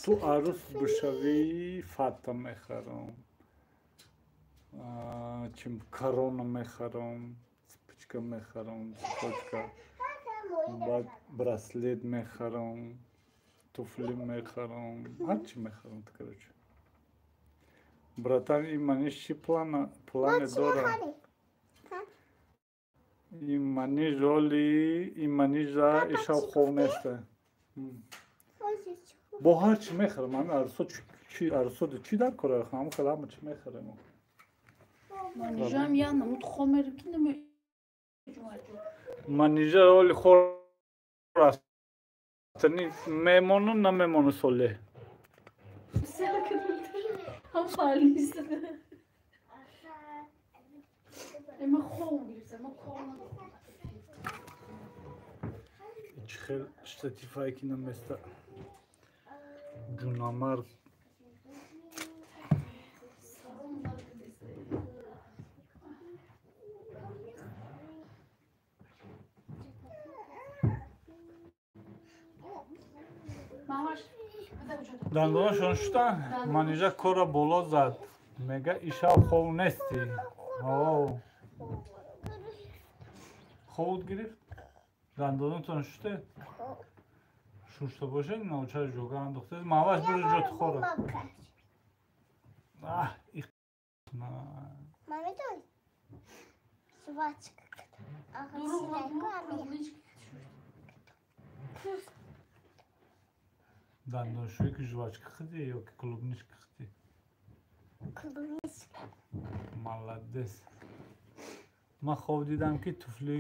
Ту арӯс бишавӣ, фата мехарам. Чим корона мехарам, цепочка мехарам, цепочка. Баъд браслет мехарам, туфли мехарам, ҳарчи мехарам, короче. Братан, ин маниш чӣ плане дора? Ин маниш оли, ин манижа ишав хов неста. Бо ҳарчи мехарам, ҳами арӯсо чӣ арӯсо чӣ дар кора? Ҳамон хел ҳама чӣ мехарем. Манижам я намуд хомер ки наме. Манижа оли хор рафтани мемону намемону соле. Ҳам фаъол нест. Ма хом гирифта, ма кор надорам. Чӣ хел штативае ки наместа ҷунамар. Дандонашон шудан, Манижа корро боло зад. Мега ишав хов нестӣ. Ховут гирифт? Дандонатон шуте? Шушта бошед, науча ҷога андохтед. Маваш бури ҷоти хора. Дандоншӯӣ ки жвачка хидӣ ё ки клубничка хидӣ? Клубничка. Молодец. Ман хоб дидам ки туфли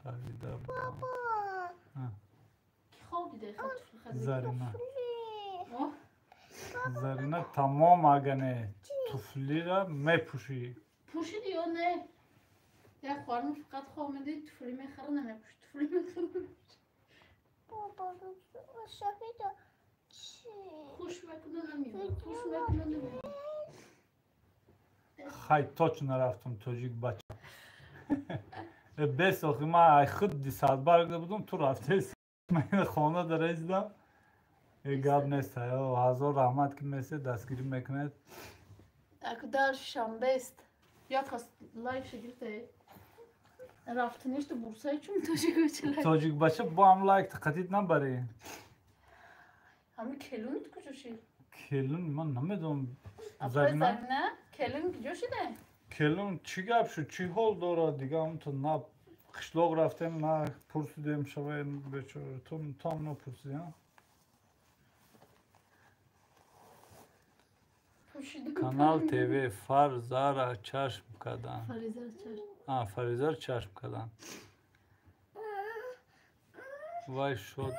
харида будам. Ки хоб дида туфли харида? Зарина. Зарина тамом агане туфлира мепӯшӣ. Пӯшиди ё не? Як хоҳарам фақат хоб медид, туфли мехара намепӯшид, туфли мехара намепӯшид. Хуш мекуна намеёрад, хуш мекуна намеёрад. Хай точно рафтам тоҷик бача. Бес охи ман ай худ садбарг будум, ту рафтес. Ман хона дарезидам. Гап нест. Ҳазор раҳмат ки месед, дастгирӣ мекунед. Аку дар шанбест. Як аз лайв шигирте. Рафтаништо бурсаи чун тоҷик бача лайк. Тоҷик бача бо ҳам лайк тақатид набарӣ. Ҳами келунит куҷо шид? Келун ман намедонам. Зарина? Келун куҷо шиде? Келун чӣ гап шуд, чӣ ҳол дорад? Дига ҳамто на қишлоқ рафтем, на пурсидем шаваем бечора. Ту ҳам напурсидем? Канал ТВ Фарзара чашм карданд. Фаризаро чашм карданд. Вай шод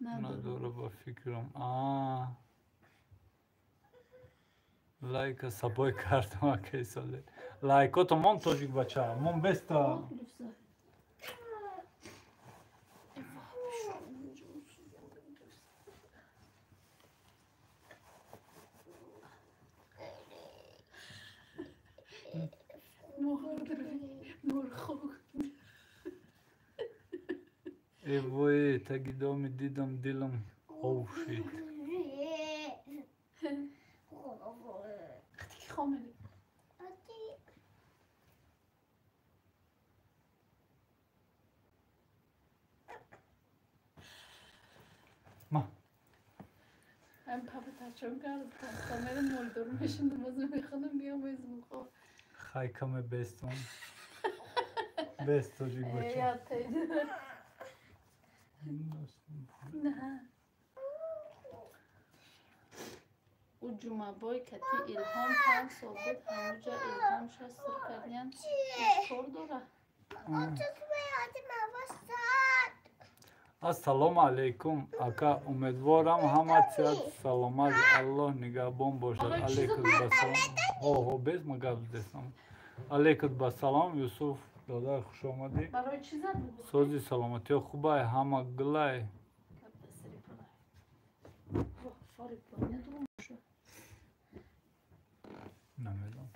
надора ба фикрам. Лайка сабой кардам акай соле. Лайкото мон тоҷик бача, мон беста. Эвое, таги доми дидам дилам ов шид. Ма. Хай каме бестон. Бест тоҷик бача. Ӯ Ҷумъабой кати Илҳом 5 сол буд, ҳамуҷа Илҳомша сир кардиян. Иш кор дора? Ассалому алайкум, ака. Умедворам ҳама сиҳат саломат. Аллоҳ нигаҳбон бошад. Алайкум басалом. Ҳо, без ма гап задестам. Алайкум басалом, Юсуф додар, хуш омадӣ. Сози саломатиҳо хубай, ҳама гулай. Намедонам.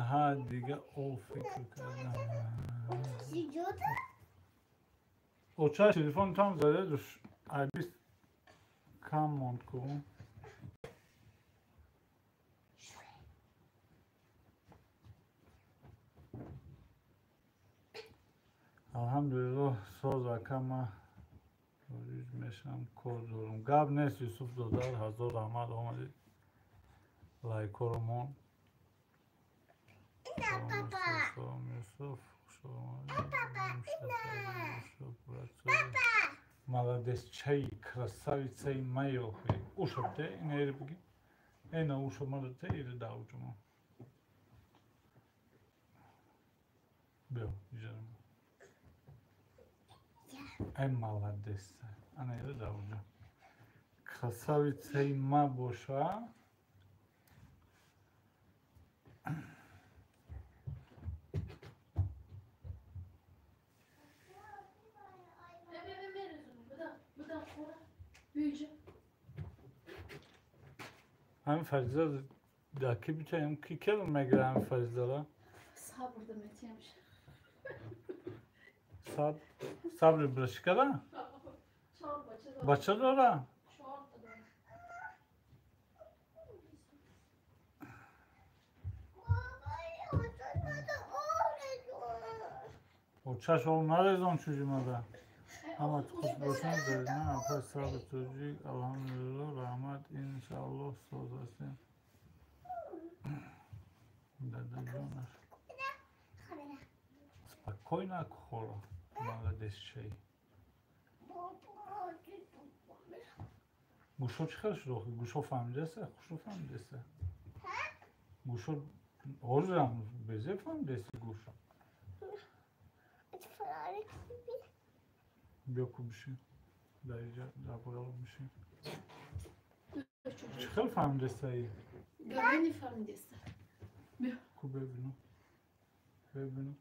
Ҳа, дига ов фикр кардам. Оча телефон там заредуш айбис кам монд ку. Алҳамдулиллоҳ, соз ака, ма хориҷ мешавам, кор дорам. Гап нест, Юсуф додар, ҳазор раҳмат омадӣ. Лайкҳоро мон. Салом, Юсуф, хуш Молодец, чай, красавица и моё. Ушоб те, ина буги. Ена ушоб мада те, ире даучумо. Бео, иҷарам. Ай молодец. Ана ире даучу. Красавица и ма боша. Ҳамин фариза даки битаем ки кел мегира ҳамин фаризара? Сабр деметиям. Сабр сабри брашкара? Бача дора? Очаш ол нарезон чужи мада. Ҳама хуш бошанд, Зарина апа сабр тоҷик, алҳамдулилло, раҳмат, иншааллоҳ соз ҳастем. Дадаҷонаш. Спокойно хора, молодец чай. Гӯшо чӣ хел шуд охи? Гӯшо фаҳмидасе? Хушро фаҳмидасе? Гӯшо ҳозирам безе фаҳмидаси гӯш? Биё ку бишин. Дар инҷа дар бағал бишин. Чӣ хел фаҳмидастаи? Гавини фаҳмидаста. Биё. Ку бибину. Бибину.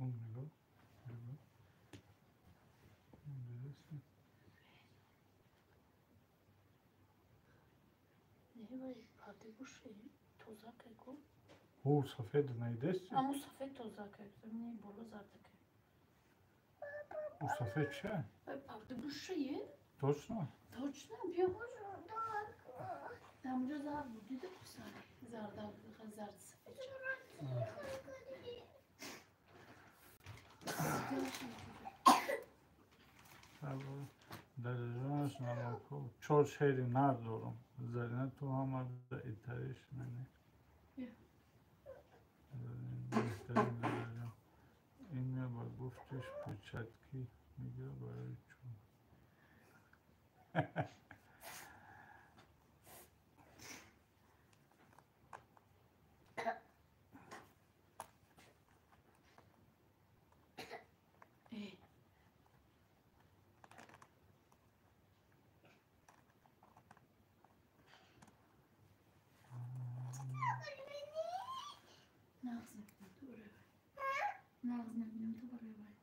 Он нигоҳ. Нигоҳ. Не, вай парди гӯш тоза кай ку. Ҳу сафед наидести? Аму сафед тоза кай, не боло зарда кай. У сафед че? Парди гӯшае? Точно? Точно, биё. Дамҷо зард буд, дида писар. Зарда буд, зард сафед. Дадаҷонаш намоко чор шери нар дорам. Зарина ту ҳама итариш мени. Ин ба гуфтиш печатки мегира барои чун. Нағз набинам ту барои вай.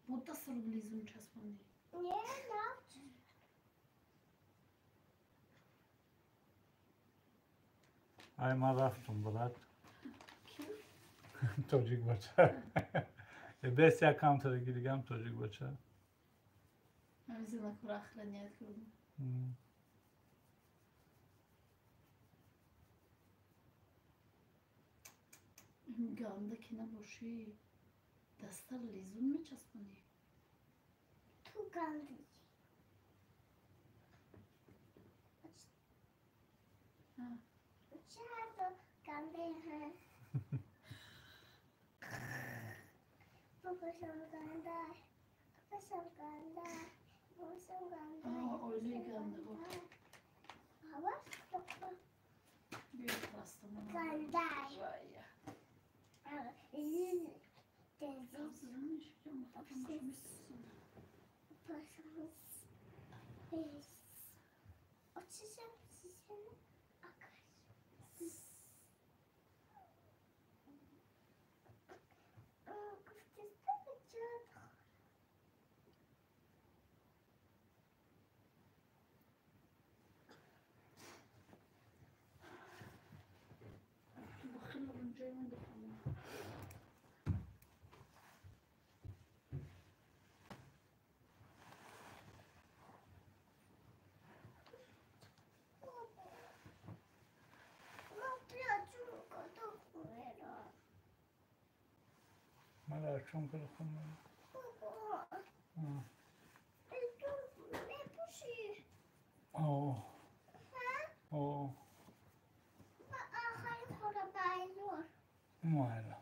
Бо дастро лизун часпондӣ. Не, нағз. Ай ман рафтум, брат. Тоҷик бача. Бес якам тараги дигам тоҷик бача. Ҳамин кора охраният кардам. Ганда ки набошӣ, дастар лизун мечаспонӣ. Ту ганди. Чаро ганди ҳа? Бобошам ганда, апашам ганда, бобошам ганда. Оилаи ганда бо. Бабаш баба. Биё пластама. Гандай. Вая. Чун кардам? О. О. Майла.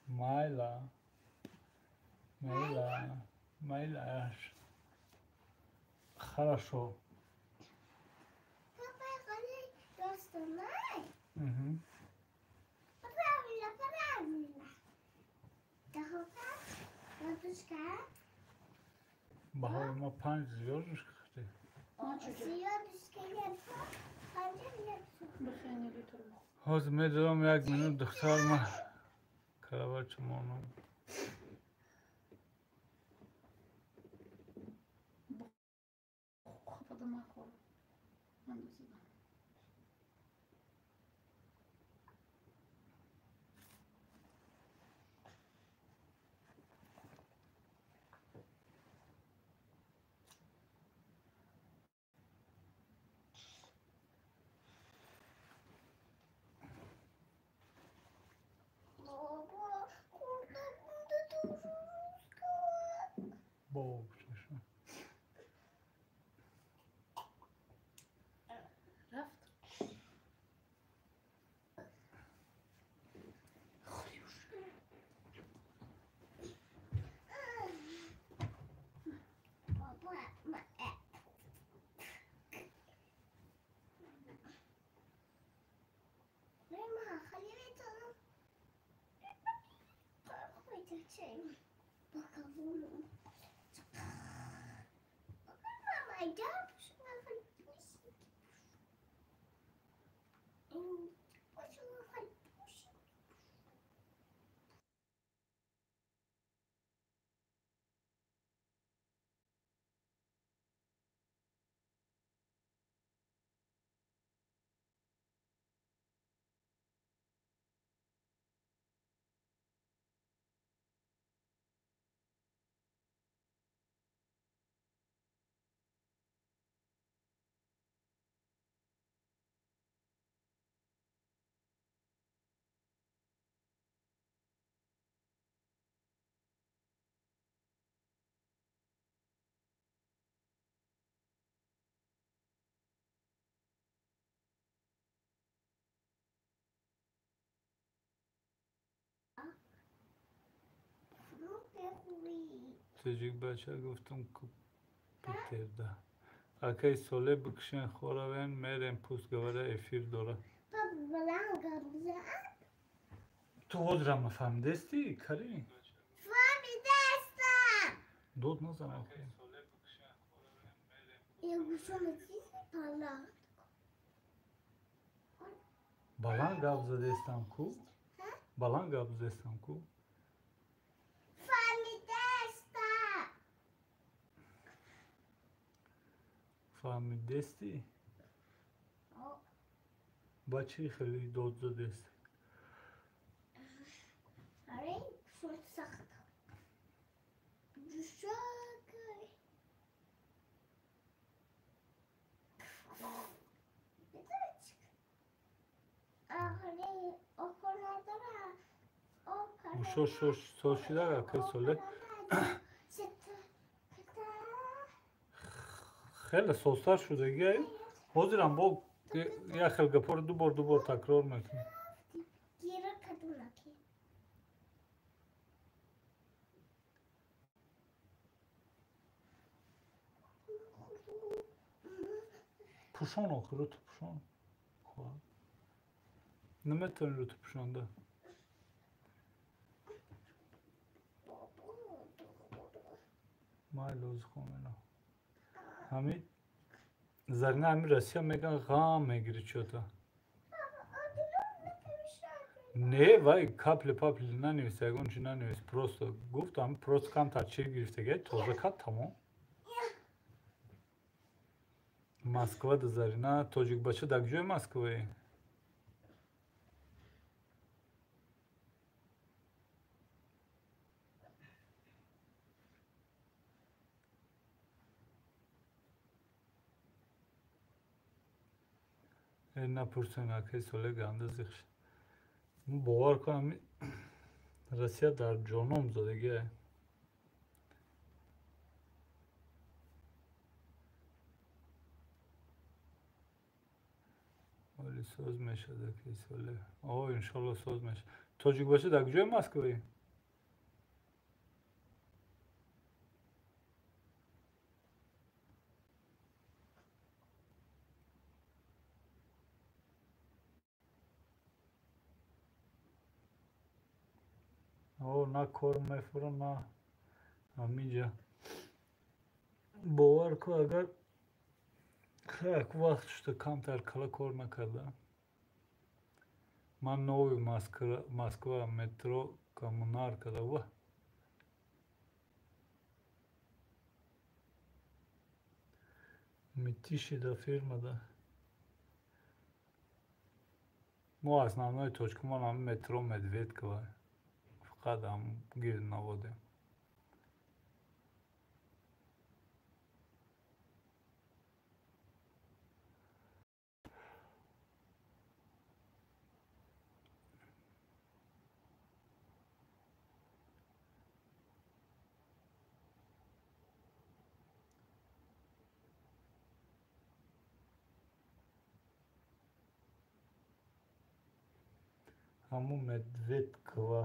Майла. Майла. Майлаш. Хорошо. Папа, достанай. Угу. Правильно, правильно. Баҳори ма 5 звёздочка хӯрдем. Ҳозир медорам як минут духтар ма кровать монам. Тоҷик бача гуфтам ку Питерда. Акай соле бикшен хоравен мерем пуст гавара эфир дора. Ту ҳозирам нафаҳмидасти, кари? Фаҳмидастам. Дод назан. Баланд гап задестам ку? Баланд гап задестам ку? Фаҳмидестӣ? Ба чӣ хеле дод задест? Шо шида акай соле? Хеле созтар шудагиай. Ҳозирам бо як хел гапҳоро дубор дубор такрор мекунам. Пӯшон охир, рӯту пӯшон. Наметавонӣ рӯту пӯшонда. Майлоз хомена. Ҳамин Зарина ҳамин Россия меган ғам мегири чё-то. Не, вай капли папли нанавист, ягон чи нанавист. Просто гуфт, ҳамин просто камтар чир гирифтагиай, тоза кард, тамом. Москва да Зарина, тоҷикбача дар куҷои Москвае? Напурсен акай соле ганда зиқ шуд. Бовар кун, Россия дар ҷоном задагиай. Оли соз мешад акай соле. О, иншолло соз мешад. Тоҷик бошӣ дар куҷои Москваӣ? О, на кор мефурам, на ҳаминҷа. Бовар кун, агар як вақт шуда камтар кала кор накарда. Ман новый Москва метро Коммунарка да ва. Митиши да фирма да. Мо основной точкамон ҳам метро Медведкова. Фақат ҳам гирд наводем. Ҳамун Медведкова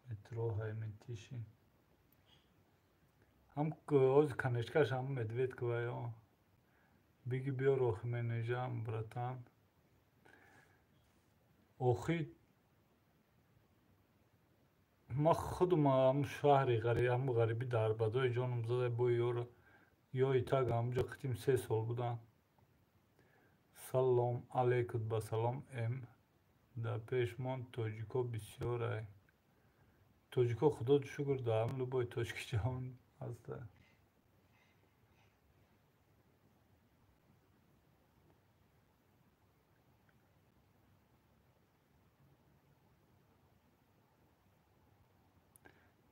метро ҳай Митиши. Ҳам ози конечкаш ҳамун Медведкова ё. Биги биёр охи менежам, братан. Охи ма худум ҳамун шаҳри ҳамун ғарибӣ дар бадои ҷоном зада бо ёро ё итак ҳамунҷо қитим 3 сол будам. Салом алейкум ба салом м. Дар пешмон тоҷико бисёр ай. Тоҷико худо шукр дар ҳам любой точки ҷаҳон ҳаста.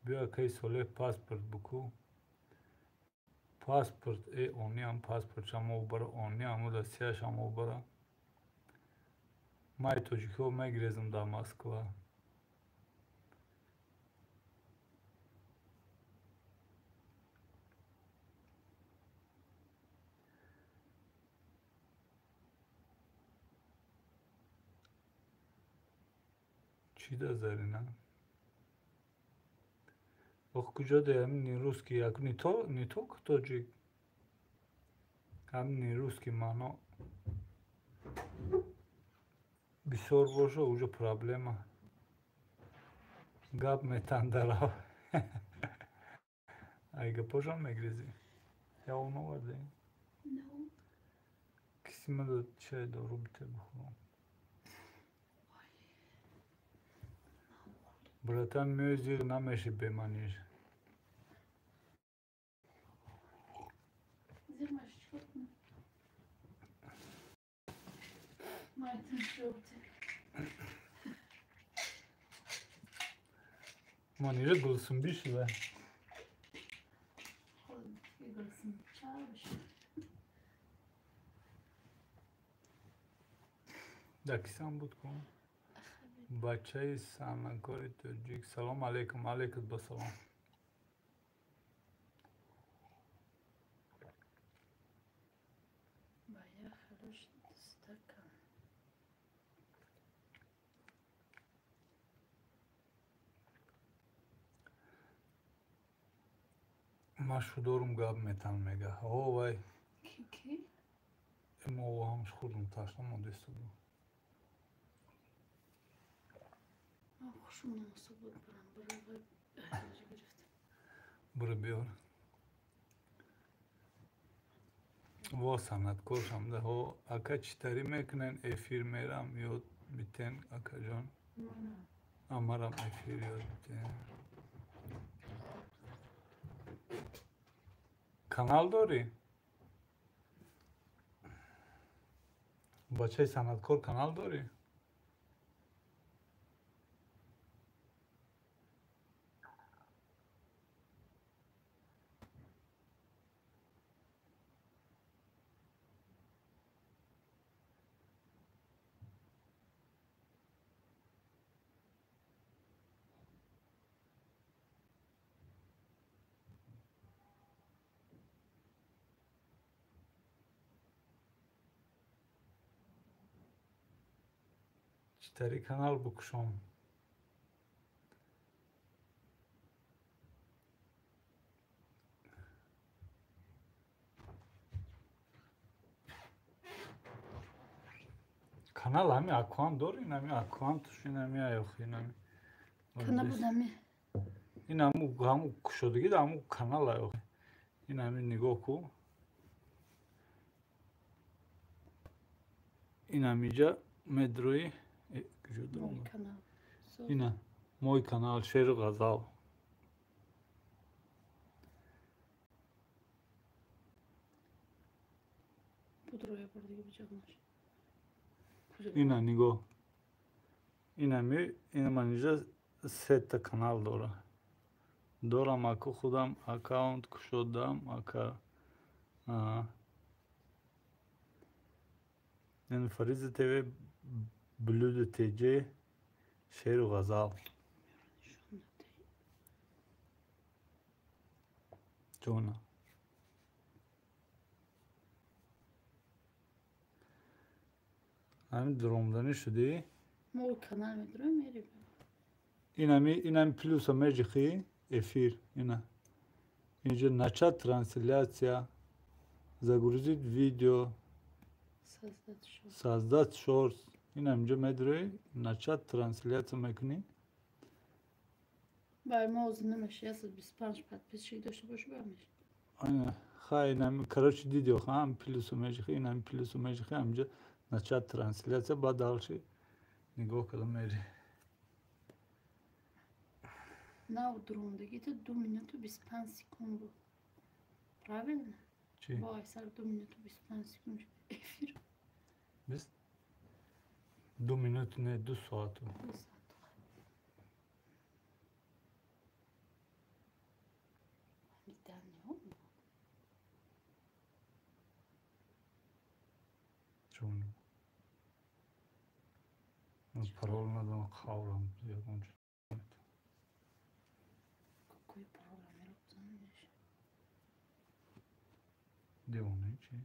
Биё акаи Солеҳ паспорт буку. Паспорт ониам паспортшам обара, ониам Россияшам обара. Май тоҷикҳо мегирезам дар Москва. Чӣ да Зарина? Ох, куҷо да ҳамин нерусский, як не то тоҷик. Ҳамин нерусский маъно бисёр боша, уже проблема. Гап метандарав. Ай гапошам мегрезӣ? Я он оварде? Киси мада чай дору бите бихӯрам. Братан, меои зиқ намеши беманиш. Зиқ меши чикор кунам? Манижа гулсумбӣ шуда. Дар кисам буд кун. Бачаи санъаткори тоҷик. Салом алейкум. Алейкум ба салом. Ман шудорум гап метан мега. О вай. Ки? Мо ҳамаш хӯрдум ташна мондеста буд. Ман хушум намосо буд барам бара вай ҳаяҷ гирифтам. Бура биёр. Во санъаткор шамда. Ҳо ака читарӣ мекунен эфир мерам ёд битен акаҷон. Амарам эфир ёд битен. Канал дорӣ? Бачаи санъаткор канал дорӣ? Читари канал букушом. Канал ҳами аккаунт дор, ин ҳами аккаунтш, ин ҳами аёх, ин ҳами. Кана будами. Ин ҳаму кушодагӣ да ҳаму канал аёх. Ин ҳами нигоҳ ку. Ин ҳамиҷа медрои куҷо дорам? Ина мой канал Шеру Ғазал. Ина нигоҳ. Инами ина манижа сета канал дора. Дорам аку худам аккаунт кушодам ака. Ин Фариза ТВ, Блюдо ТЖ, Шеру Ғазал. Ҷона. Ҳамин дуромданӣ шудӣ? Мо канал медурем мерем. Инами плюса меҷихӣ эфир ина. Инҷо начать трансляция, загрузить видео, создать шортс. Ина инҷо медурӣ, начать трансляция мекунӣ. Бай мо озин намеша 125 подписчик дошта бошӣ бамеш. Хай инами короче диди ҳам плюсу меҷихӣ, инами плюсу меҷихӣ ҳаминҷо начать трансляция, баъд дальше нигоҳ карда мери. Нав дуромдагита 2 минуту 25 секунд буд. Правильно? Чӣ? Вой, сар 2 минуту 25 секунд шуд эфир. Бист? 2 минуту не, 2 соату. 2 соату. Чун парол надорам, қаврам ягон чиз. Какой парол амиро бизаниш? Девона чӣ?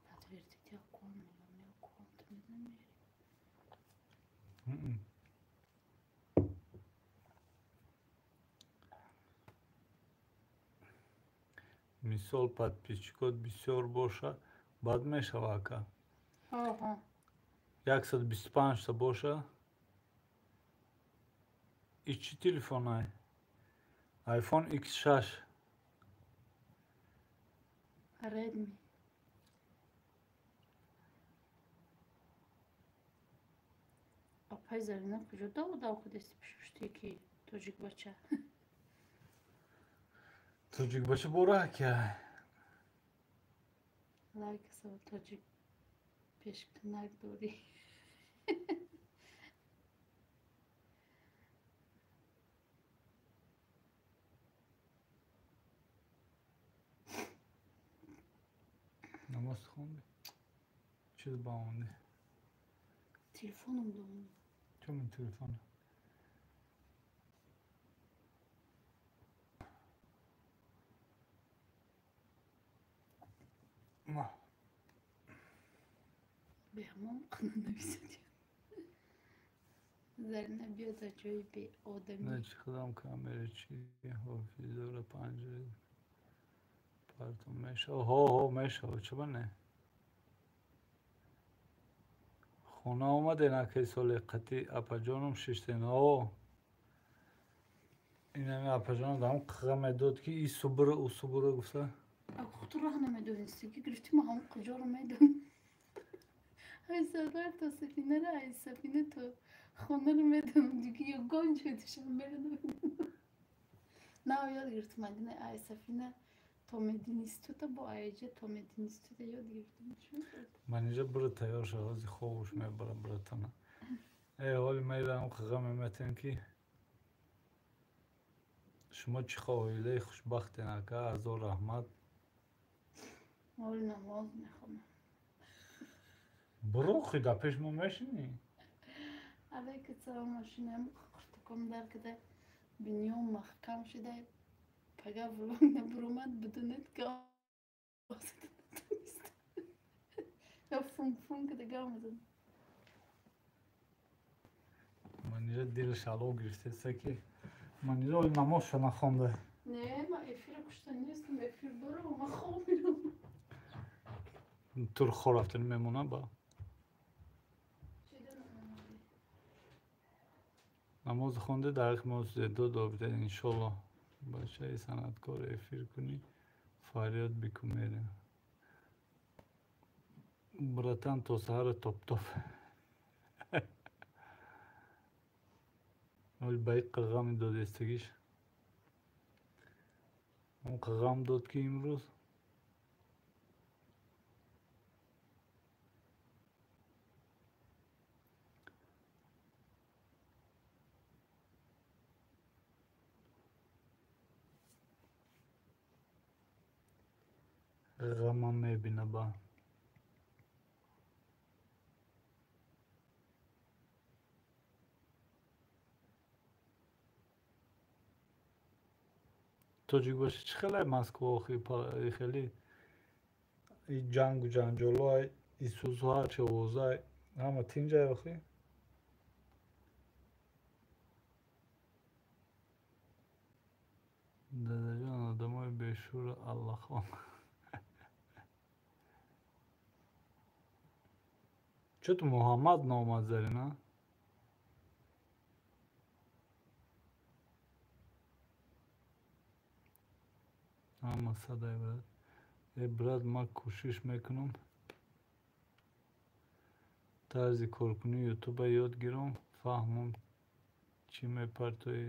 Подтвердить аккаунт, мегам аккаунт медонам. Мисол подписчикот бисёр боша, бад мешава ака. 125 та боша. И чӣ телефонай? iPhone X6. Redmi. Апай Зарина куҷо даву кудести пушти ки тоҷикбача? Тоҷикбача бора ка. Лайк сава тоҷик пешканак дорӣ. Намоз хонди? Чиз баонди? Телефоном донди. Чумин телефон? Беҳамон қана нависад. Зарина биё дар ҷои беодамӣ. Не, чӣ худам камера чӣ ҳофизора панҷара партом мешава. Ҳо, ҳо, мешава, чаба не? Хона омаден акаи соли қатӣ апаҷоном шиштен. Ҳо. Инами апаҷоном дам қиға медод ки и субура, у субура гуфта. Ту роҳ намедонисти ки гирифти мо ҳамон куҷоро медонем. Ай сафар то сафинаро, ай сафина то хонаро медонам, диги ягон ҷой Душанберо намедонам. Нав ёд гирифтам Мадина, ай сафина то мединиститута бо айҷа то мединиститута ёд гирифтам. Манижа бура тайёр шав, ҳози хобуш мебарам братана. Э, ҳоли меравам қиға меметем ки шумо чӣ оилаи хушбахтен ака, ҳазор раҳмат. Ҳоли намоз мехонам. Буро хида пеш мо мешинӣ? Алайка салом, машинаам қуртуком дар када бинём маҳкам шуда, пага влог набуромад, бидунед гав я функ функ када гав мезанам. Манижа дилаш ало гирифтеса ки Манижа оли намозша нахонда. Не, ма эфира кушта. Куштани нестам, эфир дорам, ман хоб мерам. Тур хор рафтани мемонам ба. Намоз хонде дар ҳаққи мо дод обида иншоллоҳ. Бачаи санъаткор эфир кунӣ фарёд бикун мерем. Братан то саҳара топ-топ. Оли ба иққа ғами додестагиш. Он ғам дод ки имрӯз. Ғамам мебина ба. Тоҷик боши чӣ хеле Москва охи хеле и ҷангу ҷанҷоло исусу ҳарчи овоза ҳама тинҷай охи. Дадаҷон одамои бешӯра Аллахон. Чё ту Муҳаммад наомад Зарина? Ҳама садай брат. Э брат, ман кӯшиш мекунам тарзи коркунии ютуба ёд гирам, фаҳмам чӣ мепартои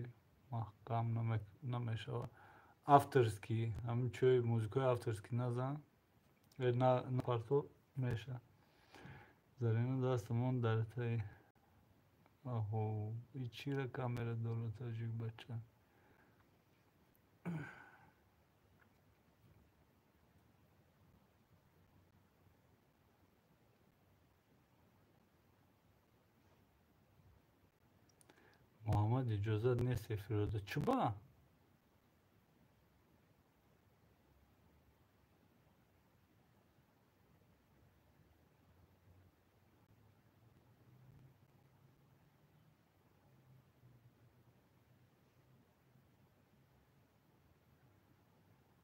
маҳкам намешавад. Авторский, ҳамин чои музикаи авторский назан, напарто мешавад. Зарина дастамон дар таи. Аҳо, и чира камера дорад таҷик бача? Муҳаммад иҷозат нест эфирода. Чӯба?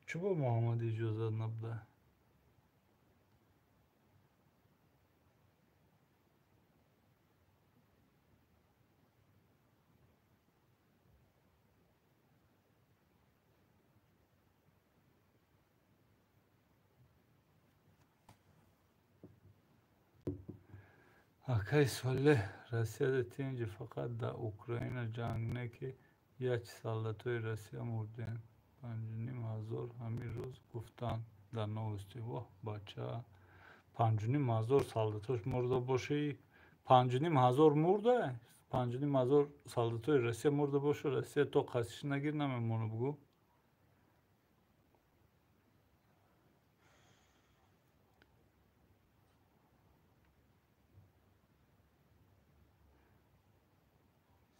Чӯба Муҳаммад иҷозат набуда? Акай Солеҳ, Россияда тинҷи фақат дар Украина ҷанг не ки як солдатои Россия мурдем. 5500 ҳамин рӯз гуфтанд дар новости. Воҳ бача, 5500 солдатош мурда боши, 5500 мурда, 5500 солдатои Россия мурда боша, Россия то қасиш нагир намемона бугӯ.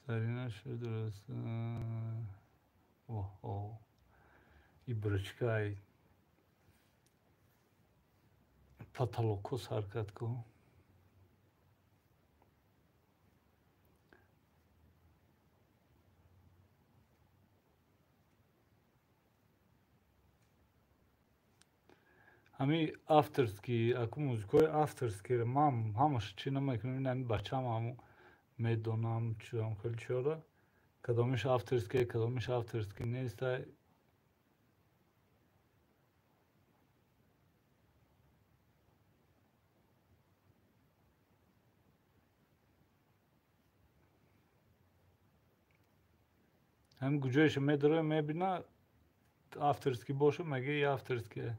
Зарина шуд оҳо, и брючкаи потолоко сар кард ку. Ҳамин авторский, аку музикаҳои авторскиро ман ҳамаша чӣ намекунам, ин ҳамин бачаам ҳамун медонам чиам хеле чиёра. Кадомиш авторский, кадомиш авторский нест. Ҳамин куҷоеша медароя мебина авторский боша, мега и авторский.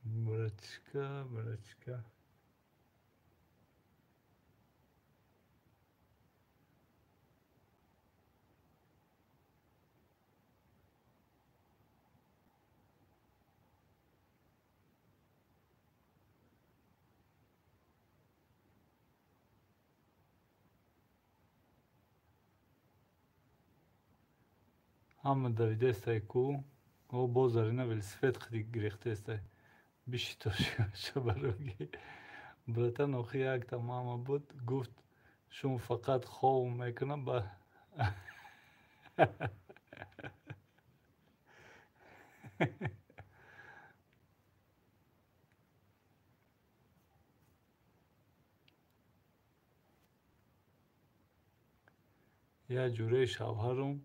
Братишка, братишка. Ҳама давидестай ку, о боз Зарина велосипед хиди гирехтестай. Биши тошиша бароги. Братан, охи якта мама буд, гуфт шум фақат хов мекунам ба як ҷураи шавҳарум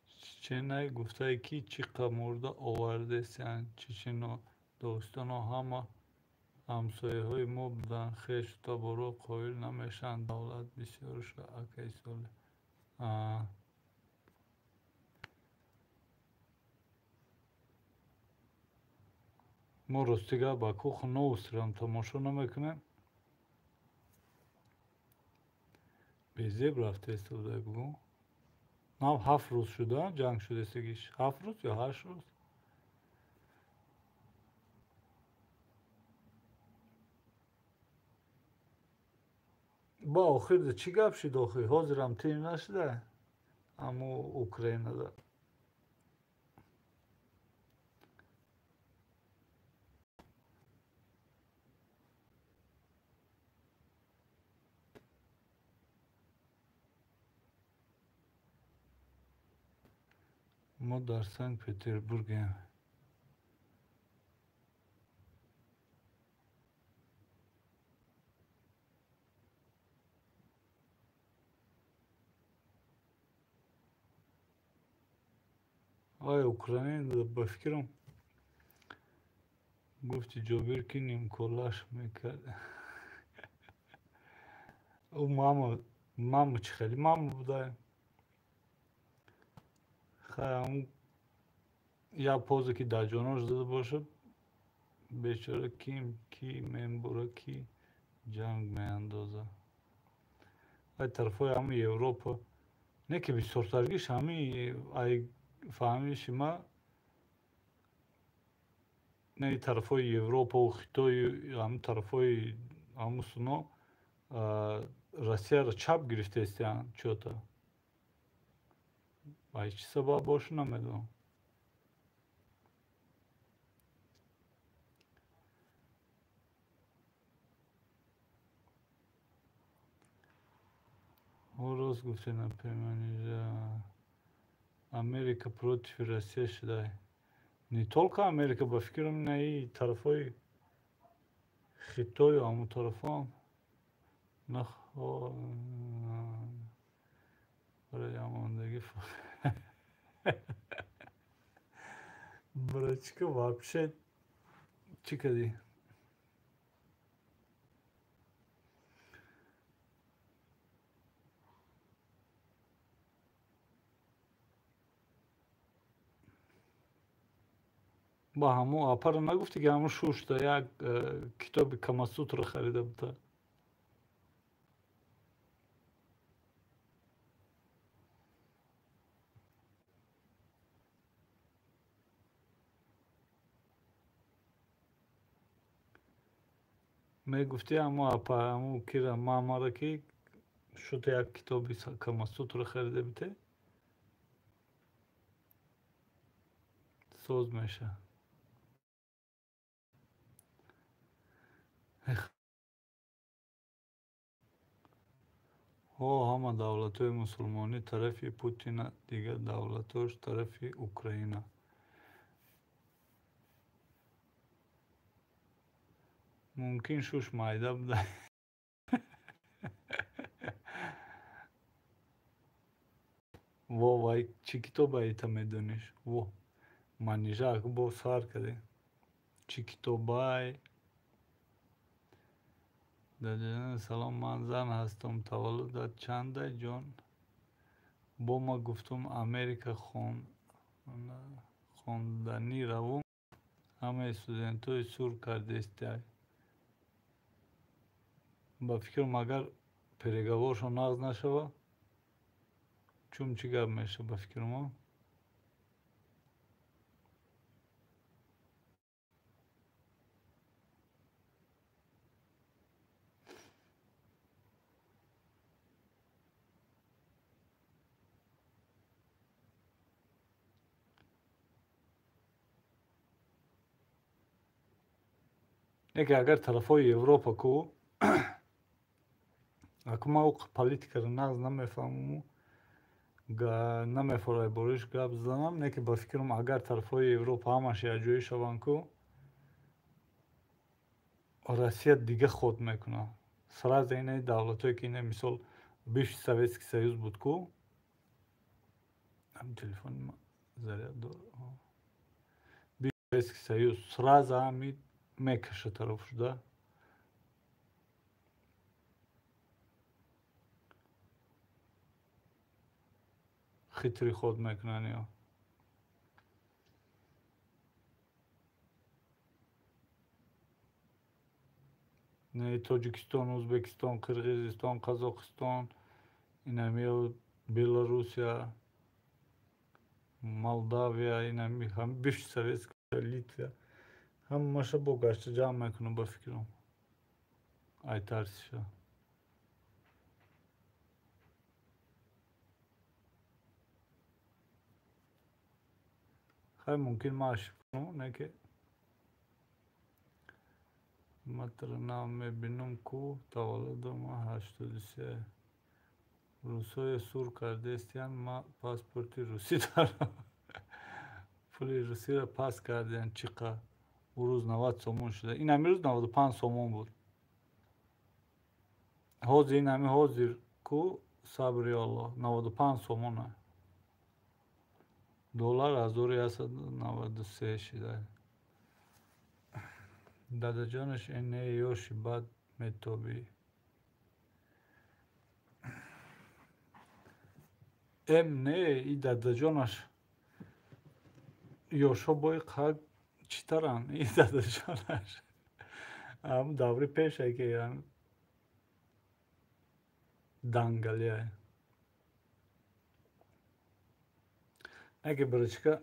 чеченай гуфтае ки чӣ қа мурда овардесиянд. Чечено Догистоно ҳама ҳамсояҳои мо буданд, хешу таборо қоил намешаванд. Давлат бисёрша акаи Солеҳ. Мо рости гап ба кухо новостирам тамошо намекунем. Безеб рафтааст будай бугӯ. Нав 7 рӯз шуда ҷанг шудастагиш. 7 рӯз ё 8 рӯз? Ба охирда чӣ гап шуд охир? Ҳозирам тим нашуда? Аммо Украинада. Мо дар Санкт-Петербургем. Ай Украина ба фикрам гуфти Ҷобир ки нимколаш мекард. Ӯ мама чӣ хеле мама буда. Хай ҳамун як позе ки дар ҷонош зада бошад, бечора ким ки мембура ки ҷанг меандоза. Ай тарафҳои ҳамаи Европа не ки бисёртаргиш ҳамаи ай фаҳмиши ма не тарафҳои Европаву Хитою ҳамин тарафҳои ҳамун суно Россияро чап гирифтаистиянд чё-то. Ба чӣ сабаб боша намедонам. Рост гуфте например, Америка против Россия шуда. Не только Америка, ба фикрам на и тарафҳои Хитою ҳамун тарафҳоам барои амондагӣ Брачка вообще чӣ кардӣ? Ба ҳамун апара нагуфтӣ ки ҳамун шушта як китоби Камасутра харида буда. Мегуфтӣ ҳамун апа ҳамун кира мамара ки шута як китоби Камасутра харида бите соз меша. Ҳама давлатҳои мусулмонӣ тарафи Путина, дигар давлатҳош тарафи Украина. Мумкин шуш майда буда. Во вай чӣ китоба ита медониш? Во манижак бо сар кардем. Чӣ китобай? Дадаҷон салом, ман зан ҳастам. Таваллудат чанда ҷон? Бо ма гуфтум Америка хонданӣ равум. Ҳамаи студентҳои сур кардестиай. Ба фикрам агар переговоршон нағз нашава, чун чӣ гап мешава ба фикрам? Не ки агар тарафҳои Европа ку аку ман ӯ политикаро нағз намефаҳмаму намефорай бориш гап занам, не ки ба фикрам агар тарафҳои Европа ҳамаш якҷоӣ шаванд ку Россия дига ход мекунад. Сразу инаи давлатҳое ки ина мисол бывший Советский Союз буд ку, телефони ма заряд дор, бывший Советский Союз сразу ҳами мекаша тараф шуда. Хитри ход мекунанд ё. Не Тоҷикистон, Ӯзбекистон, Қирғизистон, Қазоқистон, инами Беларусия, Молдавия, инами бывший Советский Литва ҳамаша бо гашта ҷамъ мекунам ба фикрам. Ай тарсиша. Хай мумкин ман ошибка кунам, не ки матра нав мебинам ку таваллудам 83. Русоя сур кардестиян, ма паспорти русӣ дорам. Пули русиро пас кардиян чиқа. Ӯ рӯз 90 сомон шуда. Ин ҳами рӯз 95 сомон буд. Ҳозир ин ҳами ҳозир ку сабри Аллоҳ 95 сомона. Доллар 1193 шуда. Дадаҷонаш эне ёши бад метобӣ. Эм не и дадаҷонаш ёшҳо бои қак читаранд и дадаҷонаш. Ам даври пеше ки дангалия. Неки брачка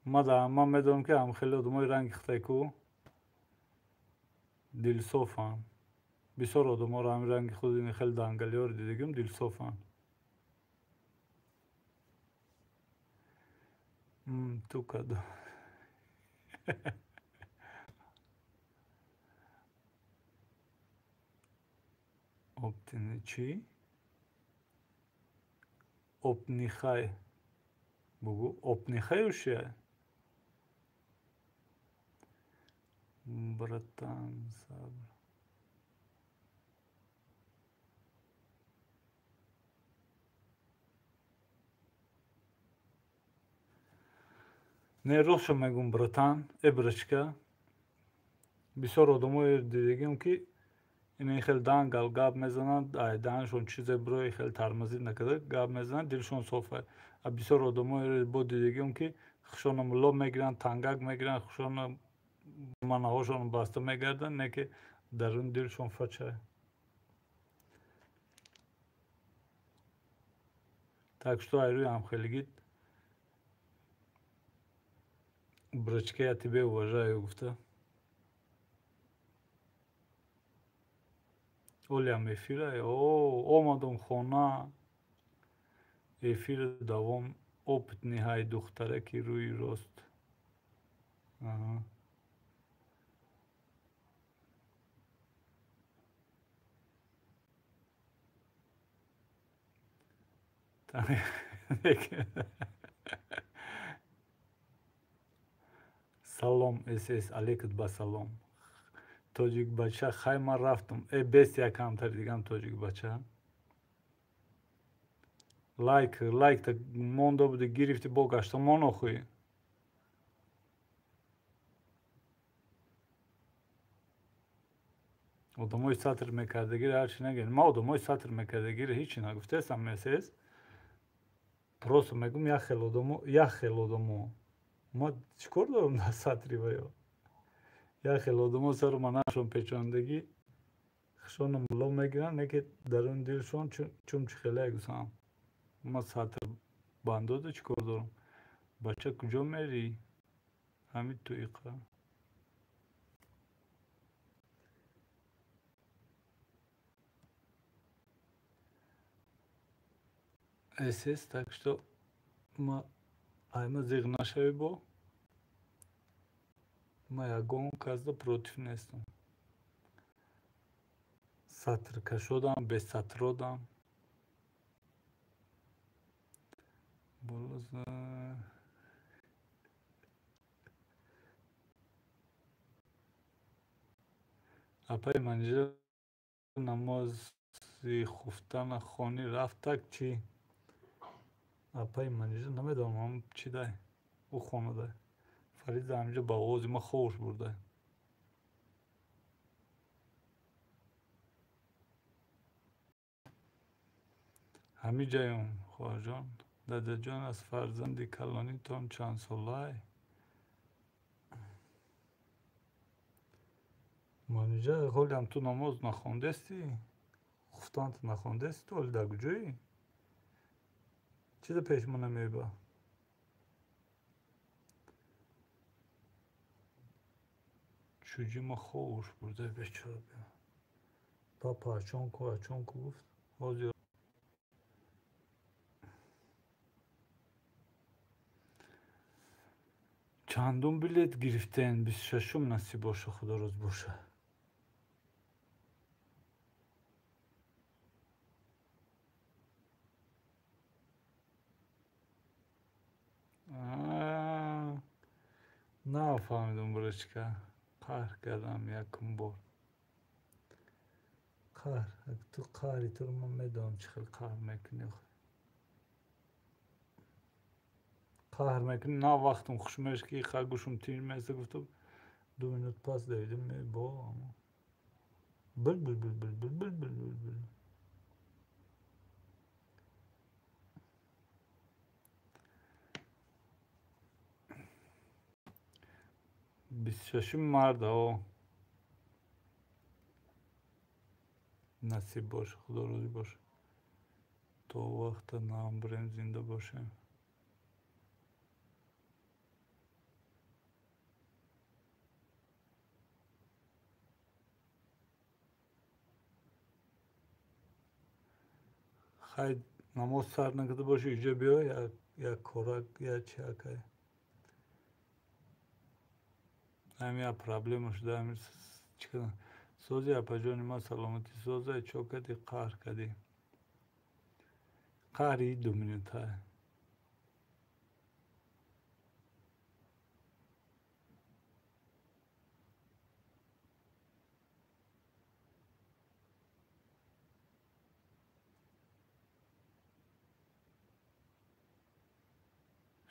ман медонам ки ҳам хеле одамои ранги хитай ку дилсофанд. Бисёр одаморо ҳамин ранги худ хеле дангалиёро дидагим дилсофанд. Ту кадо. Оптини чӣ? Опнихай. Бугу опнихай ушия? Братан, сабр. Не ростшо мегум братан, э брачка. Бисёр одамое дидагим ки ин хел дангал гап мезананд, ай даншон чизе брои хел тармазид накарда гап мезананд, дилшон соф а. Бисёр одамое бо дидагим ки хушона мулло мегиранд, тангак мегиранд, хушона манаҳошон баста мегарданд, не ки дарун дилшон фача. Так что ай рӯи ҳамхелигит брачка, я тебе уважаю гуфта. Олям эфира, о, омадам хона. Эфир давом опытный ҳай духтараки рӯи рост. Аҳа. Салом СС, алейкум ба салом. Тоҷик бача, хай ман рафтам. Э бес якамтар дигам тоҷик бача. Лайк, лайк та монда буди гирифти бо гашта мон охуй. Одамои сатр мекардагир ҳарчи нагӯянд. Ман одамои сатр мекардагир ҳичи нагуфтаестам СС. Просто мегум як хел одамо, як хел одамо. Ма чӣ кор дорам дар сатри ваё? Як хел одамо сару манашон печондагӣ хушона мулло мегиранд, не ки дарун дилшон чумчи хеле гусам. Ма сатр бандода чӣ кор дорам? Бача куҷо мерӣ? Ҳамин ту иқа. СС, так что ма айма зиғ нашавӣ бо. Ман ягон касда против нестам. Сатркашодам, бесатродам. Апаи Манижа намози хуфтана хонӣ рафтак чӣ? Апаи Манижа намедонам чӣ дай, ӯ хонадай. Фарид ҳаминҷо ба овози ман ховуш бурдай. Ҳамин ҷаём, хоҳарҷон. Дадаҷон, аз фарзанди калонитон чандсолай? Манижа, ҳолиам ту намоз нахондестӣ? Хуфтанат нахондестӣ? Ту ҳоли дар куҷоӣ? Чиза пеши мо намеёба? Чуҷи ма ховуш бурда бечора. Папа ачонку ачонку гуфт. Ҳозир чандум билет гирифтен? 26-ум насиб боша, худо роз боша. Нафаҳмидам, бурачка. Қаҳр кардам якум бор. Қаҳр, ту қаҳри туро ман медонам, чӣ хел қаҳр мекунӣ. Қаҳр мекунӣ, на вақтам хуш мешад, ки ха гӯшам тинҷ места, гуфтам 2 минут пас давидам, бо бил бил бил бил бил бил бил бил бил. 26 март, о насиб боша, худо розӣ боша. То вақта наамбирем, зинда бошем. Хай, намоз сар накарда бошӣ, иҷо биё, як корак, як чи акай. Ҳамин як проблема шуда, ҳамин чӣ кардам? Сози апаҷони ман саломатӣ созай, чо кардӣ, қаҳр кардӣ. Қаҳри 2 минута.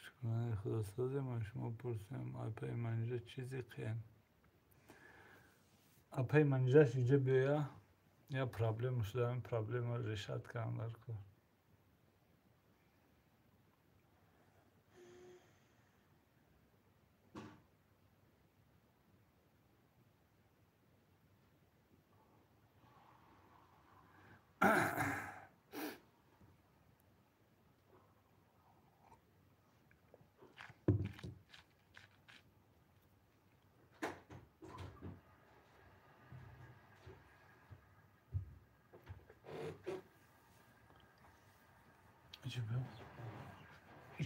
Шукронаи худо созем, ма шумо пурсем, апаи Манижа чизи қиян? Апаи Манижаш иҷо биёя, я проблема шуда, ҳамин проблема решат кардам дар кор.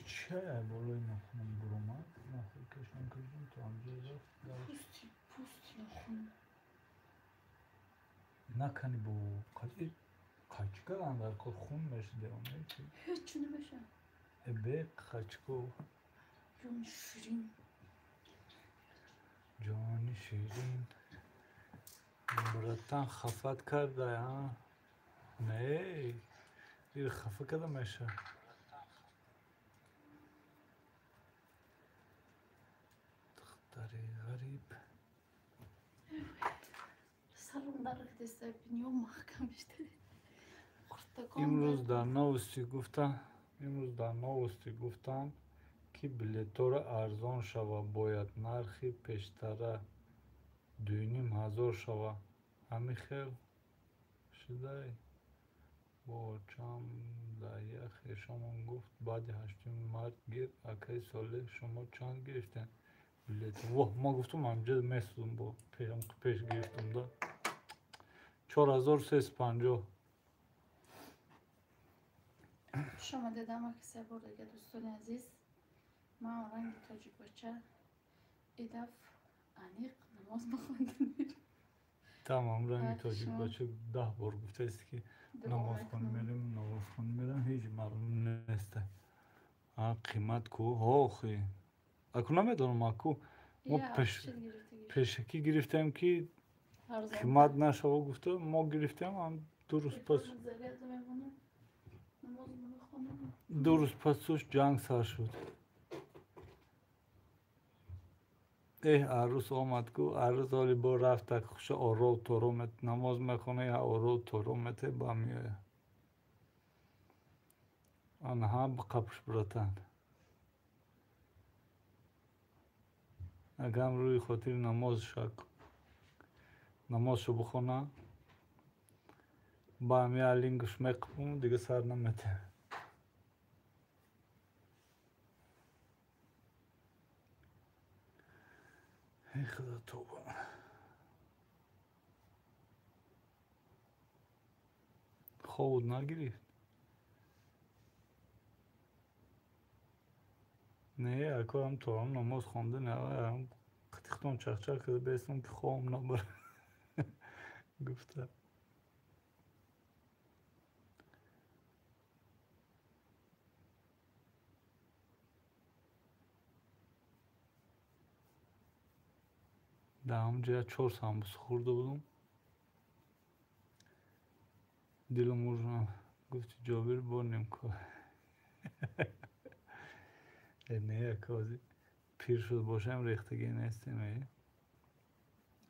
Чая болои нохунам буромад, нохун кашон кашон то ҳамҷо рафт. Пусти, пусти нохун. Накани бо қачи кардан дар кор хун мешуда оне чи? Ҳеҷ намеша. Бе қачко. Ҷони ширин. Ҷони ширин. Братан хафат карда, а? Не, ир хафа карда меша. Духтари ғариб. Салом дарахтеста бинё маҳкам шуда. Имрӯз дар новости гуфтам, имрӯз дар новости гуфтам, ки билетҳоро арзон шава, бояд нархи пештара 2500 шава. Ҳамин хел шудай? Бо чам дая хешомон гуфт, баъди 8 март гир, акаи Солеҳ, шумо чанд гирифтем билет? Воҳ, ман гуфтам ҳамҷо месудам, бо пеш гирифтам да. 4350. Хуш омадед ҳама касе бор дига, дӯстони азиз. Ман Оранги тоҷикбача. Идаф Аниқ намоз бихонда мерем. Тамом, ранги тоҷик бача 10 бор гуфтааст ки намозхонӣ мерем, намозхонӣ мерем, ҳеҷ маълум нест. Қимат ку? Охи. Аку намедонам, аку мо пешакӣ гирифтем ки қимат нашава гуфта, мо гирифтем, ам 2 рӯз пас 2 рӯз пасуш ҷанг сар шуд. Эҳ, арӯс омад ку, арӯс оли бо рафта хуша оров торо намоз мехона, я оров торо мете ба меояд. Анҳа қапш братан. Агам рӯи хотири намозшо бихона, ба ҳами алингуш меқапум, дига сар намете. Эй худо тоба. Ховуд нагирифт? Не, ако ам тоам намоз хонда, не, ам қитиқтон чақчақ карда бестам ки ховам набара. Гуфта. Дар ҳамон ҷоя 4 самбуса хӯрда будум. Дилам уржам. Гуфти Ҷобир бо нимко. Не, яко пир шуд бошам рехтагӣ нестем.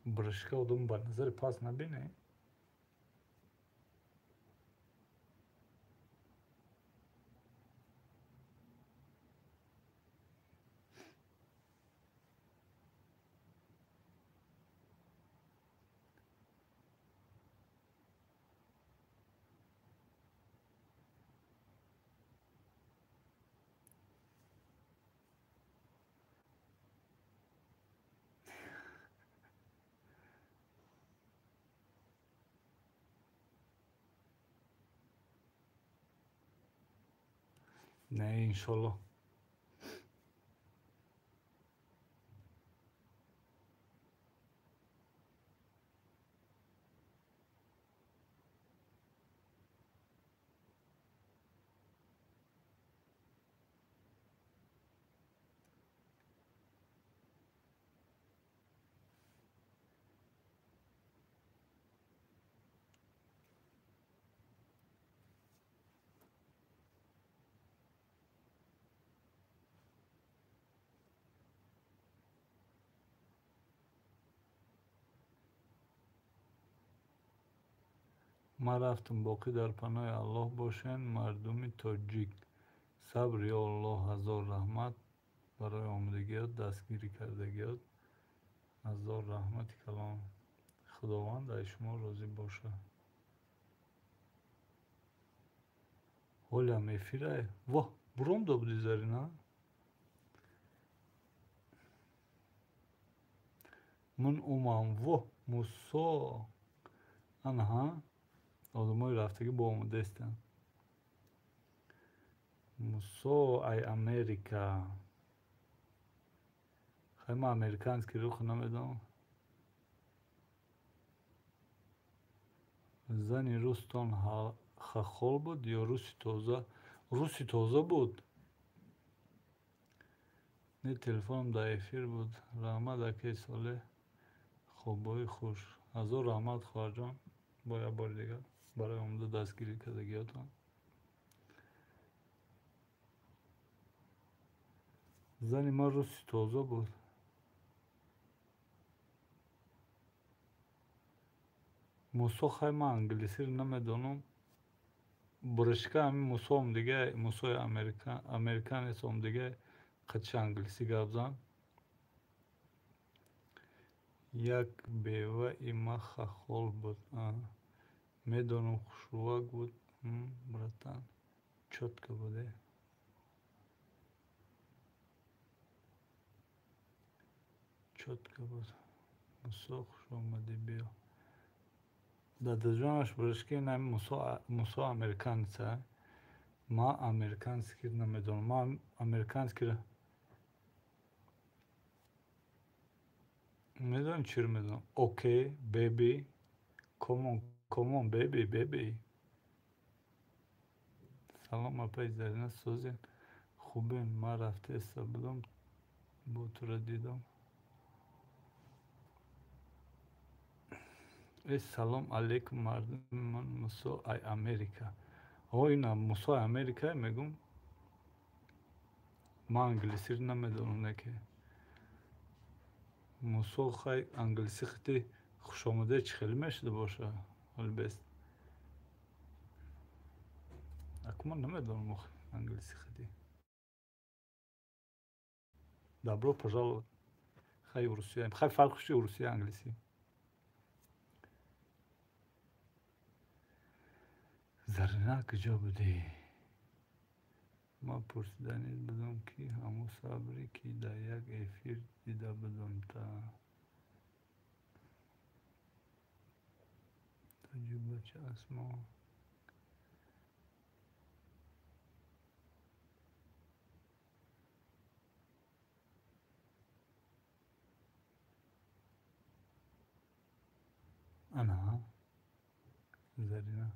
Брашка одам ба назари пас набине. Не, иншолло. Ман рафтам, боқӣ дар паноҳи Аллоҳ бошен, мардуми тоҷик. Сабр ё Аллоҳ, ҳазор раҳмат барои омадагиёт, дастгирӣ кардагиёт. Ҳазор раҳмати калом. Худованд аз шумо розӣ бошад. Ҳолиам эфирае? Воҳ, буромда буди Зарина? Ман омам. Воҳ, Мусо. Анаҳа. Одамои рафтагӣ бо омадаистанд. Мусо ай Америка. Хай ман американский руху намедонам. Зани рустон хахол буд ё руси тоза? Руси тоза буд. Не, телефонам дар эфир буд. Раҳмат акаи Солеҳ. Хобҳои хуш. Ҳазор раҳмат хоҳарҷон. Бо як бори дигар барои омада дастгирӣ кардагиётон. Зани ман руси тоза буд. Мусо хай ман англисиро намедонам. Буришка ҳамин Мусоам дига, Мусои американецом дига қачи англисӣ гап зан. Як беваи ма хахол буд. Медонам хушрӯвак буд. Братан, чётко буде. Чётко буд. Мусо хуш омадӣ, биё. Дадаҷонаш буришки ин ҳамин Мусо американеца. Ман американскиро намедонам. Ман американскиро Медонӣ чиро медонам? Окей, baby, come on, come on, baby, baby. Салом, апаи Зарина, созен? Хубен? Ман рафта истода будам, бо туро дидам. Э, салом алейкум, мардуми ман Мусо ай Америка. О, ина Мусо ай Америка мегум. Ман англисиро намедонам, неке. Мусо хай англиси хити хушомаде чӣ хеле мешуда боша? Ҳоли бест. Аку ман намедонам англиси хити. Добро пожаловать. Хай Русия. Хай фарқш чи Русия англиси. Зарина куҷо будӣ? Ман пурсиданӣ будам, ки ҳамун сабре, ки дар як эфир дида будам, та таҷрибача Асмо. Ана Зарина.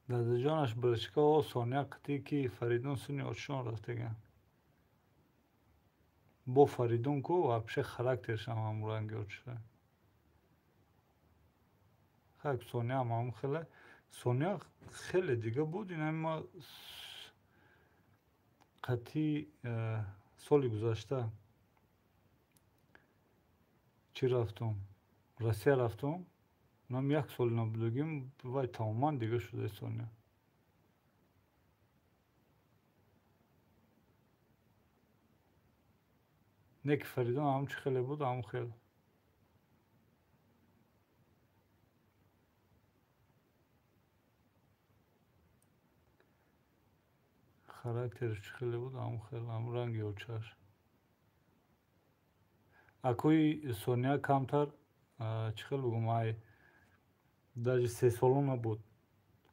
Дадаҷонаш бричка о Соня қитӣ ки Фаридун сини очшон рафтаган. Бо Фаридун ку вообще характершам ҳамун очша. Хак Соня ҳам ҳамун хеле. Соня хеле дига буд, ина ма қатъи соли гузашта чӣ рафтум? Россия рафтум. Нам як сол набудагим, вай тамоман дига шуда Соня. Не ки Фаридун ҳамун чӣ хеле буд, ҳамун хел. Характерш чӣ хеле буд, ҳамун хел, ҳамун ранги очаш. Акои Соня камтар, чӣ хел бигӯм, ай даже сесола набуд.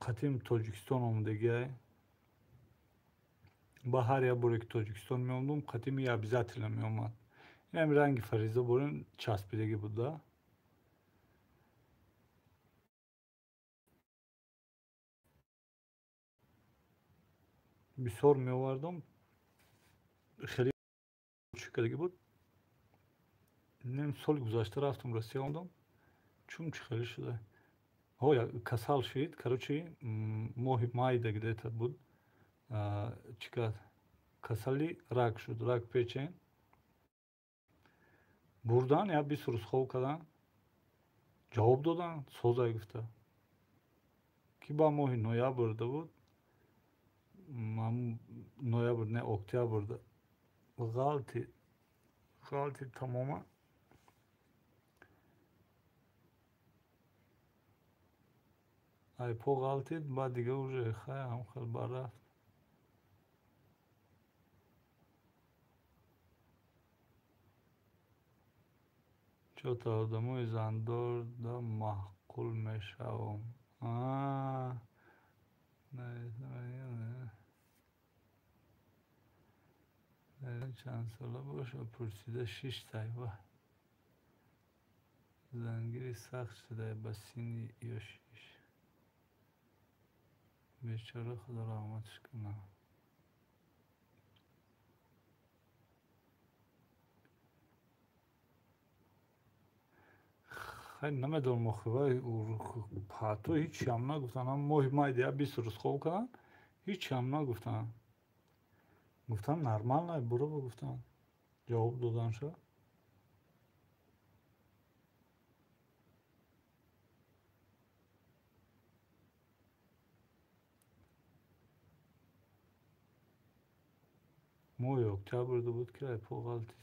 Қатъим Тоҷикистон омадагиай. Ба ҳар як боре ки Тоҷикистон меомадум, қатъим и обязательно меомад. Ин ҳами ранги Фариза борин часпидагӣ буд, да? Бисёр меовардам, хеле чӣ кардагӣ буд. Нем соли гузашта рафтам Россия омадам, чун чӣ хеле шуда. Ҳо, касал шид, короче, моҳи майда где-то буд. Чӣ кард? Касали рак шуд, рак печень. Бурдан, я 20 рӯз хоб кардан, ҷавоб додан, созай гуфта. Ки ба моҳи ноябрда буд, ноябр не, октябрда. Ғалти, ғалти тамоман. Ай по ғалтид, баъд дига уже хай ҳам хел баррафт. Чё-то одамои зандорда маъқул мешавам. Чанд сола боша пурсида шиштай ва. Зангири сахт шуда ба синни ёшиш. Бечора Худо раҳматш кунад. Хай намедонам охи, вай паҳто ҳичиам нагуфтанд. Ҳам моҳи майда я 20 рӯз хоб карданд, ҳичиам нагуфтанд. Гуфтанд нормально, буро гуфтанд. Ҷавоб додан ша. Моҳи октябрда буд ки ай по ғалтид.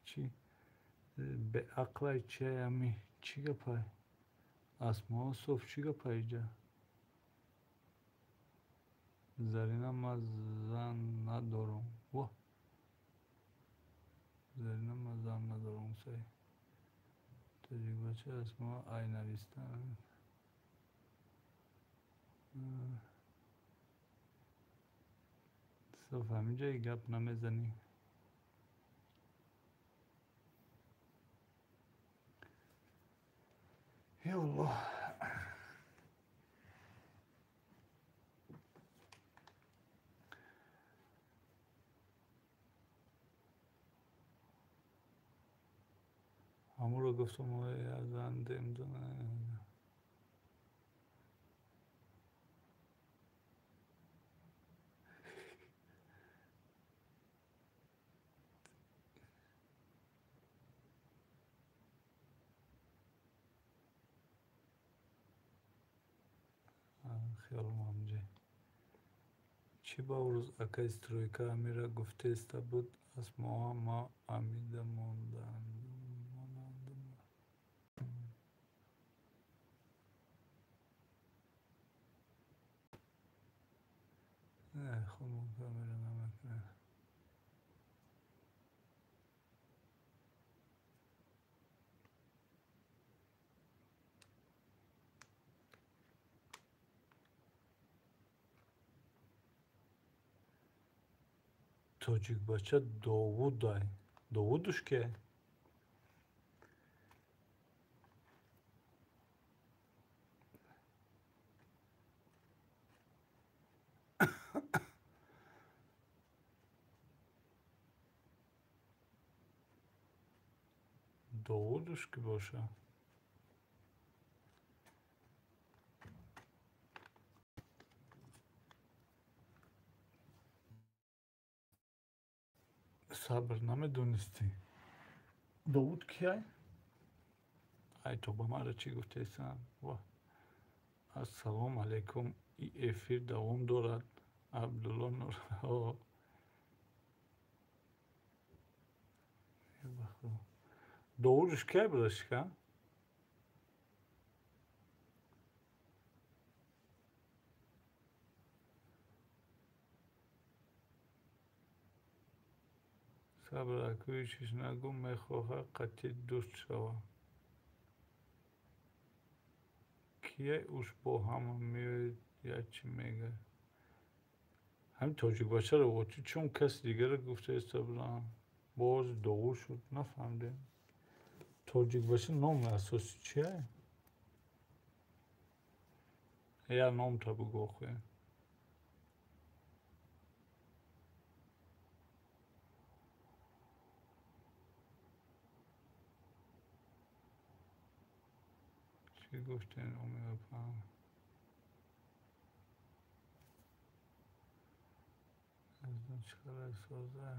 Чи беақлай чи ами чӣ гапай? Асмо соф чӣ гапай иҷа? Зарина ман зан надорам. Во. Зарина ман зан надорам сай. Ту Тоҷикбача Асмо ай навистан. Соф ҳаминҷои гап намезанӣ. Ё Аллоҳ. Ҳамуро гуфтам язандем. Хиёлам ҳамҷа. Чӣ ба рӯз акаи стройка амира гуфтеста буд, Асмоа ма амида монданд. Худмон камера намекунад. Тоҷикбача Довудай. Довудуш ке? Довудуш ки боша? Сабр намедонистӣ. Довуд кияй? Ай то ба мара чӣ гуфтесам? Ва. Ассалому алайкум. И эфир давом дорад. Абдулло Нур. Довудш кияй будашка? Сабр акӯи чиз нагӯ, мехоҳад қатъи дӯст шавад. Кияй уш бо ҳама меояд як чӣ мегӯяд? Ҳамин тоҷикбачаро вотӣ чун каси дигаре гуфтаиста будам. Боз Довуд шуд, нафаҳмидем. Тоҷикбача номи асосӣ чия? Як номта бигӯ охӯ. Чӣ гуфтем омеапам? Аз чӣ хабар соза?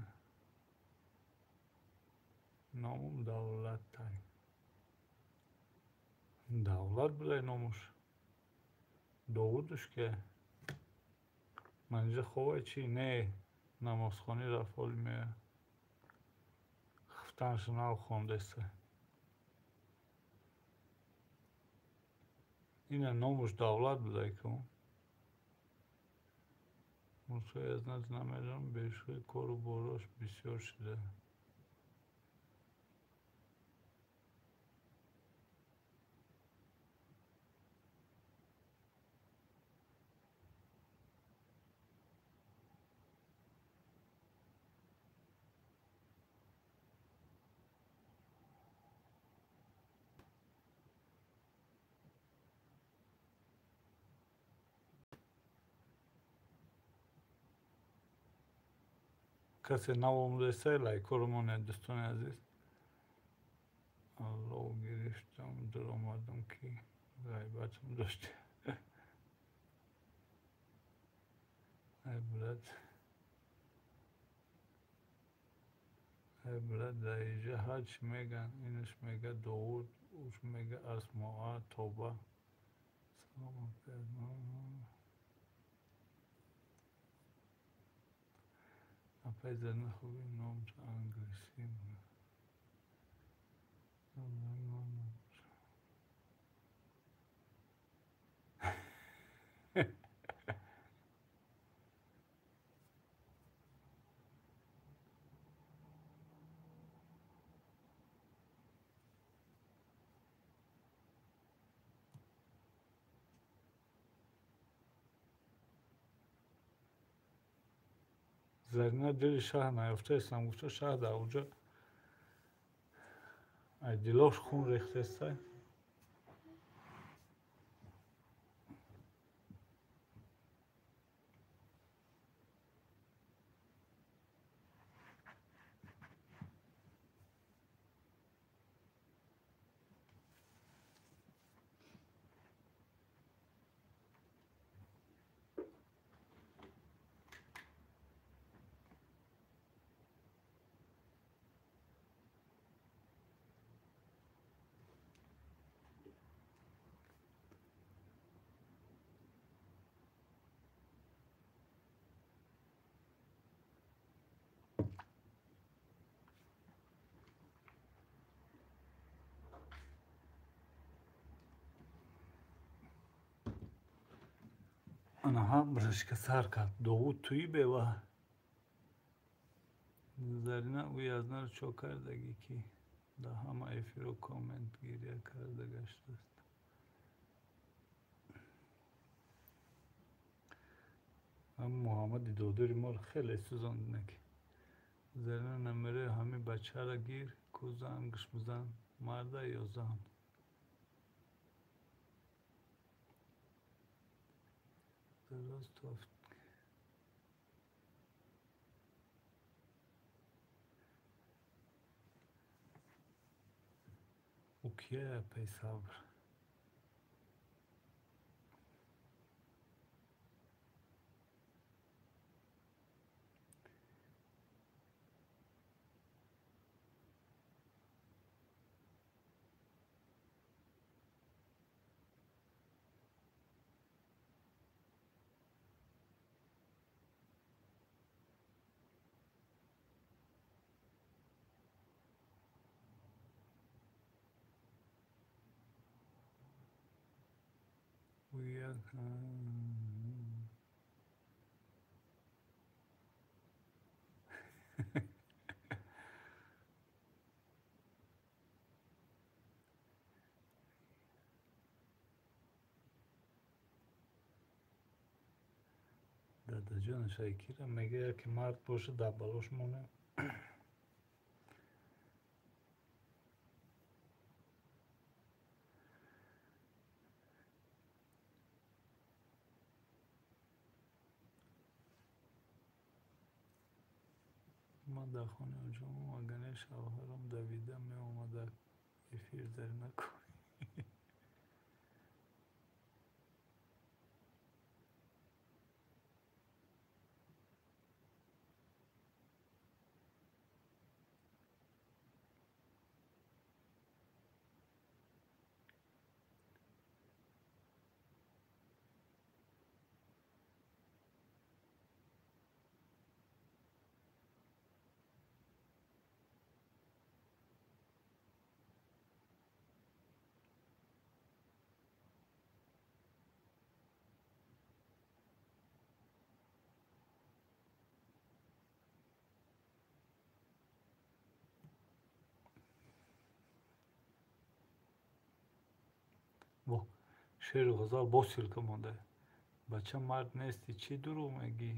Номум Давлатай. Давлат будай номуш. Довудуш ке? Манижа ховай чӣ? Не, намозхонӣ рафт ҳоли меояд. Хуфтанашо нав хондаста. Ина номуш Давлат будай ку. Мусои аз наз намедонам, бешӯи кору борош бисёр шуда. Касе нав омадаиста, лайкҳоро монед, дӯстони азиз. Аллоҳ гирифтам, даромадам ки ғайбатам дошт. Ай брат. Ай брат, дар инҷа ҳар чӣ мегӯянд, инаш мега Довуд, уш мега Асмоа, Тоба. Салом алайкум. Апай зани хуби номаш англисӣ. Зарина дили шаҳ наёфтаестам, гуфта шаҳ дар уҷа ай дилош хун рехтестай. Анаҳа брашка сар кард. Довуд туи бева. Зарина ӯ язнаро чо кардагӣ, ки дар ҳама эфиро коммент гиря карда гаштааст. Ам Муҳаммади додури моро хеле сӯзондина ки. Зарина намерои ҳамин бачаро гир, ку зангш бизан, марда ё зан. O que é пейсабр? Дадаҷон Шакира мегӯяд, ки мард бошад, дар балош монем. Ман дар хонаи оҷомам, агане шавҳарам давида меомада эфир Зарина кунӣ. Во, шеру ғазал боз ссылка монда. Бача мард нести, чӣ дурӯғ мегӣ?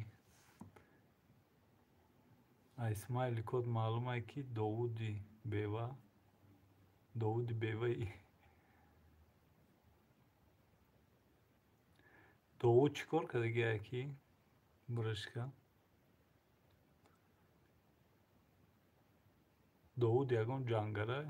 А Исмаили код маълум ай ки Довуди бева, Довуди беваи. Довуд чӣ кор кардаги ай ки? Брашка. Довуд ягон ҷангара?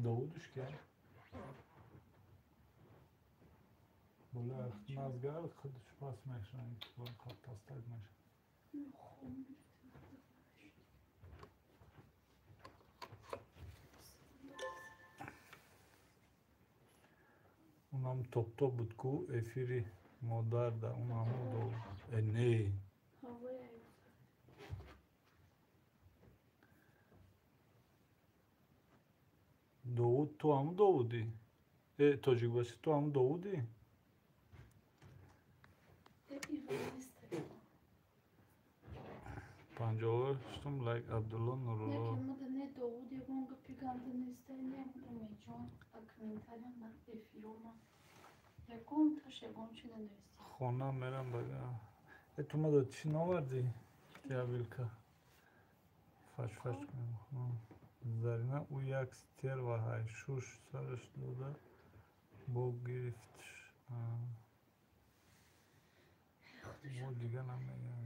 Довудуш ки бола назгар худш пас мешавад, пастак мешавад. Унам топ-топ буд ку эфири модарда, унаму не. Довуд, ту ҳаму Довудӣ? Э, тоҷик бошӣ, ту ҳаму Довудӣ? 58-ум лайк Абдулло Нурулло. Хона мерам бага. Э, ту мада чӣ навардӣ? Тиабилка. Фаш-фаш кунем. Зарина ӯ як стерва ҳай, шуш сараш дода бо гирифтш. Бо дига намегам.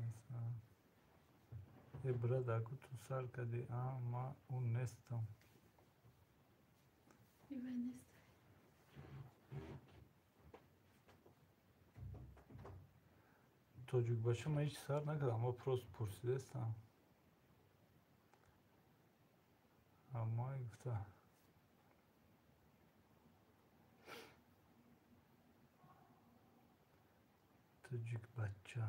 Э, брат, аку ту сар кардӣ, а ма ӯ нестам. Тоҷикбача ман ҳеҷ сар накардам, ма просто пурсидастам. Аммай гуфта. Тоҷикбача.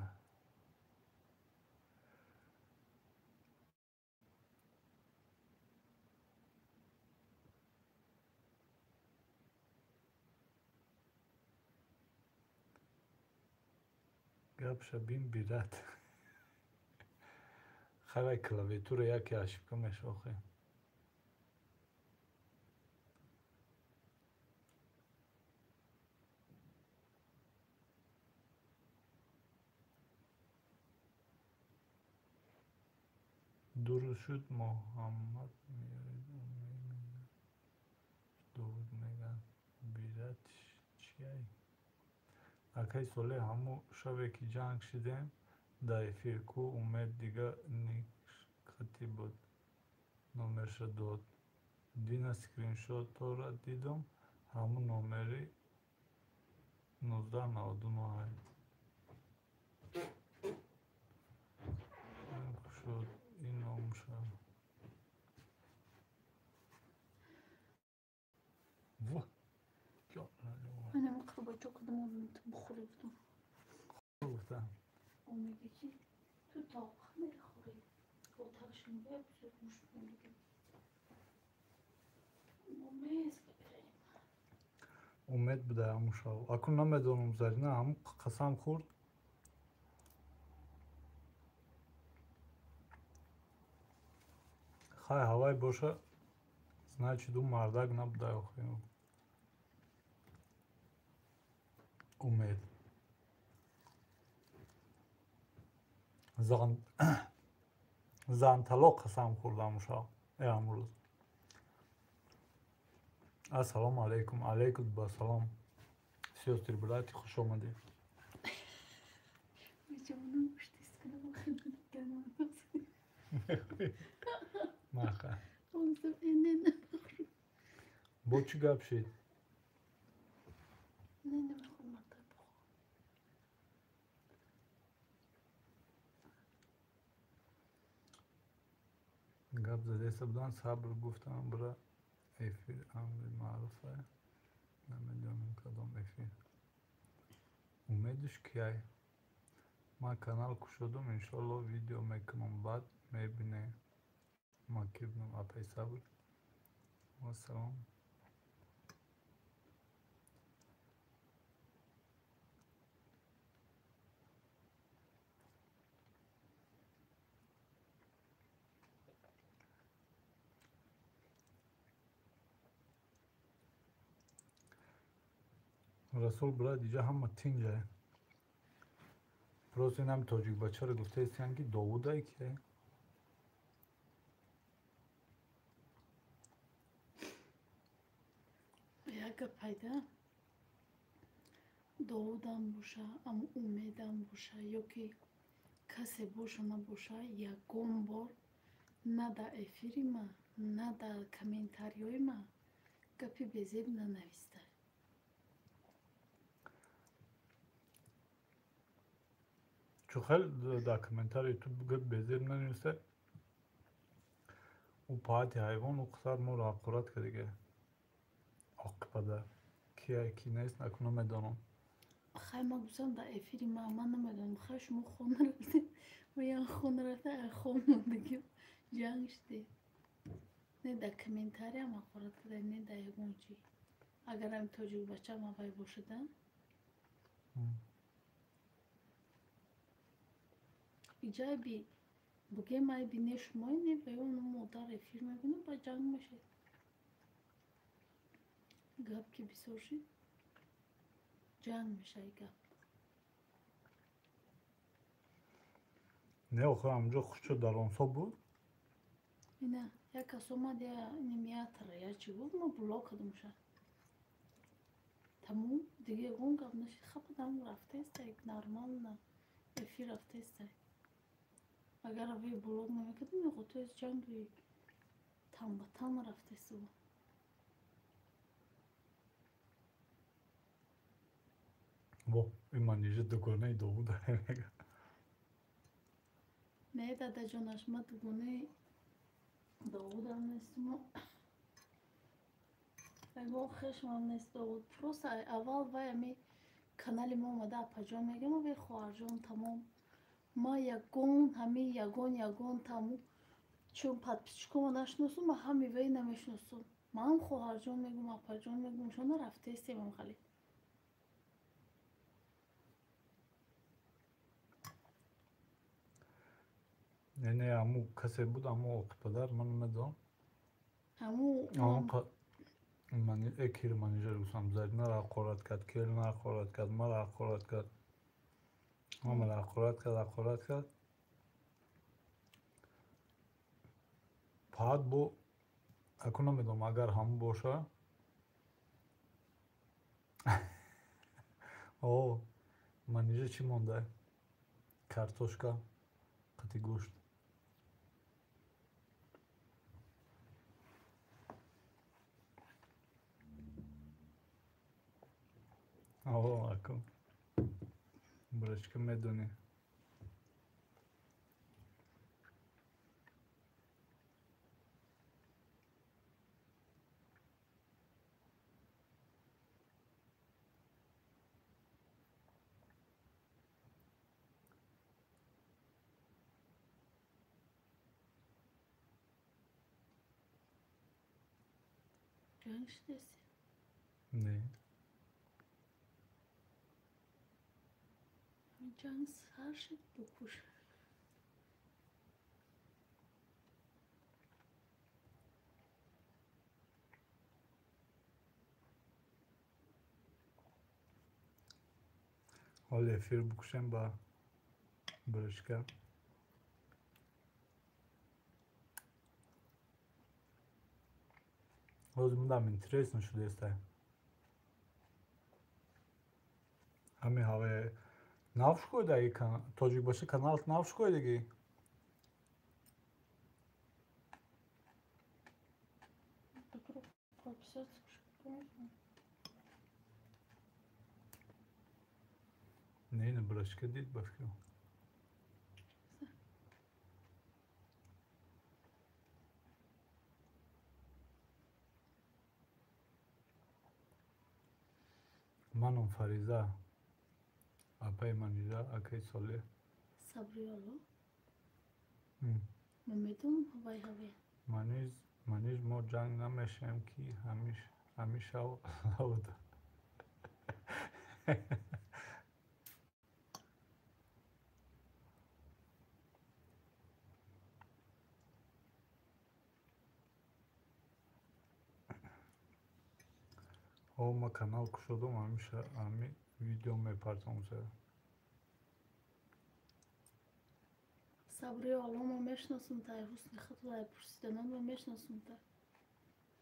Гапша бин бират. Харай клавиатура яке ошибка мешохе. Ду рӯз шуд Муҳаммад меояд, мегӯяд. Довуд мегӯяд. Бират чияй? Акай Солеҳ, ҳамун шабе ки ҷанг шидем дар эфир ку Умед дига никхати буд. Номерша дод. Дина скриншотора дидум, ҳамун номери 1999. Шуд ин номша. Во! Манам қурбачо кардам, бухӯрӣ гуфтам. Гуфтам. Ӯ мегӯяд ки ту тоқ мехӯрӣ. Отақш мегӯяд, бисёр мушт мегӯяд. Умед буда ҳамун шав. Акун намедонам Зарина ҳамун қасам хӯрд. Хай ҳавай боша, значит ӯ мардак набуда охи. Умед. Занталоқ қасам хӯрд ҳамун шав, ҳамун рӯз. Ассалому алайкум, алайкум басалом. Сёстры, братья, хуш омадед. Маха. Бо чӣ гап шид? Гап задеста будан, сабр гуфтам, бра эфир амри маъруфа. Намедонам кадом эфир. Умедиш кияй? Ман канал кушодум, иншоалло видео мекунам, баъд мебинем. Ман ки будам апай сабр. Вассалом. Расул брат, иҷа ҳама тинҷае. Просто инам тоҷикбачаро гуфтаистиян ки Довудай ки. Як гап пайда. Довудам боша, ам Умедам боша, ё ки касе боша набоша, ягон бор на дар эфири ма, на дар комментариҳои ма гапи безеб нанависта. Чу хел дар комментарии ту гап безеб нанависта, ӯ паҳати ҳайвон ӯ қисар моро ҳақорат кардига. Оқипада кия ки нест, акун намедонам. Хай ма гуфтам дар эфири ма, ман намедонам. Хай шумо хона рафтед, ва я хона рафта, ай хон мондагӣ ҷанг шудед. Не дар комментариям ҳақорат карда, не дар ягон чӣ. Агар ҳами тоҷик бачаам аввай бошада, иҷайби бугем айби не шумое, не ва ё модар эфир мебинам, ба ҷанг мешавед. Гап ки бисёр шид, ҷанг мешавад гап. Не, охир ҳамонҷо хушчо дар онсо буд. Ина як кас омад, я немиятра, я чӣ гуфт, ма блок кардамша. Тамом, дига ягон гап нашид. Хападам рафтаеста, нормально эфир рафтаеста. Агар аве блок намекардам, меғотои ҷанги тан ба тан рафтаеста буд. Во, ин манижа дугонаи Довуда мега. Не, дадаҷонаш, ма дугонаи Довудам нестам. Ягон хешмам нест Довуд. Просто аввал вай ами канали мо омада, апаҷон мегам, вай хоҳарҷон, тамом. Ма ягон ҳами ягон ягон таму чун подписчикома нашиносум, ма ҳами вай намешиносум. Маам хоҳарҷон мегум, апаҷон мегум, шона рафтаестем хали. Не, не, аму касе буд, аму оқипадар, ман намедонам. Ҳаму Экир манижа гуфтам, Заринара ҳақорат кард, Келинара ҳақорат кард, мара ҳақорат кард. Ҳамара ҳақорат кард, ҳақорат кард. Баъд бо аку намедонам, агар ҳаму боша. О, манижа чӣ монда? Картошка, қати гӯшт. О, аку. Брачка медонӣ. Ҷанг шудест? Не. Ҷанг сар шуд, букуш. Ҳоло эфир букушем ба брачка. Ҳозир мудам интересно шудеста. Ҳами ҳаве нав шукоидаги тоҷик боша каналт нав шукоидаги? Не, не брачка дид ба фикрам. Манам Фариза, апаи Манижа, акаи Солеҳ. Сабриоло? Ман медонам ҳавай ҳаве. Маниж мо ҷанг намешавем, ки ҳамишав лавда. О, ма канал кушодум, ҳамиша ҳами видео мепартом зада. Сабри Олло, ма мешиносум тай, ҳусни худро пурсиданон ма мешиносум тай.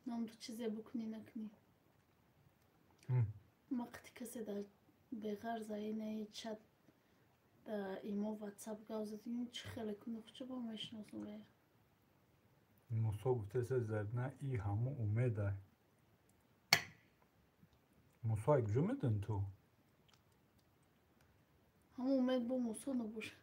Номду чизе букунӣ накунӣ. Ма қити касе дар беғарза инаи чат да имо ватсап гап задим, чӣ хеле куну хуча ба мешиносум вая. Мусо гуфтеса Зарина и ҳаму умеда. Мусо ай куҷо медони ту? Ҳаму умед бо Мусо набошад.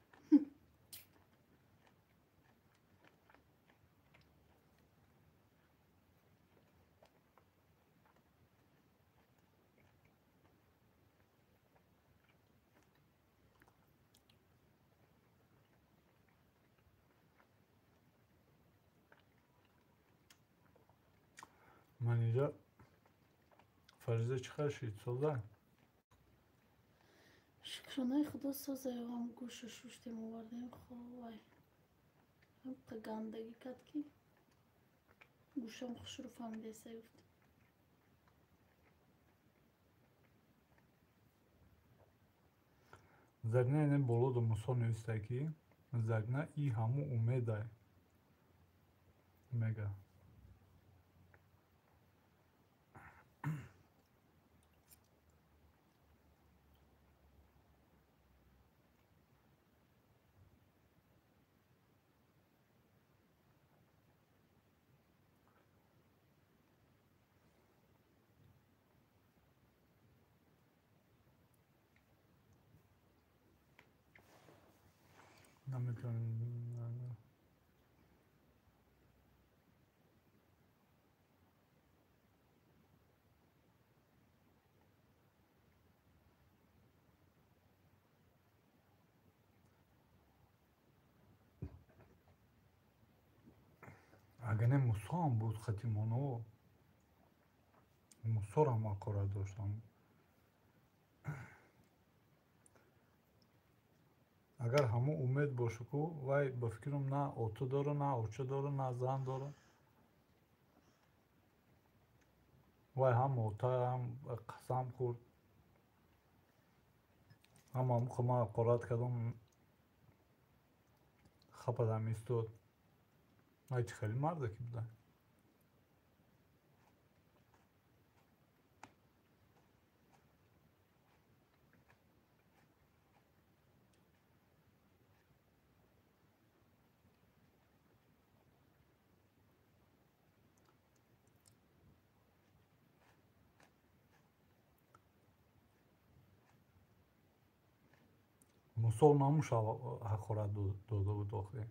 Манижа, Фариза чӣ хел шид, соза? Шукронаи Худо, созаёам, гӯшу шуштем, овардем. Ховай, ҳамқа гандагӣ кард, ки гӯшам хушрӯ фаҳмидеса, гуфт. Зарина ине болоду Мусо нависта, ки Зарина и ҳаму умедай мега. Наметавонем. Агар не, Мусоам буд хатимоно, Мусорам ҳақорат доштам. Агар ҳамун умед боша ку, вай ба фикрам на ота дора, на оча дора, на зан дора. Вай ҳам ота, ҳам қасам хӯрд, ҳам ман ҳақорат кардам, хападам истод. Вай чӣ хеле марде ки буда. Мусо намуш ҳақорат дода буд охир.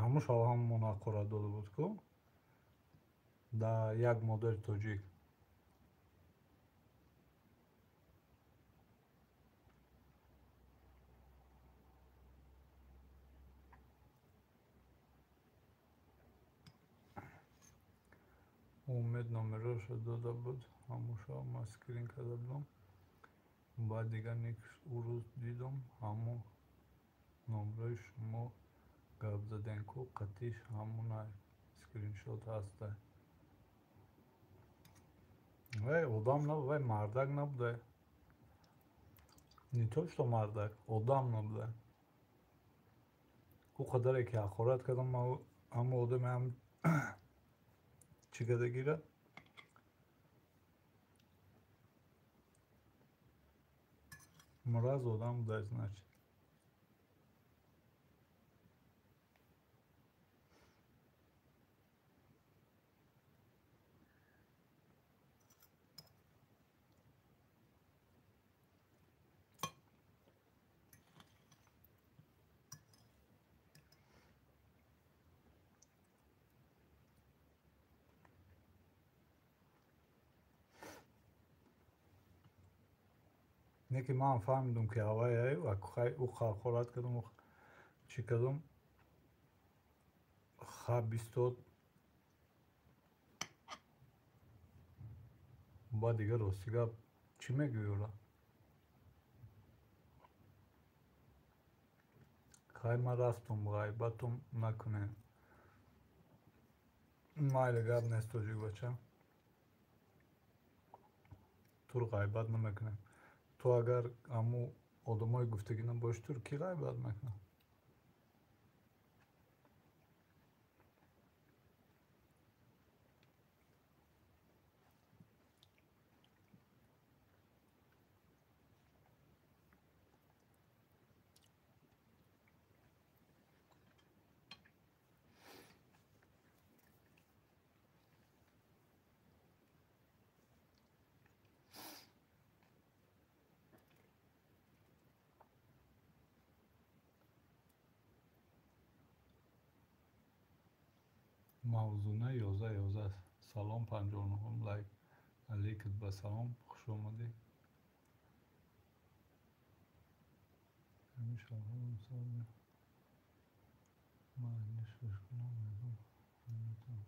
Ҳамуш ҳамон ҳақорат дода буд ку да як модели тоҷик. Умед номероша дода буд, ҳамуша ман скрин карда будам. Баъд дигар ӯ рӯз дидам, ҳамун номерои шумо гап задем ку, қатиш ҳамуна скриншот ҳаста. Вай одам набуд, вай мардак набуда. Не то что мардак, одам набуда. Ӯ қадаре ки ҳақорат кардам, ҳама одаме ҳам чӣ карда гирад? Мураз одам буда, значит. Не ки ман фаҳмидум, ки ҳавай ӯ ҳақорат кардам, чӣ кардам, хаб истод. Баъд дигар рости гап чӣ мегӯӣ ӯра? Хай, ман рафтум, ғайбатум накунем. Майли, гап нест, тоҷик бача. Туро ғайбат намекунем. Ту агар ҳамун одамои гуфтагӣ набошӣ, туро кӣ ғайбат мекунад? Мавзуна 11 11. Салом, 59-ум лайк. Алейкум ба салом, хуш омадӣ. Ман шуш кунам, мегум, наметавонам.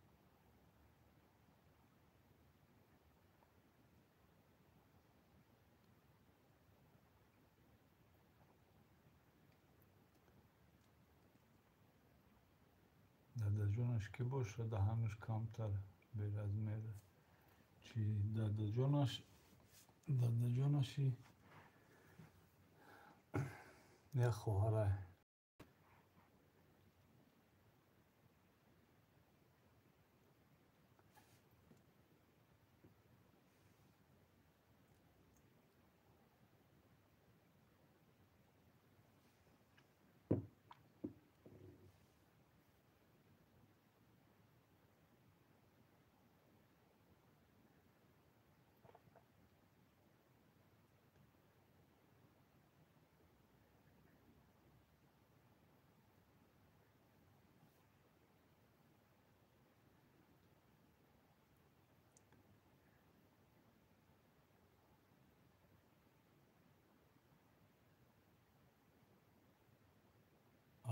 Дадаҷонаш кӣ бошад, даҳанаш камтар беразмер. Чи дадаҷонаш, дадаҷонаши як хоҳарай.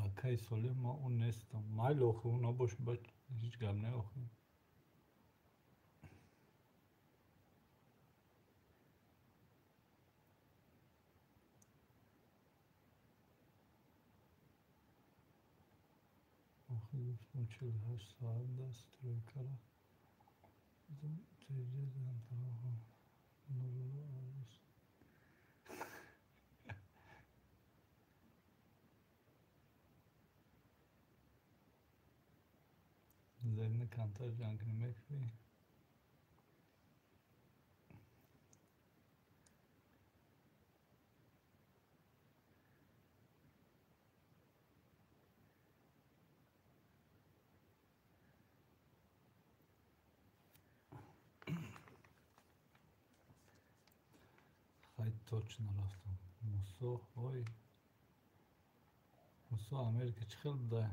Акаи Солеҳ, ман ӯ нестам. Майли охи, ӯ набошад, ба ҳеҷ гап не охи. Охи гуфтам 48 соат да стройкара теҷа зантароҳо Нурулло Арӯс. Зарина, камтар ҷанг кунӣ, мекунӣ? Хай, точно рафтам. Мусо, ой. Мусо, Америка чӣ хел буда?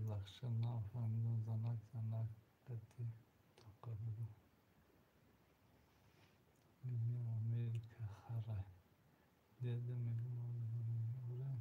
Лахша нафаҳмидам, занак занак қати тоқа буду. Америка харай. Деда мегум орем.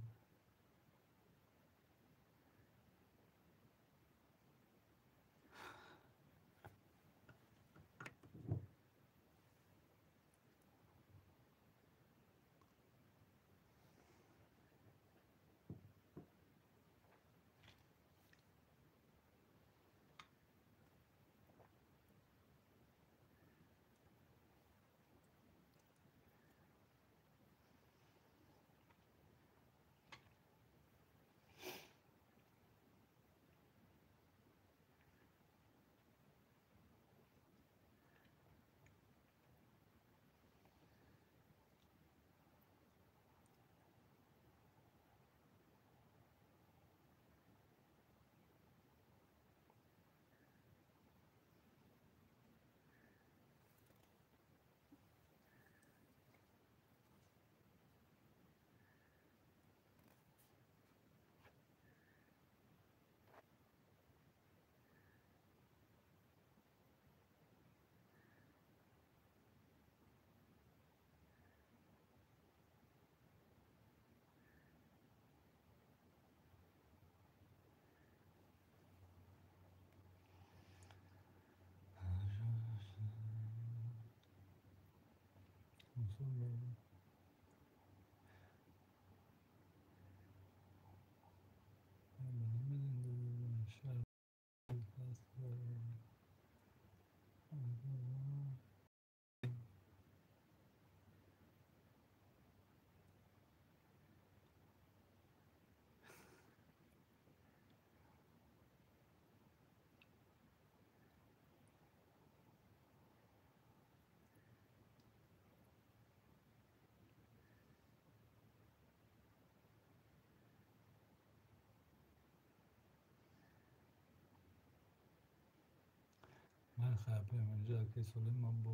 Ман хайпаем инҷа, акаи Солеҳ, ман бо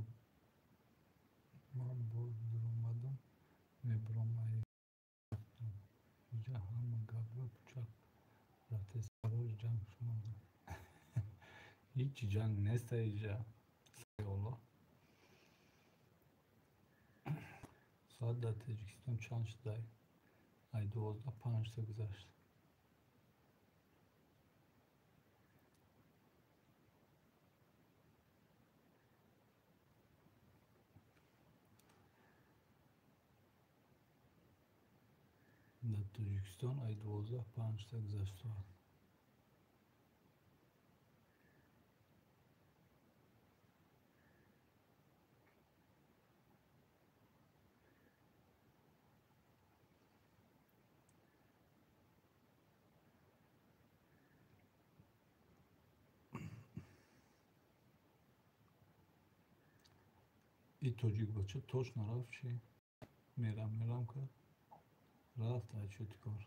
дуромадам, мебуром ай ҳеҷ. Иҷа ҳама гап гап чап рафтест, барои ҷанг шумо. Ҳеҷ ҷанг нест иҷа. Аллоҳ. Соат дар Тоҷикистон чанд шудай? Ай 12:05 гузашт. Дар Тоҷикистон ай 12:05 гузашт соат. И тоҷик бача точно рафт чи? Мерам мерам кард. Рафт ай чӯти кор.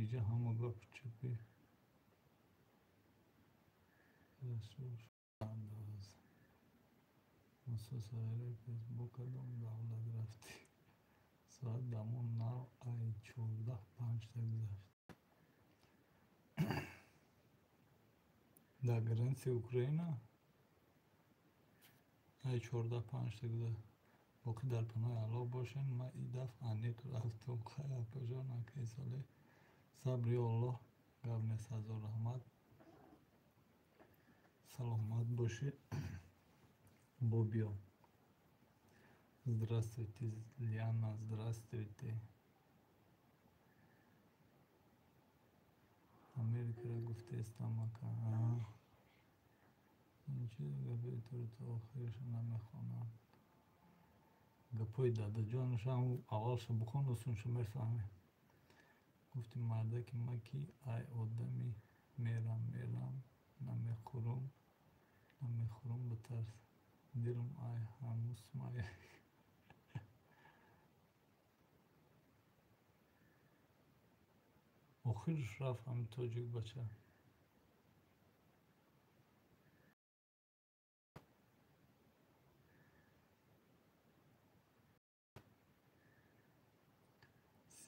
Иҷа ҳама гап чапи. Андоз. Мусо сари бо кадом давлат рафтӣ? Соат дамон нав ай 14:05 гузашт. Дар границаи Украина ай 14:05 гузашт. Боқӣ дар паноҳи Аллоҳ бошен. Ман и дафъ аниқ рафтум. Хайр апаҷон, акаи Солеҳ. Сабри Аллоҳ. Гап нест, ҳазор раҳмат. Саломат бошед. Бобиё. Здравствуйте, Лиана, здравствуйте. Америкаро гуфтаестам ака. Ин чиз гапи туро то охириша намехонам. Гапҳои дадаҷонашам аввалша бихон, осонша мефаҳмӣ. Гуфти мардаки ма ки ай одами мерам мерам намехӯрум намехӯрум битарс. Дилам ай ҳамусмай. Охирш рафт ҳами тоҷик бача.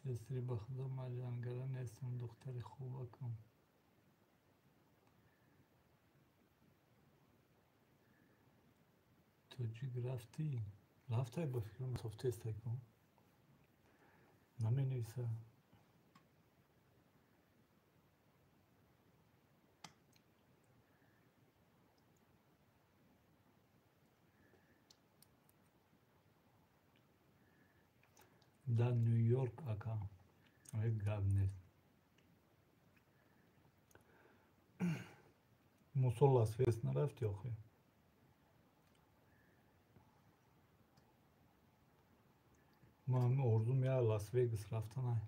Сестри, ба худо ман ҷангара нестам, духтари хубакам. Тоҷик рафтӣ? Рафтай ба фикрам тофтестай ку. Наменависа. Дар Нью-Йорк ака. Ай гап нест. Мусо Лас-Вегас нарафтӣ охир? Ман ҳамин орзум я Лас-Вегас рафтанай.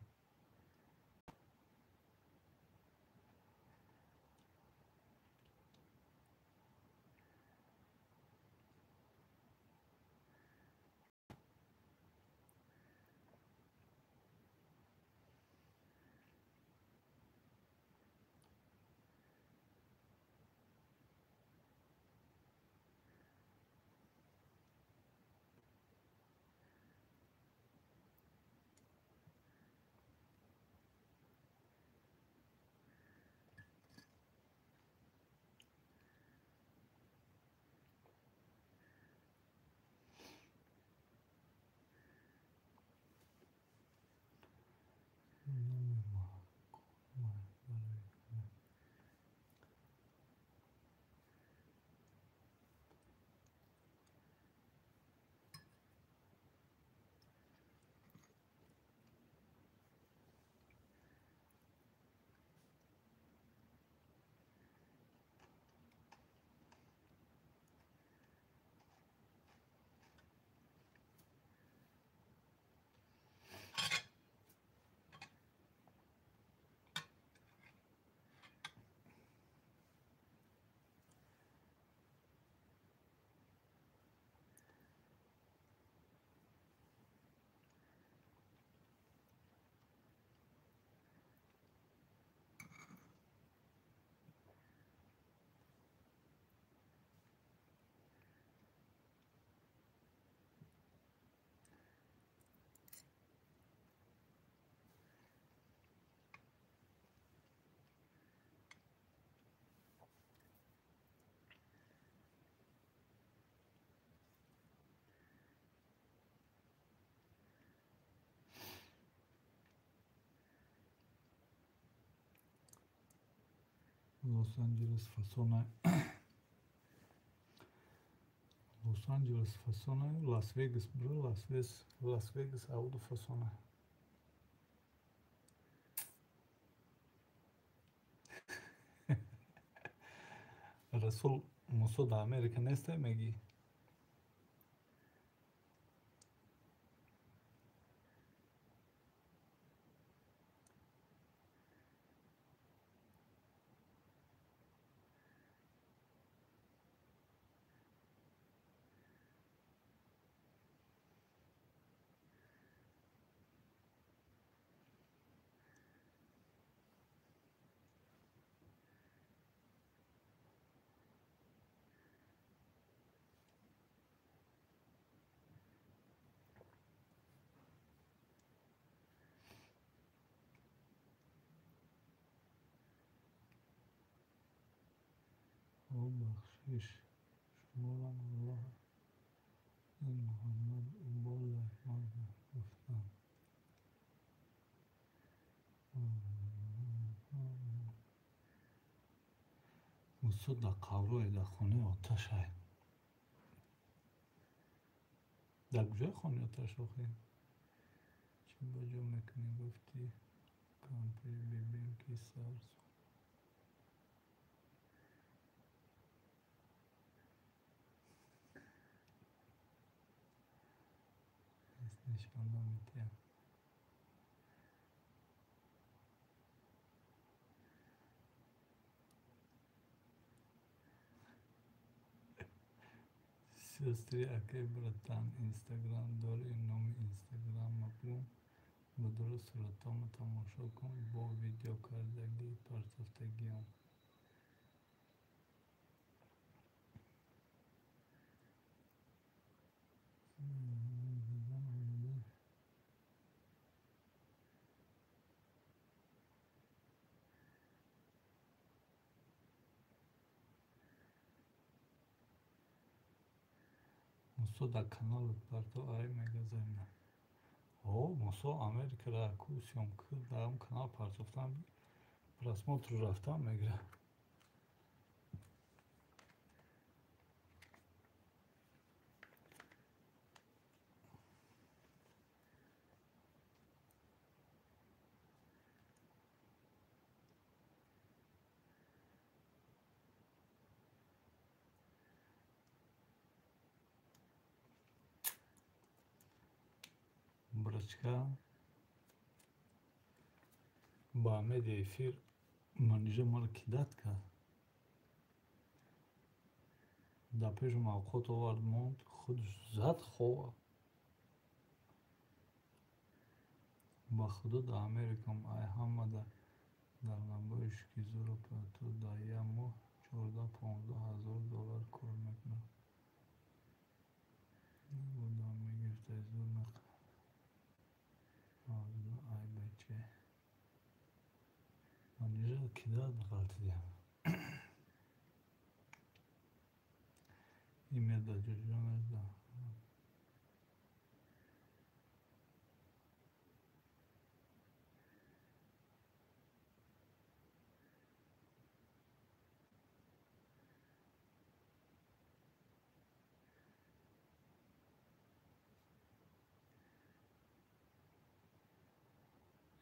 Лос-Анҷелес фасона, Лос-Анҷелес фасона, Лас-Вегас бро, Лас-Вегас ауду фасона. Расул Мусо дар Америка нестай мегӣ? О бахшиш, шуморам Аллоҳ ин Муҳаммад уболе ман гуфтам. Мусо дар қаврое, дар хонаи оташай. Дар куҷои хонаи оташ охӣ? Чӣ ба ҷо мекунӣ гуфтӣ? Кампири бибим ки сар нишон медиҳам. Сестри акай братан, инстаграм дорӣ? Номи инстаграма бигӯ. Ба дуруст суратҳома тамошо кун бо видео кардагӣ партофтагиам. Мусо дар каналат парто ай мегазайна. О, Мусо Америкара ку съёмка дар он канал партофтам, просмотр рафтам мегира. Брачка ба медиа эфир Манижа маро кидат кард. Дар пешам авқот овард, монд, худаш зад хова. Ба худо дар Америкам ай ҳама дар лабои шикизоро пато дар як моҳ 14-15 ҳазор доллар кор мекунад. Одам мегирифт аз зур меқард. Ай бача. Манижа кидат ғалтидиам. Имя да ҷоҷонаш да.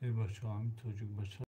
Эй бачаҳо, ҳамин тоҷик бача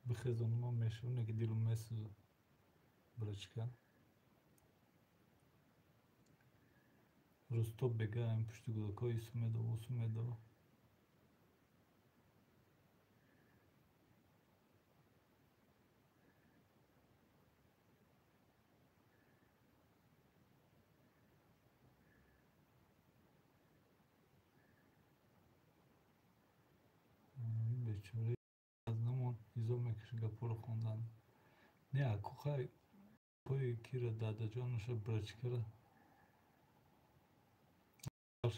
бихезонум, ман мешавам, ки дилум месӯзад. Брачка. Рустоб бегаем пушти гудакҳо ису медова, усу медова. Бечора аз намон изо мекаши гапҳоро хондан. Не, аку хай пои кира дадаҷонаша брачкара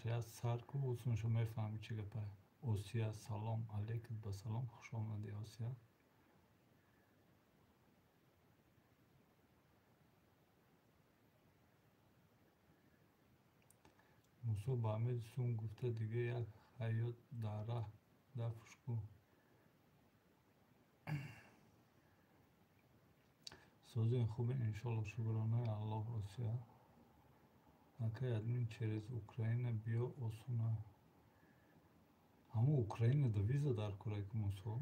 я сар ку усуншо мефаҳми чӣ гапа. Осия салом алейкум, ба салом, хуш омадӣ Осия. Мусо ба Амир сум гуфта дига як ҳаёт дар раҳ дафш ку. Созин хубе иншолло, шукронаи Аллоҳ Осия. Акай админ через Украина биё осуна. Ҳамон Украина да виза дар кора ку Мусо.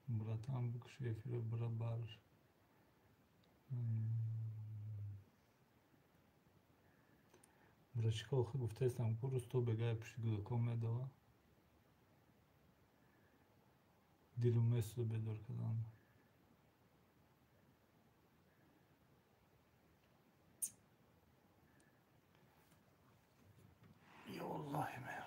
Братан бикуши эфира бира бар. Брачка охир гуфтаистам ку рӯз то бегая пушти гудакон медава. Дилу месӯза бедор кардан. Ё Аллоҳи меҳрубон.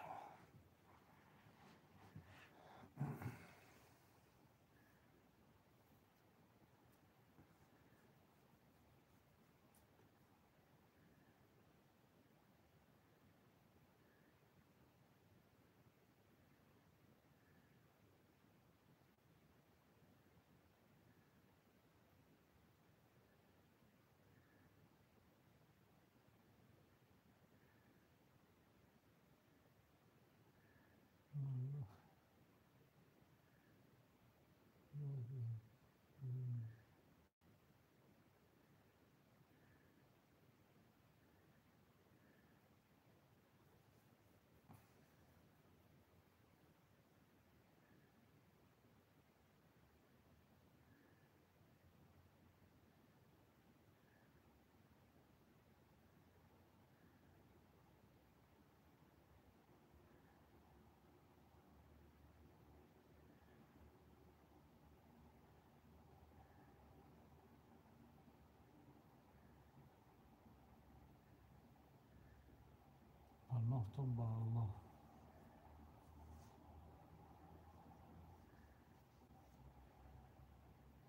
Паноҳтон ба Аллоҳ.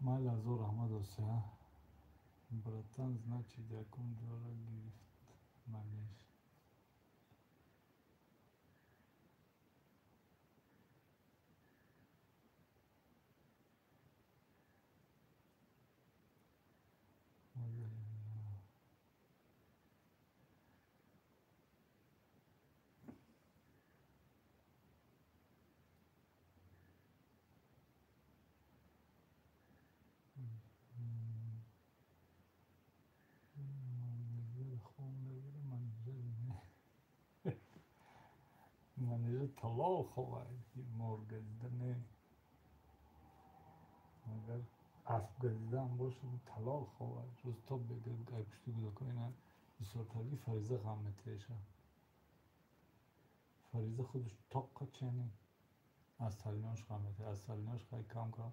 Майли азор раҳмат Осия. Братан, значит, якум ҷора гирифт манеш. Манежа талол ховад, мор газида не. Агар асп газидаам бошад, талол ховад. Рӯз то бега ай пушти гудакон ина бисёртарги Фариза ғам метеша. Фариза худаш тоққа чени аз салинош ғам мете, аз салинош хай кам кам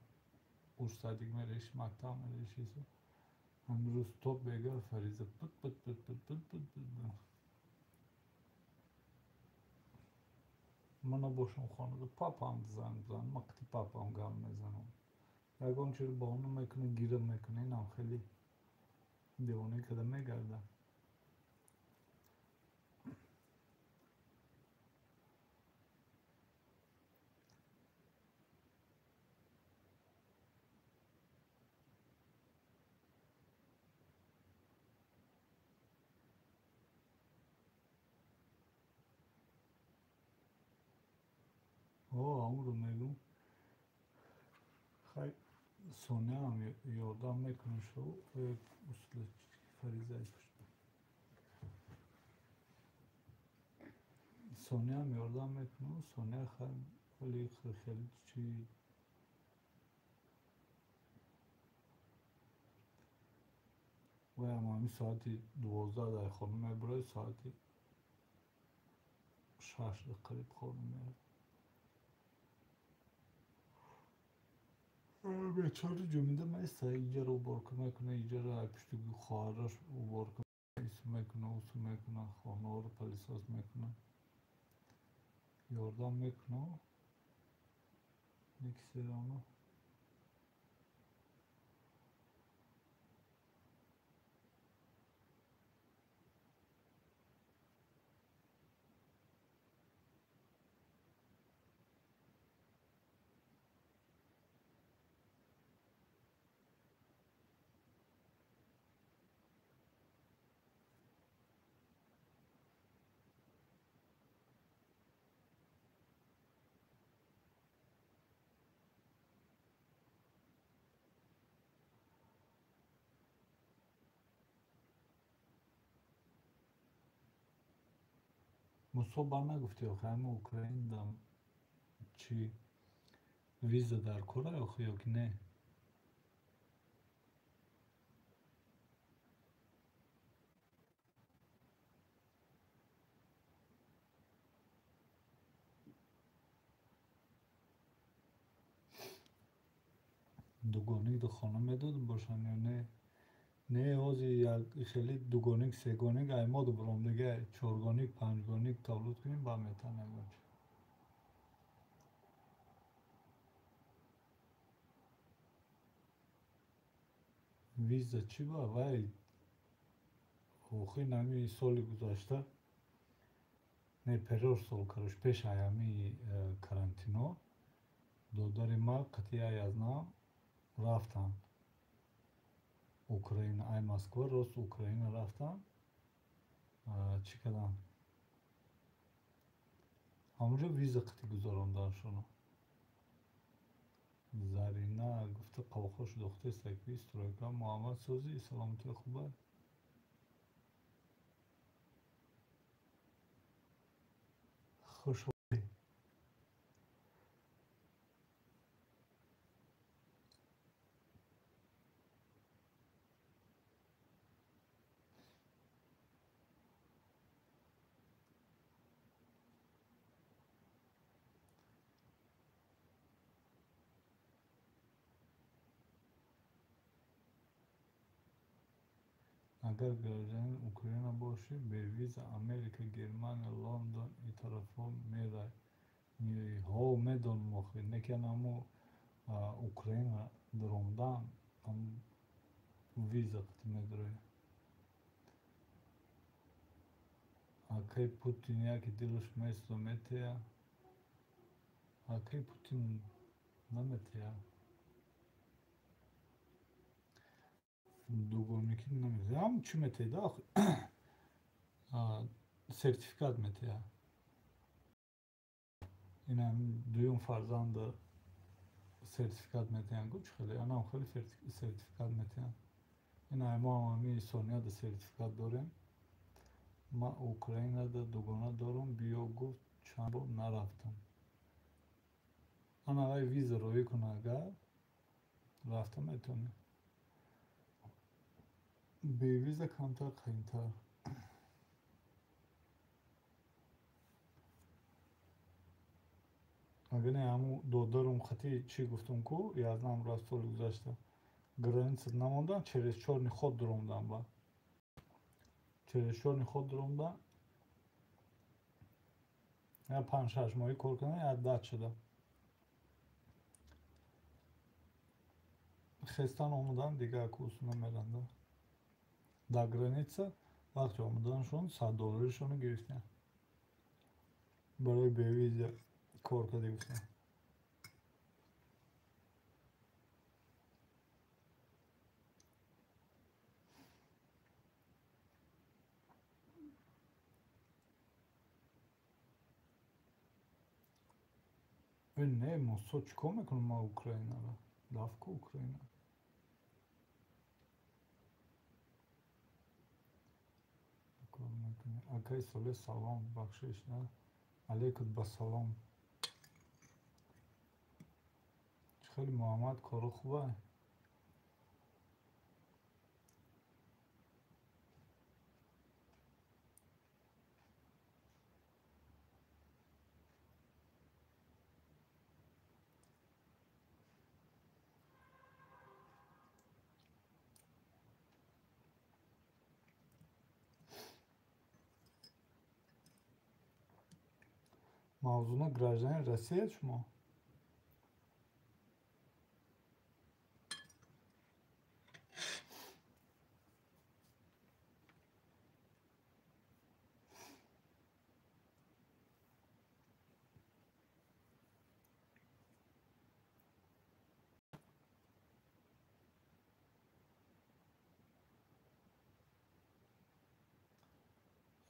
уш садик мереши, мактаб мереши ису. Ҳамин рӯз то бега Фариза пут пут пут пут пут пут пут. Ман набошам хонада, папам занг бизанам, ман қити папам гап мезанам. Ягон чиро баҳона мекунад, гира мекунад, инам хеле девона карда мегардад. Амро мегӯм. Хай Соняам ёрдам мекунад шо усули Фаризаи пушт. Соняам ёрдам мекунад, Соня хай вале хеле чи ваям ҳамин соати 12 дар хона мебарояд, соати 6 қариб хона меояд. Бечора ҷумида места, иҷаро уборка мекунад, иҷаро ай пушти хоҳараш уборка ису мекунад, усу мекунад, хонаҳоро палисос мекунад, ёрдам мекунад. Всё равно. Мусо бар нагуфти охи ҳама Украинадам чи виза дар кора охи ё ки не? Дугоник ду хона медод бошанд ё не? Не, ҳозир як хеле дугоник, сегоник ай мо дубуром дига чоргоник, панҷгоник тавлуд кунем, ба метан ягон чи. Виза чӣ ба вай охир нами соли гузашта, не, перор сол, короче, пеш ай ҳами карантино додари ма қатъи ай аз нам рафтанд Украина, ай Москва рост Украина рафтанд. Чӣ карданд? Ҳамонҷо виза қатъи гузаронданшоно. Зарина гуфта қавқош дохтеста ки стройка. Муҳаммад созӣ, саломатӣ хуба? Хуш. Агар гражданини Украина бошӣ, бевиза Америка, Германия, Лондон ин тарафҳо мерай, меоӣ. Ҳо, медонам охир, не ки анамо Украина даромадан виза қатъи медароӣ. Акай Путин яке дилаш место метея. Акай Путин наметея. Дугоники наметея. Ам чӣ метеяда охир? Сертификат метея. Инам дуюм фарзанда сертификат метеян гу чӣ хеле? Анам хеле сертификат метеян. Ина мо ҳами Сонияда сертификат дорем. Ма Украинада дугона дорам, биё гуфт, чанд бор нарафтам. Ана вай виза роӣ куна агар рафта метавонӣ. Бевиза камтар қийинтар. Агар не ҳамун додарум хати чӣ гуфтум ку, язнам рафт соли гузашта. Граница намондан, через чёрный ход дуромдан ба. Через чёрный ход дуромдан. Я 5-6 моҳӣ кор кардам, як дачада. Хестан омадан, дигар курсуна меранда. Дар граница вақти омаданашон 100 долларишонро гирифтем. Барои бевиза кор карда гуфтем. Не, Мусо чӣ кор мекунам ма Украинаро? Рафт ку Украина. Акай Соле салом, бахшиш, на? Алейкум ба салом. Чӣ хеле Муҳаммад, коро хуба? Мавзуна гражданин Россия шумо?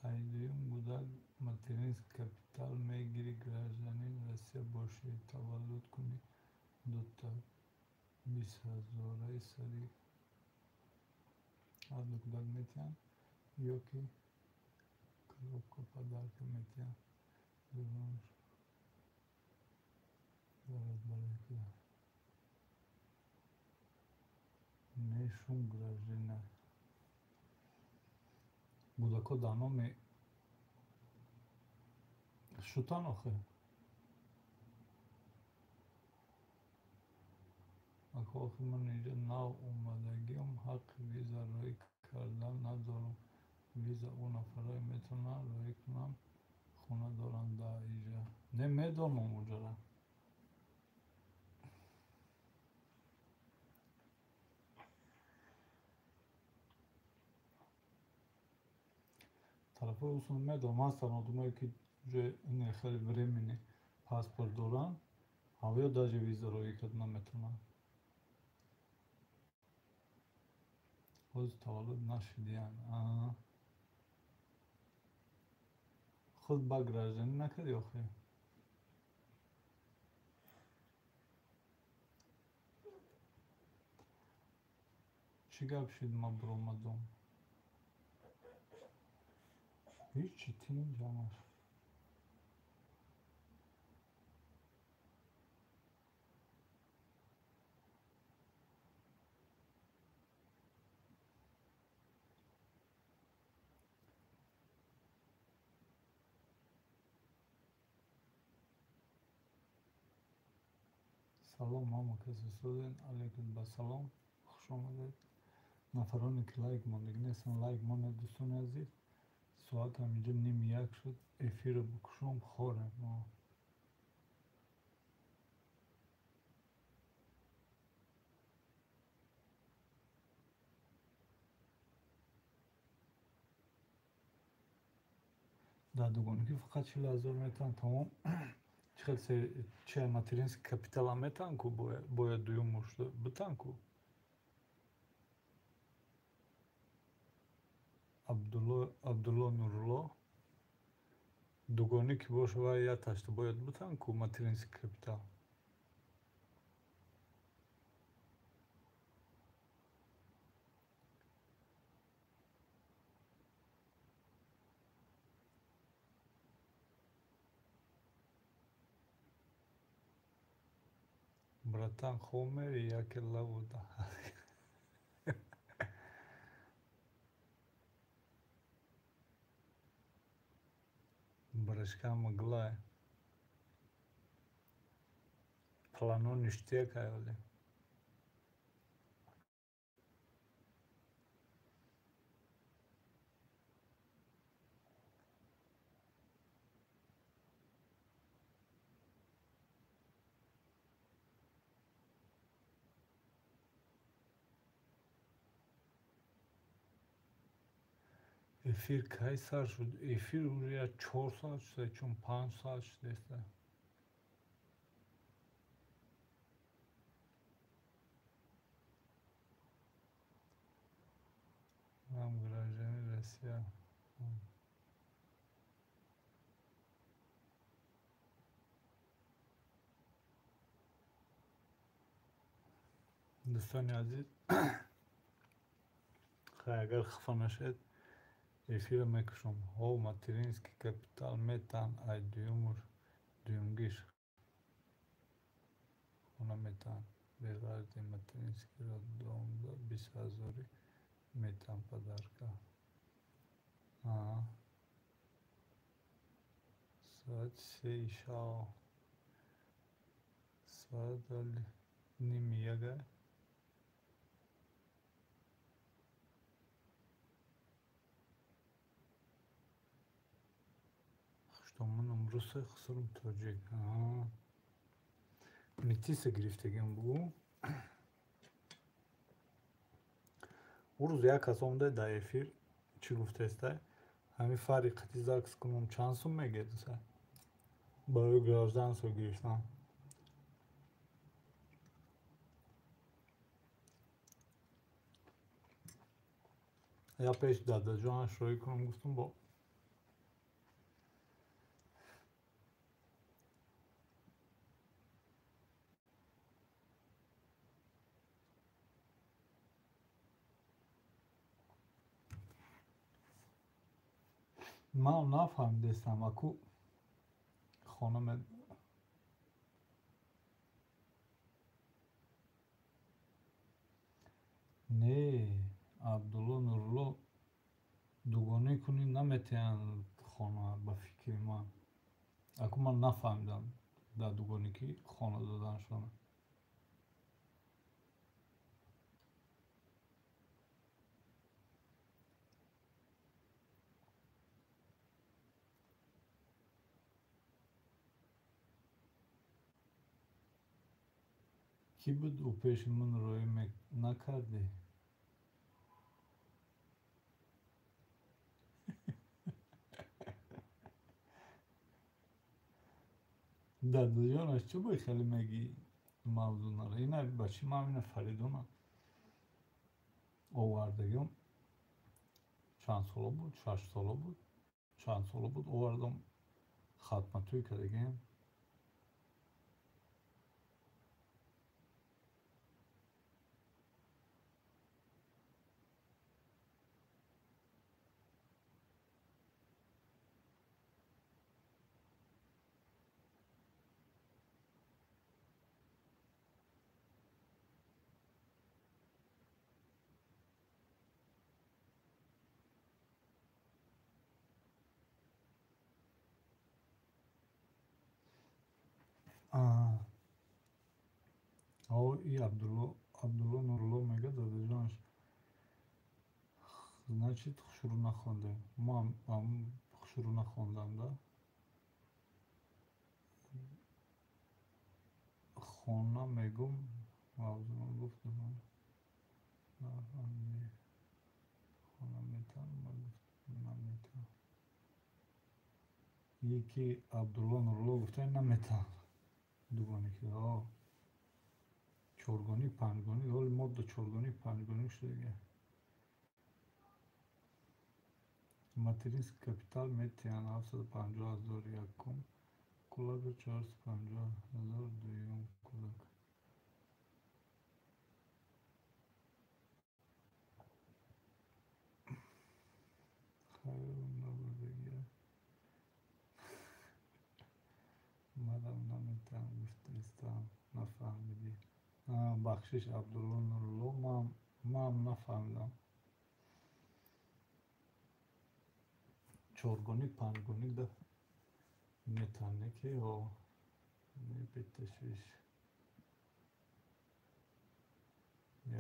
Ай дуюм гудак материнский капитал мегирӣ, гражданин Россия бошӣ, таваллуд кунӣ, дута 20 ҳазораи сари ҳарду кӯдак метиҳанд ё ки коробка подарка метиҳанд. Дуюмаш дорад барои кӯдак. Не, шум гражданин. Гудако дар номи шутан охе. Ако охи ман инҷа нав омадагиам, ҳаққи виза роӣ кардан надорам. Виза ӯ нафарое метавонанд роӣ кунанд, хона доранд дар инҷа. Не, медонам уҷара. Тарафҳои усул медонам, ҳастанд одамое ки уже ин хеле временный паспорт доранд, ҳавоё даже виза роӣ карда наметавонанд. Ҳозир таваллуд нашудиянд. Худ ба гражданин накардӣ охе? Чӣ гап шуд, ман биромадам? Ҳичи, тинҷ ҳамаш. Салом ҳама касе созен, алейкум ба салом, хуш омадед. Нафароне ки лайк мондагӣ нестанд, лайк монед, дӯстони азиз. Соат ҳам инҷа 12:30 шуд, эфирро бикушом, хорем мо. Дар дугони ки фақат 40 000 метавонанд, тамом. Чӣ хел чи материнский капиталам метавон ку, бояд дуюм мушт битан ку. Абдулло Нурулло, дугонӣ ки боша, вай як ташта бояд битан ку материнский капитал. Братан, хоб мери, яке лавуда. Брашка мглае. Плано ништяк ай оли. Эфир кай сар шуд? Эфир уже як 4 соат шуда, чун 5 соат шудааст. Ман гражданин Россия. Дӯстони азиз, хай, агар хафа нашед, эфирро мекушам. Ҳо, материнский капитал метаҳанд, ай дуюмуш дуюмгиш хона метаҳанд. Беғарзи материнский роддомда 20 ҳазорӣ метаҳанд подарка. Соати 3-и шав. Соат ҳоли 12:30 ай. Хуштомонам русе, хусурум тоҷик. Метиса гирифтагиам, бугӯ. Ӯ рӯз як кас омада дар эфир чӣ гуфтаестай? Ҳамин фарқи қати ЗАГС кунам, чанд сум мегирдаса? Барои гражданство гирифтан. Я пеш дадаҷонаш роӣ кунам, гуфтам бо Ман нафаҳмидестам, аку хона не, Абдулло Нурулло дугонӣ кунӣ наметиҳанд хона, ба фикри ман. Аку ман нафаҳмидам дар дугонӣ ки хона доданашона. Кӣ буд ӯ пеши ман роӣ накардӣ? Дадаҷонаш чӣ бои хеле мегӣ мавзӯъ нара? Ина бачи ман ина Фаридуна овардагиам чанд сола буд, 6 сола буд, чанд сола буд овардам, хатматӯй кардагиам. И Абдулло Нурулло мега, дадаҷонаш, значит, хушрӯ нахондем. Ман хушрӯ нахондам да. Хона мегум, мавзӯъ гуфтам. Нафаҳмидӣ. Хона метавон, ма гуфтам наметавон. Яки Абдулло Нурулло гуфта наметавон. Дугонӣ ки чоргонӣ, панҷгонӣ, ҳоли модда чоргонӣ, панҷгонӣ шуда. Материнский капитал метиҳанд 750 000 якум кӯдака, 450 000 дуюм кӯдак. Хайр, набурдагия. Мадам наметавон гуфтаистам, нафаҳмидӣ. Бахшиш, Абдулло Нурулло, ман нафаҳмидам. Чоргоник, панҷгоник да метавон, ки ҳо не беташвиш.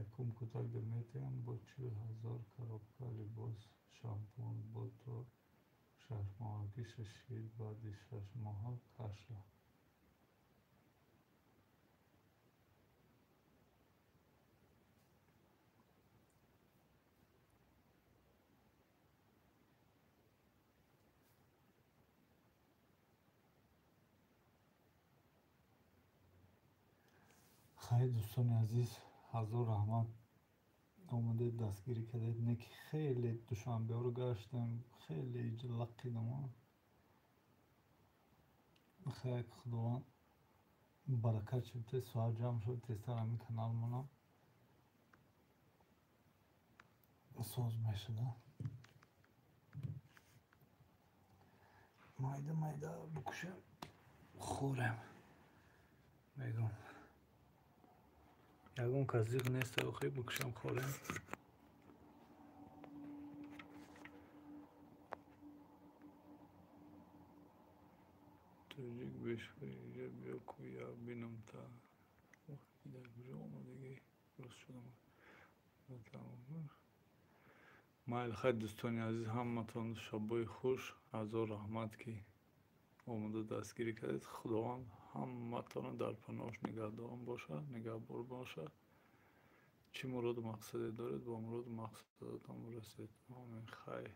Якум кӯдак да метиҳам бо 40 000 коробка либос, шампун, бо то 6 моҳагиша шир, баъди 6 моҳа каша. Хайр, дӯстони азиз, ҳазор раҳмат, омадед, дастгирӣ кардед. Не ки хеле Душанбеҳоро гаштем, хеле лақидам. Хайр, Худованд баракат шуд, тез соат ҷамъ шуд, тезтар ҳамин каналмонам соз мешуда. Майда майда бикушем, хӯрем. Мегӯм. Ягон кас зиқ нест, охи бикушам, хӯрем. Тоҷик бешӯр, инҷа биё ку як бинам та. Дар куҷо омадагӣ? Рост шудам. Майли, хайр, дӯстони азиз, ҳаматон шабои хуш. Ҳазор раҳмат, ки омода дастгирӣ кардед. Худованд ҳаматонро дар паноҳаш нигаҳдорон бошад, нигаҳбор бошад. Чӣ муроду мақсаде доред, бо муроду мақсадатон бирасед. Омин. Хайр.